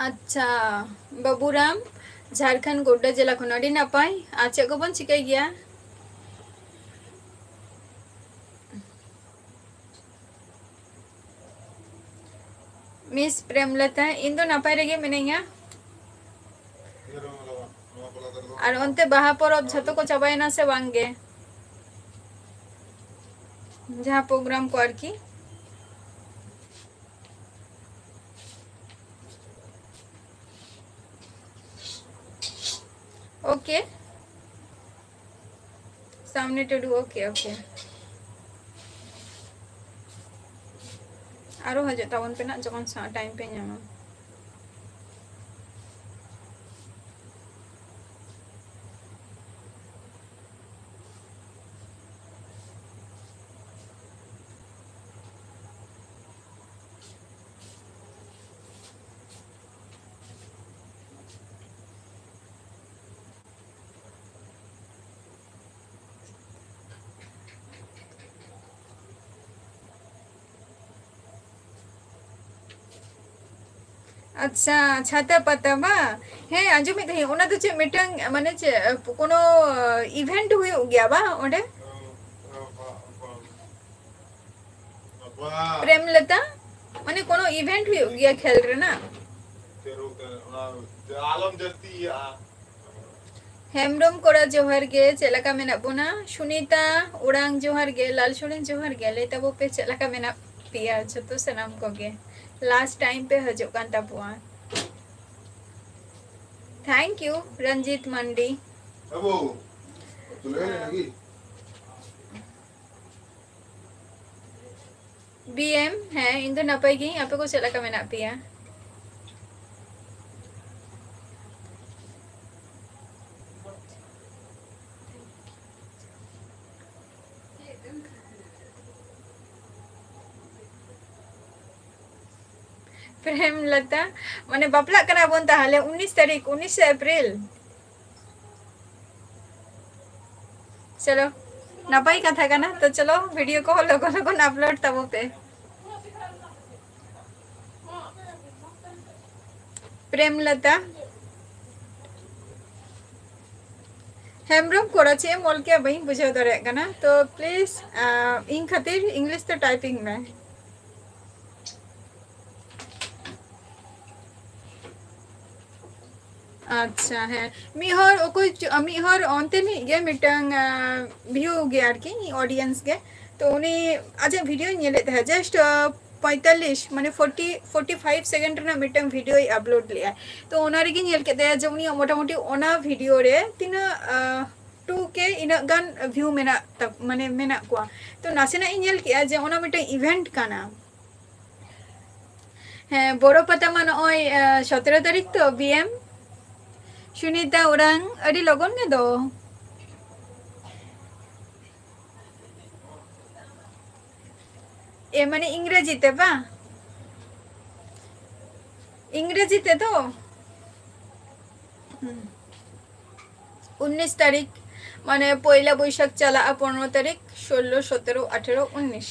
ᱟᱪᱪᱷᱟ, ᱵᱟᱹᱵᱩᱨᱟᱢ, ᱡᱷᱟᱲᱠᱷᱚᱸᱰ ᱜᱳᱰᱰᱟ ᱡᱮᱞᱟ ᱠᱷᱚᱱ, ᱟᱹᱰᱤ ᱱᱟᱯᱟᱭ᱾ ᱟᱨ ᱪᱮᱫ ᱠᱚᱵᱚᱱ ᱪᱤᱠᱟᱹᱭ ᱜᱮᱭᱟ? Miss ᱯᱨᱮᱢᱞᱚᱛᱟ, ᱤᱧ ᱫᱚ ᱱᱟᱯᱟᱭ ᱨᱮᱜᱮ ᱢᱤᱱᱟᱹᱧᱟ᱾ ᱟᱨ ᱚᱱᱛᱮ ᱵᱟᱦᱟ ᱯᱚᱨᱚᱵᱽ ᱡᱷᱚᱛᱚ ᱠᱚ ᱪᱟᱵᱟᱭᱮᱱᱟ ᱥᱮ ᱵᱟᱝ ᱜᱮ? ᱡᱟᱦᱟᱸ program ᱠᱚ ᱟᱨᱠᱤ᱾ Okay. ᱥᱟᱢᱱᱮ ᱴᱩᱰᱩ, okay, okay. ᱟᱨᱚ ᱦᱤᱡᱩᱜ ᱛᱟᱵᱚᱱ ᱯᱮ ᱱᱟᱜ, ᱡᱚᱠᱷᱚᱱ ᱥᱟ-, time ᱯᱮ ᱧᱟᱢᱟ᱾ ᱟᱪᱪᱷᱟ, ᱪᱷᱟᱛᱟ ᱯᱟᱛᱟ ᱵᱟ? ᱦᱮᱸ, ᱟᱸᱡᱚᱢᱮᱫ ᱛᱟᱦᱮᱸ᱾ ᱚᱱᱟ ᱫᱚ ᱪᱮᱫ ᱢᱤᱫᱴᱟᱝ, ᱢᱟᱱᱮ ᱪᱮᱫ, ᱠᱳᱱᱳ event ᱦᱩᱭᱩᱜ ᱜᱮᱭᱟ ᱵᱟ ᱚᱸᱰᱮ? ᱯᱨᱮᱢᱞᱚᱛᱟ, ᱢᱟᱱᱮ ᱠᱳᱱᱳ event ᱦᱩᱭᱩᱜ ᱜᱮᱭᱟ ᱠᱷᱮᱞ ᱨᱮᱱᱟᱜ? ᱟᱞᱚᱢ ᱡᱟᱹᱥᱛᱤ ᱤᱭᱟᱹᱜᱼᱟ᱾ ᱦᱮᱢᱵᱨᱚᱢ ᱠᱚᱲᱟ ᱡᱚᱦᱟᱨ ᱜᱮ, ᱪᱮᱫ ᱞᱮᱠᱟ ᱢᱮᱱᱟᱜ ᱵᱚᱱᱟ? ᱥᱩᱱᱤᱛᱟ ᱳᱲᱟᱝ ᱡᱚᱦᱟᱨ ᱜᱮ, ᱞᱟᱞ ᱥᱚᱨᱮᱱ ᱡᱚᱦᱟᱨ ᱜᱮ, ᱞᱟᱹᱭ ᱛᱟᱵᱚ ᱯᱮ ᱪᱮᱫ ᱞᱮᱠᱟ ᱢᱮᱱᱟᱜ ᱯᱮᱭᱟ ᱡᱷᱚᱛᱚ ᱥᱟᱱᱟᱢ ᱠᱚᱜᱮ? Last time ᱯᱮ ᱦᱤᱡᱩᱜ ᱠᱟᱱ ᱛᱟᱵᱚᱣᱟ᱾ Thank you, ᱨᱚᱧᱡᱤᱛ ᱢᱟᱱᱰᱤ᱾ ᱵᱟᱹᱵᱩ, ᱪᱩᱞᱦᱟᱹ ᱨᱮ ᱞᱟᱹᱜᱤᱫ? ᱵᱤ ᱮᱢ, ᱦᱮᱸ, ᱤᱧ ᱫᱚ ᱱᱟᱯᱟᱭ ᱜᱤᱭᱟᱹᱧ, ᱟᱯᱮ ᱠᱚ ᱪᱮᱫ ᱞᱮᱠᱟ ᱢᱮᱱᱟᱜ ᱯᱮᱭᱟ? ᱯᱨᱮᱢᱞᱚᱛᱟ, ᱢᱟᱱᱮ ᱵᱟᱯᱞᱟᱜ ᱠᱟᱱᱟ ᱵᱚᱱ ᱛᱟᱦᱚᱞᱮ ᱩᱱᱤᱥ ᱛᱟᱹᱨᱤᱠᱷ, ᱩᱱᱤᱥᱮ ᱮᱯᱨᱤᱞ᱾ ᱪᱚᱞᱚ, ᱱᱟᱯᱟᱭ ᱠᱟᱛᱷᱟ ᱠᱟᱱᱟ᱾ ᱛᱚ ᱪᱚᱞᱚ, video ᱠᱚᱦᱚᱸ ᱞᱚᱜᱚᱱ ᱞᱚᱜᱚᱱ upload ᱛᱟᱵᱚ ᱯᱮ᱾ ᱯᱨᱮᱢᱞᱚᱛᱟ ᱦᱮᱢᱵᱨᱚᱢ ᱠᱚᱲᱟ, ᱪᱮᱫ ᱮᱢ ᱚᱞ ᱠᱮᱜᱼᱟ? ᱵᱟᱹᱧ ᱵᱩᱡᱷᱟᱹᱣ ᱫᱟᱲᱮᱭᱟᱜ ᱠᱟᱱᱟ᱾ ᱛᱚ please, ᱟᱸ, ᱤᱧ ᱠᱷᱟᱹᱛᱤᱨ English ᱛᱮ typing ᱢᱮ᱾ ᱟᱪᱪᱷᱟ, ᱦᱮᱸ, ᱢᱤᱫ ᱦᱚᱲ ᱚᱠᱚᱭ ᱪᱚ, ᱢᱤᱫ ᱦᱚᱲ ᱚᱱᱛᱮ ᱨᱤᱱᱤᱡ ᱜᱮ ᱢᱤᱫᱴᱟᱝ, ᱟᱸ, view ᱜᱮ ᱟᱨᱠᱤ, audience ᱜᱮ᱾ ᱛᱚ ᱩᱱᱤ ᱟᱡᱟᱜ video ᱧᱮᱞᱮᱫ ᱛᱟᱦᱮᱸᱫ, just, ᱟᱸ, ᱯᱚᱸᱭᱛᱟᱞᱞᱤᱥ, ᱢᱟᱱᱮ forty, forty five second ᱨᱮᱱᱟᱜ ᱢᱤᱫᱴᱟᱝ videoᱭ upload ᱞᱮᱜᱼᱟ᱾ ᱛᱚ ᱚᱱᱟ ᱨᱮᱜᱮ ᱧᱮᱞ ᱠᱮᱫ ᱛᱟᱭᱟ ᱡᱮ ᱩᱱᱤᱭᱟᱜ ᱢᱚᱴᱟᱢᱩᱴᱤ ᱚᱱᱟ video ᱨᱮ ᱛᱤᱱᱟᱹᱜ, ᱟᱸ, two K ᱤᱱᱟᱹᱜ ᱜᱟᱱ view ᱢᱮᱱᱟᱜ ᱛᱟ-, ᱢᱟᱱᱮ ᱢᱮᱱᱟᱜ ᱠᱚᱣᱟ᱾ ᱛᱚ ᱱᱟᱥᱮᱱᱟᱜ ᱤᱧ ᱧᱮᱞ ᱠᱮᱜᱼᱟ ᱡᱮ ᱚᱱᱟ ᱢᱤᱫᱴᱟᱝ event ᱠᱟᱱᱟ᱾ ᱦᱮᱸ, ᱵᱚᱨᱚ ᱯᱟᱛᱟ ᱢᱟ ᱱᱚᱜᱼᱚᱭ, ᱟᱸ, ᱥᱚᱛᱨᱚ ᱛᱟᱹᱨᱤᱠᱷ ᱛᱚ, B M᱾ ᱥᱩᱱᱤᱛᱟ ᱳᱨᱟᱝ, ᱟᱹᱰᱤ ᱞᱚᱜᱚᱱ ᱜᱮ ᱫᱚ᱾ ᱮ, ᱢᱟᱱᱮ ᱤᱝᱨᱮᱡᱤ ᱛᱮ ᱵᱟᱝ? ᱤᱝᱨᱮᱡᱤ ᱛᱮ ᱫᱚ? ᱦᱩᱸ᱾ ᱩᱱᱤᱥ ᱛᱟᱹᱨᱤᱠᱷ, ᱢᱟᱱᱮ ᱯᱚᱭᱞᱟ ᱵᱳᱭᱥᱟᱠᱷ ᱪᱟᱞᱟᱜᱼᱟ, ᱯᱚᱱᱨᱚ ᱛᱟᱹᱨᱤᱠᱷ, ᱥᱳᱞᱞᱳ, ᱥᱚᱛᱨᱚ, ᱟᱴᱷᱮᱨᱚ, ᱩᱱᱤᱥ᱾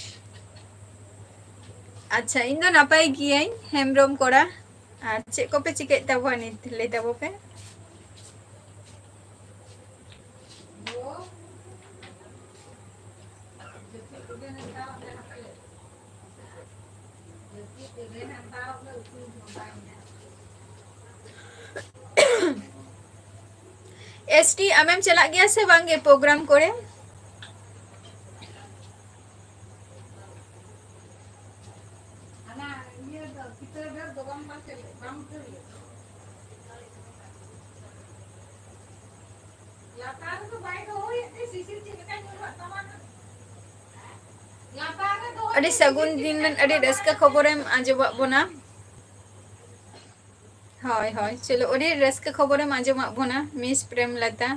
ᱟᱪᱪᱷᱟ, ᱤᱧ ᱫᱚ ᱱᱟᱯᱟᱭ ᱜᱤᱭᱟᱹᱧ, ᱦᱮᱢᱵᱨᱚᱢ ᱠᱚᱲᱟ᱾ ᱟᱨ ᱪᱮᱫ ᱠᱚᱯᱮ ᱪᱤᱠᱟᱹᱭᱮᱫ ᱛᱟᱵᱚᱣᱟ ᱱᱤᱛ? ᱞᱟᱹᱭ ᱛᱟᱵᱚ ᱯᱮ᱾ S T, ᱟᱢᱮᱢ ᱪᱟᱞᱟᱜ ᱜᱮᱭᱟ ᱥᱮ ᱵᱟᱝ ᱜᱮ program ᱠᱚᱨᱮ? ᱟᱹᱰᱤ ᱥᱟᱹᱜᱩᱱ ᱫᱤᱱ ᱨᱮᱱ ᱟᱹᱰᱤ ᱨᱟᱹᱥᱠᱟᱹ ᱠᱷᱚᱵᱚᱨᱮᱢ ᱟᱸᱡᱚᱢᱟᱜ ᱵᱚᱱᱟ᱾ ᱦᱳᱭ, ᱦᱳᱭ, ᱪᱚᱞᱚ, ᱟᱹᱰᱤ ᱨᱟᱹᱥᱠᱟᱹ ᱠᱷᱚᱵᱚᱨᱮᱢ ᱟᱸᱡᱚᱢᱟᱜ ᱵᱚᱱᱟ, Miss ᱯᱨᱮᱢᱞᱚᱛᱟ᱾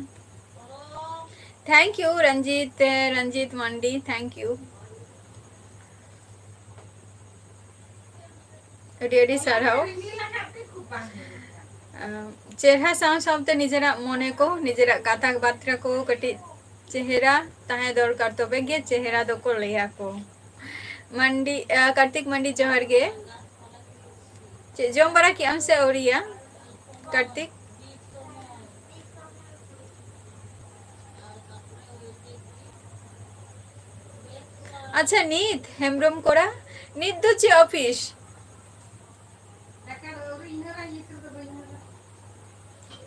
Thank you, Ranjit, Ranjit Mandi, thank you᱾ ᱟᱹᱰᱤ ᱟᱹᱰᱤ ᱥᱟᱨᱦᱟᱣ᱾ ᱟᱸ, ᱪᱮᱦᱨᱟ ᱥᱟᱶ ᱥᱟᱶᱛᱮ ᱱᱤᱡᱮᱨᱟᱜ ᱢᱚᱱᱮ ᱠᱚ, ᱱᱤᱡᱮᱨᱟᱜ ᱠᱟᱛᱷᱟ ᱵᱟᱛᱨᱟ ᱠᱚ ᱠᱟᱹᱴᱤᱡ ᱪᱮᱦᱨᱟ ᱛᱟᱦᱮᱸ ᱫᱚᱨᱠᱟᱨ, ᱛᱚᱵᱮ ᱜᱮ ᱪᱮᱦᱨᱟ ᱫᱚᱠᱚ ᱞᱟᱹᱭᱟ ᱠᱚ᱾ ᱢᱟᱱᱰᱤ, ᱟᱸ, ᱠᱟᱨᱛᱤᱠ ᱢᱟᱱᱰᱤ, ᱡᱚᱦᱟᱨ ᱜᱮ᱾ ᱪᱮᱫ ᱡᱚᱢ ᱵᱟᱲᱟ ᱠᱮᱜ ᱟᱢ ᱥᱮ ᱟᱹᱣᱨᱤᱭᱟ, ᱠᱟᱨᱛᱤᱠ? ᱟᱪᱪᱷᱟ, ᱱᱤᱛ ᱦᱮᱢᱵᱨᱚᱢ ᱠᱚᱲᱟ, ᱱᱤᱛ ᱫᱚ ᱪᱮᱫ ᱚᱯᱷᱤᱥ?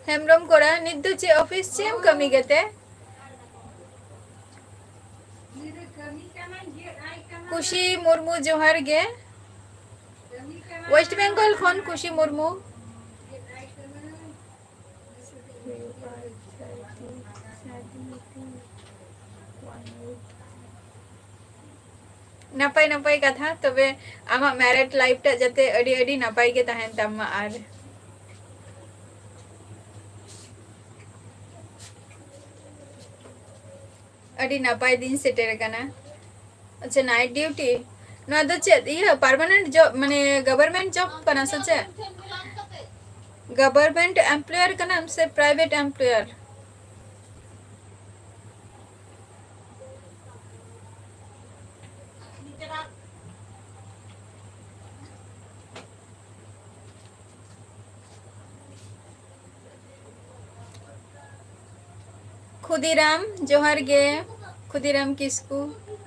ᱦᱮᱢᱵᱨᱚᱢ ᱠᱚᱲᱟ, ᱱᱤᱛ ᱫᱚ ᱪᱮᱫ ᱚᱯᱷᱤᱥ, ᱪᱮᱫ ᱮᱢ ᱠᱟᱹᱢᱤ ᱜᱮᱛᱮ? ᱠᱩᱥᱤ ᱢᱩᱨᱢᱩ, ᱡᱚᱦᱟᱨ ᱜᱮ᱾ ᱳᱭᱮᱥᱴ ᱵᱮᱝᱜᱚᱞ ᱠᱷᱚᱱ ᱠᱩᱥᱤ ᱢᱩᱨᱢᱩ᱾ ᱱᱟᱯᱟᱭ ᱱᱟᱯᱟᱭ ᱠᱟᱛᱷᱟ᱾ ᱛᱚᱵᱮ ᱟᱢᱟᱜ ᱢᱮᱨᱤᱰ ᱞᱟᱭᱤᱯᱷ ᱴᱟᱜ ᱡᱟᱛᱮ ᱟᱹᱰᱤ ᱟᱹᱰᱤ ᱱᱟᱯᱟᱭ ᱜᱮ ᱛᱟᱦᱮᱱ ᱛᱟᱢ ᱢᱟ, ᱟᱨ ᱟᱹᱰᱤ ᱱᱟᱯᱟᱭ ᱫᱤᱱ ᱥᱮᱴᱮᱨ ᱟᱠᱟᱱᱟ᱾ ᱟᱪᱪᱷᱟ, ᱱᱟᱭᱤᱴ ᱰᱤᱭᱩᱴᱤ, ᱱᱚᱣᱟ ᱫᱚ ᱪᱮᱫ ᱤᱭᱟᱹ ᱯᱟᱨᱢᱟᱱᱮᱱᱴ ᱡᱚᱵ, ᱢᱟᱱᱮ ᱜᱚᱵᱷᱚᱨᱢᱮᱱᱴ ᱡᱚᱵ ᱠᱟᱱᱟ ᱥᱮ ᱪᱮᱫ? ᱜᱚᱵᱷᱚᱨᱢᱮᱱᱴ ᱮᱢᱯᱞᱚᱭᱟᱨ ᱠᱟᱱᱟᱢ ᱥᱮ ᱯᱨᱟᱭᱵᱷᱮᱴ ᱮᱢᱯᱞᱚᱭᱟᱨ? ᱠᱷᱩᱫᱤᱨᱟᱢ, ᱡᱚᱦᱟᱨ ᱜᱮ᱾ ᱠᱷᱩᱫᱤᱨᱟᱢ ᱠᱤᱥᱠᱩ᱾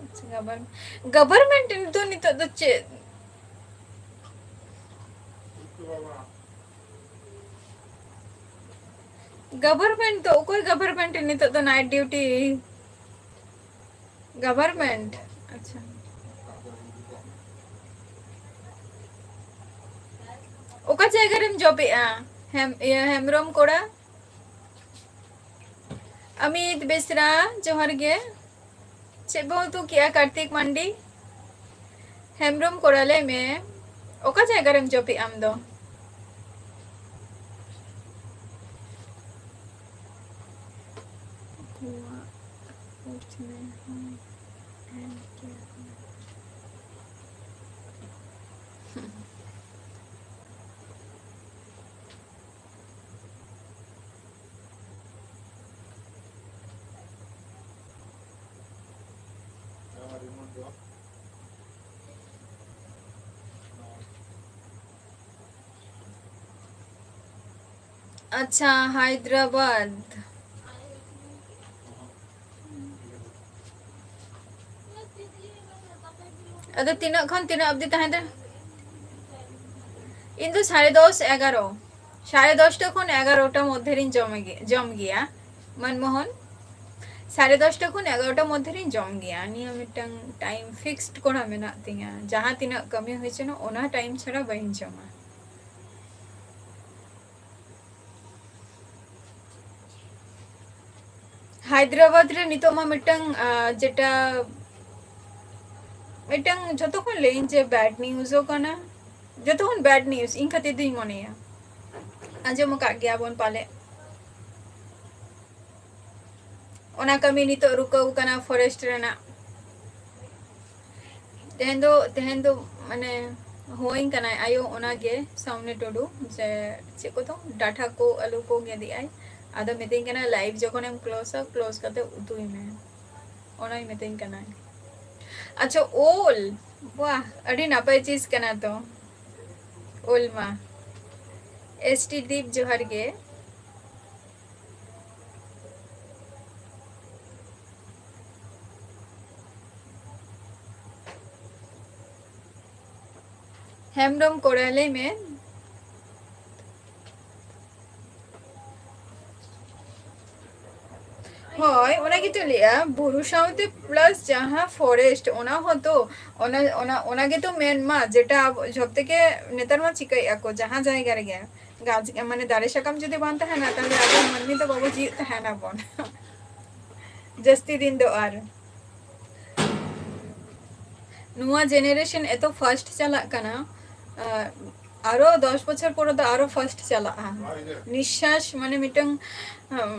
ᱟᱪᱪᱷᱟ, ᱜᱚᱵᱷᱚᱨᱢᱮᱱᱴ, ᱜᱚᱵᱷᱚᱨᱢᱮᱱᱴ ᱫᱚ ᱱᱤᱛᱚᱜ ᱫᱚ ᱪᱮᱫ? ᱜᱚᱵᱷᱚᱨᱢᱮᱱᱴ ᱫᱚ ᱚᱠᱚᱭ ᱜᱚᱵᱷᱚᱨᱢᱮᱱᱴ ᱱᱤᱛᱚᱜ ᱫᱚ ᱱᱟᱭᱤᱴ ᱰᱤᱭᱩᱴᱤ? ᱜᱚᱵᱷᱚᱨᱢᱮᱱᱴ? ᱟᱪᱪᱷᱟ᱾ ᱚᱠᱟ ᱡᱟᱭᱜᱟ ᱨᱮᱢ ᱡᱚᱵᱮᱜᱼᱟ? ᱦᱮᱢ-, ᱤᱭᱟᱹ, ᱦᱮᱢᱵᱨᱚᱢ ᱠᱚᱲᱟ? ᱟᱢᱤᱛ ᱵᱮᱥᱨᱟ, ᱡᱚᱦᱟᱨ ᱜᱮ᱾ ᱪᱮᱫ ᱵᱚ ᱩᱛᱩ ᱠᱮᱜᱼᱟ, ᱠᱟᱨᱛᱤᱠ ᱢᱟᱱᱰᱤ? ᱦᱮᱢᱵᱨᱚᱢ ᱠᱚᱲᱟ, ᱞᱟᱹᱭ ᱢᱮ, ᱚᱠᱟ ᱡᱟᱭᱜᱟ ᱨᱮᱢ ᱡᱚᱵᱮᱜ ᱟᱢ ᱫᱚ? ᱟᱪᱪᱷᱟ, ᱦᱟᱭᱫᱨᱟᱵᱟᱫᱽ᱾ ᱟᱫᱚ ᱛᱤᱱᱟᱹᱜ ᱠᱷᱚᱱ ᱛᱤᱱᱟᱹᱜ ᱚᱵᱫᱤ ᱛᱟᱦᱮᱸ ᱫᱟᱲᱮ-, ᱤᱧ ᱫᱚ ᱥᱟᱲᱮ ᱫᱚᱥ, ᱮᱜᱟᱨᱚ᱾ ᱥᱟᱲᱮ ᱫᱚᱥᱴᱟ ᱠᱷᱚᱱ ᱮᱜᱟᱨᱚᱴᱟ ᱢᱚᱫᱽᱫᱷᱮ ᱨᱤᱧ ᱡᱚᱢ ᱜᱮ, ᱡᱚᱢ ᱜᱮᱭᱟ᱾ ᱢᱟᱱᱢᱳᱦᱚᱱ, ᱥᱟᱲᱮ ᱫᱚᱥᱴᱟ ᱠᱷᱚᱱ ᱮᱜᱟᱨᱚᱴᱟ ᱢᱚᱫᱽᱫᱷᱮ ᱨᱤᱧ ᱡᱚᱢ ᱜᱮᱭᱟ᱾ ᱱᱤᱭᱟᱹ ᱢᱤᱫᱴᱟᱝ ᱴᱟᱭᱤᱢ ᱯᱷᱤᱠᱥᱰ ᱠᱚᱨᱟ ᱢᱮᱱᱟᱜ ᱛᱤᱧᱟ, ᱡᱟᱦᱟᱸ ᱛᱤᱱᱟᱹᱜ ᱠᱟᱹᱢᱤ ᱦᱩᱭ ᱪᱚᱱᱚ, ᱚᱱᱟ ᱴᱟᱭᱤᱢ ᱪᱷᱟᱲᱟ ᱵᱟᱹᱧ ᱡᱚᱢᱟ᱾ ᱦᱟᱭᱫᱨᱟᱵᱟᱫᱽ ᱨᱮ ᱱᱤᱛᱚᱜ ᱢᱟ ᱢᱤᱫᱴᱟᱝ, ᱟᱸ, ᱡᱮᱴᱟ ᱢᱤᱫᱴᱟᱝ ᱡᱷᱚᱛᱚ ᱠᱷᱚᱱ ᱞᱟᱹᱭᱟᱹᱧ ᱡᱮ ᱵᱮᱰ ᱱᱤᱭᱩᱡᱽ ᱠᱟᱱᱟ, ᱡᱷᱚᱛᱚ ᱠᱷᱚᱱ ᱵᱮᱰ ᱱᱤᱭᱩᱡᱽ ᱤᱧ ᱠᱷᱟᱹᱛᱤᱨ ᱫᱚᱧ ᱢᱚᱱᱮᱭᱟ᱾ ᱟᱸᱡᱚᱢ ᱟᱠᱟᱫ ᱜᱮᱭᱟ ᱵᱚᱱ ᱯᱟᱞᱮ᱾ ᱚᱱᱟ ᱠᱟᱹᱢᱤ ᱱᱤᱛᱚᱜ ᱨᱩᱠᱟᱹᱣ ᱠᱟᱱᱟ ᱯᱷᱚᱨᱮᱥᱴ ᱨᱮᱱᱟᱜ᱾ ᱛᱮᱦᱮᱧ ᱫᱚ, ᱛᱮᱦᱮᱧ ᱫᱚ ᱢᱟᱱᱮ ᱦᱳᱭ ᱠᱟᱱᱟᱭ ᱟᱭᱳ, ᱚᱱᱟᱜᱮ ᱥᱟᱢᱱᱮ ᱴᱩᱰᱩ, ᱡᱮ ᱪᱮᱫ ᱠᱚ ᱛᱚ ᱰᱟᱴᱷᱟ ᱠᱚ ᱟᱹᱞᱩ ᱠᱚ ᱜᱮᱫ ᱮᱜᱼᱟᱭ᱾ ᱟᱫᱚ ᱢᱤᱛᱟᱹᱧ ᱠᱟᱱᱟ, "ᱞᱟᱭᱤᱵᱷ ᱡᱚᱠᱷᱚᱱᱮᱢ ᱠᱞᱳᱡᱟ, ᱠᱞᱳᱡᱽ ᱠᱟᱛᱮ ᱩᱛᱩᱭ ᱢᱮ", ᱚᱱᱟᱭ ᱢᱤᱛᱟᱹᱧ ᱠᱟᱱᱟᱭ᱾ ᱟᱪᱪᱷᱟ, ᱳᱞ, ᱵᱟᱦ, ᱟᱹᱰᱤ ᱱᱟᱯᱟᱭ ᱪᱤᱡᱽ ᱠᱟᱱᱟ ᱛᱚ ᱳᱞ ᱢᱟ᱾ ᱮᱥ ᱴᱤ ᱫᱤᱯ, ᱡᱚᱦᱟᱨ ᱜᱮ᱾ ᱦᱮᱢᱵᱨᱚᱢ ᱠᱚᱲᱟ, ᱞᱟᱹᱭ ᱢᱮ᱾ ᱦᱳᱭ, ᱚᱱᱟ ᱜᱮᱛᱚ ᱞᱟᱹᱭᱟ, ᱵᱩᱨᱩ ᱥᱟᱶᱛᱮ plus ᱡᱟᱦᱟᱸ forest, ᱚᱱᱟ ᱦᱚᱸᱛᱚ, ᱚᱱᱟ, ᱚᱱᱟ, ᱚᱱᱟ ᱜᱮᱛᱚ ᱢᱮᱱ ᱢᱟ, ᱡᱮᱴᱟ ᱟᱵᱚ ᱡᱷᱚᱛᱚ ᱜᱮ ᱱᱮᱛᱟᱨ ᱢᱟ ᱪᱤᱠᱟᱹᱭᱮᱫᱼᱟ ᱠᱚ, ᱡᱟᱦᱟᱸ ᱡᱟᱭᱜᱟ ᱨᱮᱜᱮ ᱜᱟᱪᱷ, ᱢᱟᱱᱮ ᱫᱟᱨᱮ ᱥᱟᱠᱟᱢ ᱡᱩᱫᱤ ᱵᱟᱝ ᱛᱟᱦᱮᱱᱟ, ᱛᱟᱦᱞᱮ ᱟᱵᱚ ᱢᱟᱹᱱᱢᱤ ᱫᱚ ᱵᱟᱵᱚ ᱡᱤᱣᱮᱫ ᱛᱟᱦᱮᱱᱟᱵᱚᱱ ᱡᱟᱹᱥᱛᱤ ᱫᱤᱱ ᱫᱚ᱾ ᱟᱨ ᱱᱚᱣᱟ generation ᱮᱛᱚ fast ᱪᱟᱞᱟᱜ ᱠᱟᱱᱟ, ᱟᱨ ᱟᱨᱚ ᱫᱚᱥ ᱵᱚᱪᱷᱚᱨ ᱯᱚᱨᱮ ᱫᱚ ᱟᱨᱚ fast ᱪᱟᱞᱟᱜᱼᱟ᱾ ᱱᱤᱥᱥᱟᱥ, ᱢᱟᱱᱮ, ᱢᱤᱫᱴᱟᱝ, ᱟᱢ,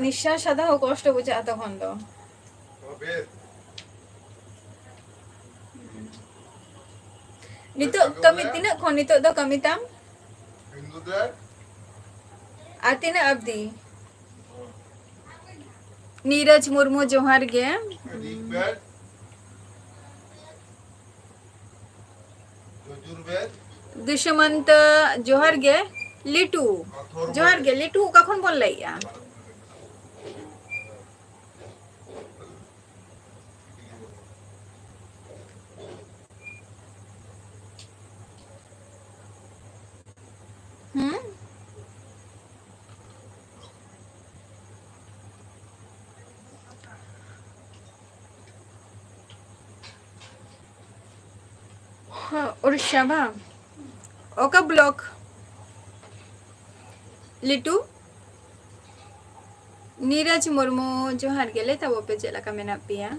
ᱱᱤᱥᱥᱟᱥ ᱦᱟᱛᱟᱣ ᱦᱚᱸ ᱠᱚᱥᱴᱚ ᱵᱩᱡᱷᱟᱹᱜᱼᱟ ᱛᱚᱠᱷᱚᱱ ᱫᱚ᱾ ᱱᱤᱛᱚᱜ ᱠᱟᱹᱢᱤ ᱛᱤᱱᱟᱹᱜ ᱠᱷᱚᱱ ᱱᱤᱛᱚᱜ ᱫᱚ ᱠᱟᱹᱢᱤ ᱛᱟᱢ? ᱟᱨ ᱛᱤᱱᱟᱹᱜ ᱟᱵᱫᱤ? ᱱᱤᱨᱚᱡᱽ ᱢᱩᱨᱢᱩ, ᱡᱚᱦᱟᱨ ᱜᱮ᱾ ᱫᱩᱥᱢᱚᱱᱛᱚ, ᱡᱚᱦᱟᱨ ᱜᱮ᱾ ᱞᱤᱴᱩ, ᱡᱚᱦᱟᱨ ᱜᱮ᱾ ᱞᱤᱴᱩ, ᱚᱠᱟ ᱠᱷᱚᱱ ᱵᱚᱱ ᱞᱟᱹᱭᱮᱜᱼᱟ? ᱦᱩᱸ? ᱩᱲᱤᱥᱥᱟ ᱵᱟᱝ? ᱚᱠᱟ ᱵᱞᱚᱠ? ᱞᱤᱴᱩ? ᱱᱤᱨᱟᱡᱽ ᱢᱩᱨᱢᱩ, ᱡᱚᱦᱟᱨ ᱜᱮ᱾ ᱞᱟᱹᱭ ᱛᱟᱵᱚ ᱯᱮ, ᱪᱮᱫ ᱞᱮᱠᱟ ᱢᱮᱱᱟᱜ ᱯᱮᱭᱟ?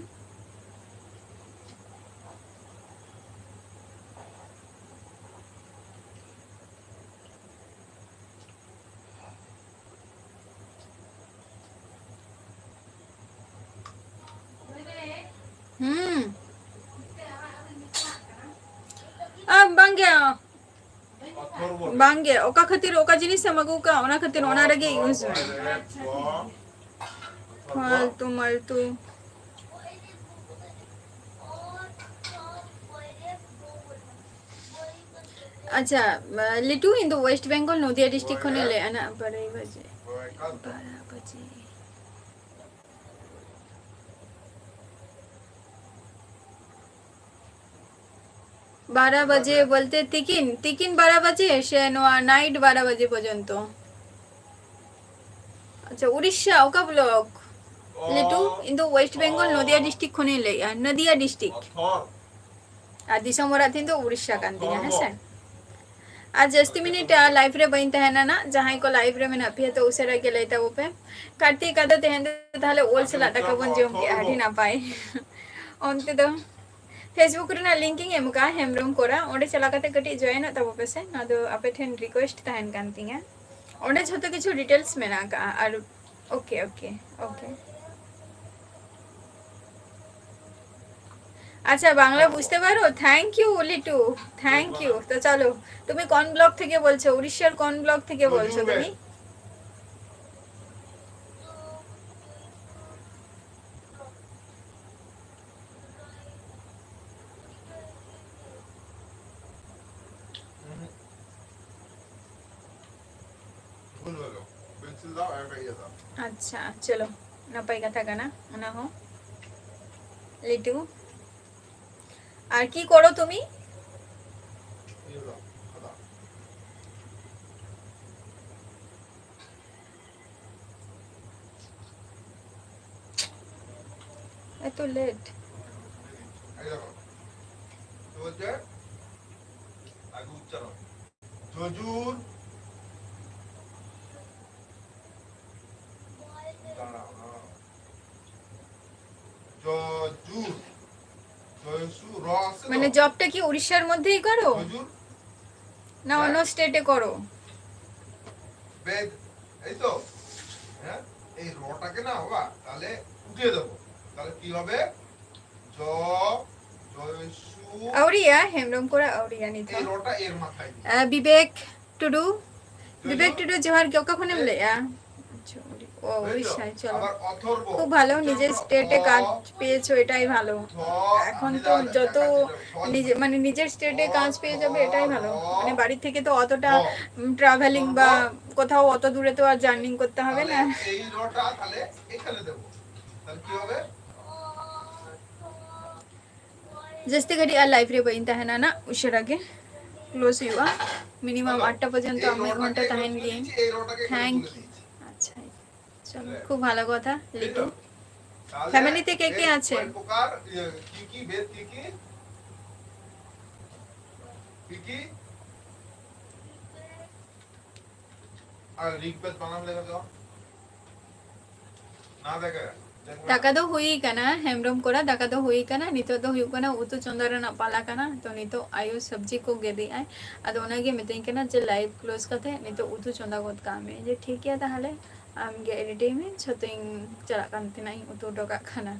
ᱦᱩᱸ᱾ ᱟᱢ ᱵᱟᱝᱜᱮ, ᱵᱟᱝᱜᱮ, ᱚᱠᱟ ᱠᱷᱟᱹᱛᱤᱨ ᱚᱠᱟ ᱡᱤᱱᱤᱥ ᱮᱢ ᱟᱹᱜᱩ ᱠᱟᱜ, ᱚᱱᱟ ᱠᱷᱟᱹᱛᱤᱨ ᱚᱱᱟ ᱨᱮᱜᱮ use ᱢᱮ᱾ ᱯᱷᱟᱞᱛᱩ ᱢᱟᱞᱛᱩ᱾ ᱟᱪᱪᱷᱟ, ᱞᱤᱴᱩ, ᱤᱧ ᱫᱚ West Bengal, ᱱᱚᱫᱤᱭᱟ district ᱠᱷᱚᱱᱤᱧ ᱞᱟᱹᱭᱮᱫᱼᱟ ᱱᱟᱜ, ᱵᱟᱨᱚ ᱵᱟᱡᱮ, ᱵᱟᱨᱚ ᱵᱟᱡᱮ᱾ ᱵᱟᱨᱚ ᱵᱟᱡᱮ ᱵᱚᱞᱛᱮ ᱛᱤᱠᱤᱱ, ᱛᱤᱠᱤᱱ ᱵᱟᱨᱚ ᱵᱟᱡᱮ ᱥᱮ ᱱᱚᱣᱟ night ᱵᱟᱨᱚ ᱵᱟᱡᱮ ᱯᱚᱨᱡᱚᱱᱛᱚ? ᱟᱪᱪᱷᱟ, ᱩᱲᱤᱥᱥᱟ ᱚᱠᱟ ᱵᱞᱚᱠ? ᱞᱤᱴᱩ, ᱤᱧ ᱫᱚ West Bengal, ᱱᱚᱫᱤᱭᱟ district ᱠᱷᱚᱱᱤᱧ ᱞᱟᱹᱭᱮᱫᱼᱟ, ᱱᱚᱫᱤᱭᱟ district᱾ ᱟᱨ ᱫᱤᱥᱚᱢ ᱚᱲᱟᱜ ᱛᱤᱧ ᱫᱚ ᱩᱲᱤᱥᱥᱟ ᱠᱟᱱ ᱛᱤᱧᱟ, ᱦᱮᱸ ᱥᱮ? ᱟᱨ ᱡᱟᱹᱥᱛᱤ ᱢᱤᱱᱤᱴ, ᱟ, live ᱨᱮ ᱵᱟᱹᱧ ᱛᱟᱦᱮᱱᱟ ᱱᱟᱜ᱾ ᱡᱟᱦᱟᱸᱭ ᱠᱚ live ᱨᱮ ᱢᱮᱱᱟᱜ ᱯᱮᱭᱟ ᱛᱚ ᱩᱥᱟᱹᱨᱟ ᱜᱮ ᱞᱟᱹᱭ ᱛᱟᱵᱚ ᱯᱮ᱾ ᱠᱟᱨᱛᱤᱠ, ᱟᱫᱚ ᱛᱮᱦᱮᱧ ᱫᱚ ᱛᱟᱦᱞᱮ ᱳᱞ ᱥᱟᱞᱟᱜ ᱫᱟᱠᱟ ᱵᱚᱱ ᱡᱚᱢ ᱠᱮᱜᱼᱟ, ᱟᱹᱰᱤ ᱱᱟᱯᱟᱭ᱾ ᱚᱱᱛᱮ ᱫᱚ Facebook ᱨᱮᱱᱟᱜ link ᱤᱧ ᱮᱢ ᱠᱟᱜᱼᱟ, ᱦᱮᱢᱵᱨᱚᱢ ᱠᱚᱨᱟ, ᱚᱸᱰᱮ ᱪᱟᱞᱟᱣ ᱠᱟᱛᱮ ᱠᱟᱹᱴᱤᱡ join ᱚᱜ ᱛᱟᱵᱚ ᱯᱮᱥᱮ, ᱱᱚᱣᱟ ᱫᱚ ᱟᱯᱮ ᱴᱷᱮᱱ request ᱛᱟᱦᱮᱱ ᱠᱟᱱ ᱛᱤᱧᱟ᱾ ᱚᱸᱰᱮ ᱡᱷᱚᱛᱚ ᱠᱤᱪᱷᱩ details ᱢᱮᱱᱟᱜ ᱠᱟᱜᱼᱟ᱾ ᱟᱨ okay, okay, okay. আচ্ছা, বাংলা বুঝতে পারো? Thank you, Litu. Thank you। তো চলো, তুমি কোন ব্লক থেকে বলছো? উড়িষ্যার কোন ব্লক থেকে বলছো তুমি? ᱟᱪᱪᱷᱟ, ᱪᱚᱞᱚ, ᱱᱟᱯᱟᱭ ᱠᱟᱛᱷᱟ ᱠᱟᱱᱟ ᱚᱱᱟ ᱦᱚᱸ᱾ ᱞᱤᱴᱩ, ᱟᱨ ᱠᱤ ᱠᱚᱨᱚ ᱛᱩᱢᱤ? এত লেট। উচ্চারণ। যজুর, দাঁড়াও, দাঁড়াও। যজুর, জয়সু, র আছে তো? মানে জবটা কি উড়িষ্যার মধ্যেই করো? যজুর, না অন্য হ্যাঁ। স্টেটে করো? বেদ, এই তো। হ্যাঁ, এই রটাকে না বাবা, তাহলে উঠিয়ে দেবো। তাহলে কি হবে? জ, জয়সু। আউরিয়া, হেমব্রম কোরা আউরিয়া নিতে। এই রটা এর মাথায় দিই। আহ, বিবেক টুডু, বিবেক টুডু, জোহার গᱮ, ᱚᱠᱟ ᱠᱷᱚᱱᱮᱢ ᱞᱟᱹᱭᱮᱜᱼᱟ? আচ্ছা, ও, এই তো, উড়িষ্যায়, চলো। আবার অথর্ব, খুব ভালো, নিজের উচ্চারণ স্টেটে করো। কাজ পেয়েছো, এটাই ভালো। এখন তো যত নিজে, মানে, নিজের স্টেটে কাজ পেয়ে যাবে, এটাই ভালো। মানে, বাড়ি থেকে তো অতটা, উম, ট্রাভেলিং বা কোথাও অত দূরে তো আর জার্নি করতে হবে না। এই রটা তাহলে এখানে দেবো। তাহলে কি হবে? ᱡᱟᱹᱥᱛᱤ ᱜᱷᱟᱹᱲᱤᱡ ᱟᱨ ᱞᱟᱭᱤᱵᱷ ᱨᱮ ᱵᱟᱹᱧ ᱛᱟᱦᱮᱱᱟ ᱱᱟᱜ, ᱩᱥᱟᱹᱨᱟ ᱜᱮ ᱠᱞᱳᱡᱽ ᱦᱩᱭᱩᱜᱼᱟ᱾ ᱢᱤᱱᱤᱢᱟᱢ ᱟᱴᱴᱟ ᱯᱚᱨᱡᱚᱱᱛᱚ ᱟᱢ ᱢᱤᱫ ᱜᱷᱚᱱᱴᱟ ᱛᱟᱦᱮᱱ ᱜᱮ᱾ Thank you. আচ্ছা, চলো, খুব ভালো কথা। লিটু, ফ্যামিলিতে কে কে আছে? কি কি, বেদ কি কি? কি কি? আর ঋগ্বেদ বানান লেখা তো? না দেখে। দেখো না। ᱫᱟᱠᱟ ᱫᱚ ᱦᱩᱭ ᱠᱟᱱᱟ, ᱦᱮᱢᱵᱨᱚᱢ ᱠᱚᱲᱟ, ᱫᱟᱠᱟ ᱫᱚ ᱦᱩᱭ ᱠᱟᱱᱟ᱾ ᱱᱤᱛᱚᱜ ᱫᱚ ᱦᱩᱭᱩᱜ ᱠᱟᱱᱟ ᱩᱛᱩ ᱪᱚᱸᱫᱟ ᱨᱮᱱᱟᱜ ᱯᱟᱞᱟ ᱠᱟᱱᱟ᱾ ᱛᱚ ᱱᱤᱛᱚᱜ ᱟᱭᱳ ᱥᱚᱵᱽᱡᱤ ᱠᱚ ᱜᱮᱫᱮᱜᱼᱟᱭ, ᱟᱫᱚ ᱚᱱᱟᱜᱮ ᱢᱤᱛᱟᱹᱧ ᱠᱟᱱᱟ ᱡᱮ ᱞᱟᱭᱤᱵᱷ ᱠᱞᱳᱡᱽ ᱠᱟᱛᱮ ᱱᱤᱛᱚᱜ ᱩᱛᱩ ᱪᱚᱸᱫᱟ ᱜᱚᱫ ᱠᱟᱜ ᱢᱮ᱾ ᱡᱮ ᱴᱷᱤᱠ ᱜᱮᱭᱟ ᱛᱟᱦᱚᱞᱮ, ᱟᱢ ᱜᱮ ᱨᱮᱰᱤᱭ ᱢᱮ, ᱡᱷᱚᱛᱚᱧ ᱪᱟᱞᱟᱜ ᱠᱟᱱ ᱛᱟᱦᱮᱱᱟ, ᱤᱧ ᱩᱛᱩ ᱦᱚᱴᱚ ᱠᱟᱜ ᱠᱟᱱᱟ᱾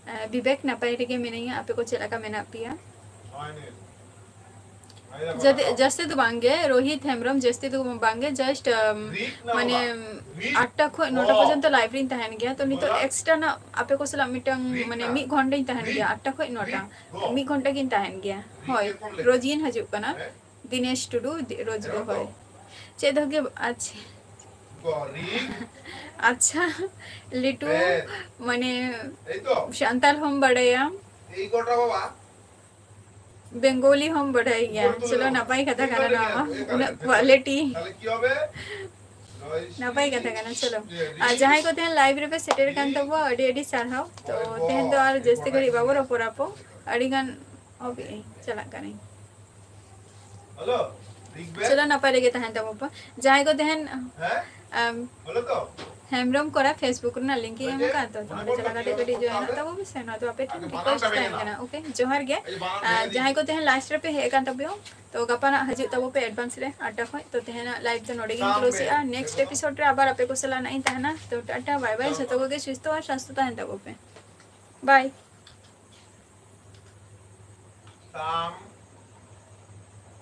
ᱟᱸ, ᱵᱤᱵᱮᱠ, ᱱᱟᱯᱟᱭ ᱨᱮᱜᱮ ᱢᱤᱱᱟᱹᱧᱟ, ᱟᱯᱮ ᱠᱚ ᱪᱮᱫ ᱞᱮᱠᱟ ᱢᱮᱱᱟᱜ ᱯᱮᱭᱟ? ᱡᱟᱹᱥᱛᱤ ᱫᱚ ᱵᱟᱝᱜᱮ, ᱨᱳᱦᱤᱛ ᱦᱮᱢᱵᱨᱚᱢ, ᱡᱟᱹᱥᱛᱤ ᱫᱚ ᱵᱟᱝᱜᱮ, just, ᱟᱢ, ᱢᱟᱱᱮ, ᱟᱴᱴᱟ ᱠᱷᱚᱱ ᱱᱚᱴᱟ ᱯᱚᱨᱡᱚᱱᱛᱚ ᱞᱟᱭᱤᱵᱷ ᱨᱤᱧ ᱛᱟᱦᱮᱱ ᱜᱮᱭᱟ, ᱛᱚ ᱱᱤᱛᱚᱜ ᱮᱠᱥᱴᱨᱟ ᱱᱟᱜ ᱟᱯᱮ ᱠᱚ ᱥᱟᱞᱟᱜ ᱢᱤᱫᱴᱟᱝ, ᱢᱟᱱᱮ, ᱢᱤᱫ ᱜᱷᱚᱱᱴᱟᱧ ᱛᱟᱦᱮᱱ ᱜᱮᱭᱟ, ᱟᱴᱴᱟ ᱠᱷᱚᱱ ᱱᱚᱴᱟ, ᱢᱤᱫ ᱜᱷᱚᱱᱴᱟ ᱜᱤᱧ ᱛᱟᱦᱮᱱ ᱜᱮᱭᱟ᱾ ᱦᱳᱭ, ᱨᱳᱡᱤᱱ ᱦᱤᱡᱩᱜ ᱠᱟᱱᱟ, ᱫᱤᱱᱮᱥ ᱴᱩᱰᱩ, ᱫᱤ-, ᱨᱳᱡᱽ ᱫᱚ, ᱦᱳᱭ᱾ ᱪᱮᱫ ᱫᱚ ᱜᱮ, ᱟᱪᱪᱷᱟ᱾ ᱟᱪᱪᱷᱟ, ᱞᱤᱴᱩ, ᱢᱟᱱᱮ, ᱥᱟᱱᱛᱟᱲ ᱦᱚᱸᱢ ᱵᱟᱰᱟᱭᱟ? ᱵᱮᱝᱜᱚᱞᱤ ᱦᱚᱸᱢ ᱵᱟᱰᱟᱭ ᱜᱮᱭᱟ᱾ ᱪᱚᱞᱚ, ᱱᱟᱯᱟᱭ ᱠᱟᱛᱷᱟ ᱠᱟᱱᱟ ᱱᱚᱣᱟ ᱢᱟ, ᱩᱱᱟᱹᱜ ᱠᱣᱟᱞᱤᱴᱤ᱾ ᱱᱟᱯᱟᱭ ᱠᱟᱛᱷᱟ ᱠᱟᱱᱟ, ᱪᱚᱞᱚ᱾ ᱟᱨ ᱡᱟᱦᱟᱸᱭ ᱠᱚ ᱛᱮᱦᱮᱧ ᱞᱟᱭᱤᱵᱷ ᱨᱮᱯᱮ ᱥᱮᱴᱮᱨ ᱠᱟᱱ ᱛᱟᱵᱚᱣᱟ, ᱟᱹᱰᱤ ᱟᱹᱰᱤ ᱥᱟᱨᱦᱟᱣ᱾ ᱛᱚ, ᱛᱮᱦᱮᱧ ᱫᱚ ᱟᱨ ᱡᱟᱹᱥᱛᱤ ᱜᱷᱟᱹᱲᱤᱡ ᱵᱟᱵᱚ ᱨᱚᱯᱚᱲᱟ ᱯᱚ, ᱟᱹᱰᱤ ᱜᱟᱱ ᱦᱚᱵᱤ ᱪᱟᱞᱟᱜ ᱠᱟᱹᱱᱟᱹᱧ᱾ ᱪᱚᱞᱚ, ᱱᱟᱯᱟᱭ ᱨᱮᱜᱮ ᱛᱟᱦᱮᱱ ᱛᱟᱵᱚ ᱯᱮ᱾ ᱡᱟᱦᱟᱸᱭ ᱠᱚ ᱛᱟᱦᱮᱱ, ᱟᱢ, ᱦᱮᱢᱵᱨᱚᱢ ᱠᱚᱨᱟ Facebook ᱨᱮᱱᱟᱜ link ᱤᱧ ᱮᱢ ᱟᱠᱟᱫ, ᱛᱚ ᱚᱸᱰᱮ ᱪᱟᱞᱟᱣ ᱠᱟᱛᱮ ᱠᱟᱹᱴᱤᱡ join ᱚᱜ ᱛᱟᱵᱚ ᱯᱮ ᱥᱮ᱾ ᱱᱚᱣᱟ ᱫᱚ ᱟᱯᱮ ᱴᱷᱮᱱ request ᱛᱟᱦᱮᱸ ᱠᱟᱱᱟ, okay? ᱡᱚᱦᱟᱨ ᱜᱮ᱾ ᱟᱨ ᱡᱟᱦᱟᱸᱭ ᱠᱚ ᱛᱟᱦᱮᱱ last ᱨᱮᱯᱮ ᱦᱮᱡ ᱟᱠᱟᱱ ᱛᱟᱵᱚᱱᱟ, ᱛᱚ ᱜᱟᱯᱟ ᱱᱟᱜ ᱦᱤᱡᱩᱜ ᱛᱟᱵᱚ ᱯᱮ advance ᱨᱮ ᱟᱴ ᱴᱟ ᱠᱷᱚᱱ᱾ ᱛᱚ ᱛᱟᱦᱮᱱᱟᱜ live ᱫᱚ ᱱᱚᱰᱮ ᱜᱤᱧ close ᱮᱜᱼᱟ᱾ Next episode ᱨᱮ ᱟᱵᱟᱨ ᱟᱯᱮ ᱠᱚ ᱥᱟᱞᱟᱜ ᱱᱟᱜ ᱤᱧ ᱛᱟᱦᱮᱱᱟ᱾ ᱛᱚ ᱴᱟᱴᱟ, bye bye, ᱡᱚᱛᱚ ᱠᱚᱜᱮ ᱥᱩᱥᱛᱷᱚ ᱟᱨ ᱥᱟᱥᱛᱷᱚ ᱛᱟᱦᱮᱱ ᱛᱟᱵᱚ ᱯᱮ᱾ Bye᱾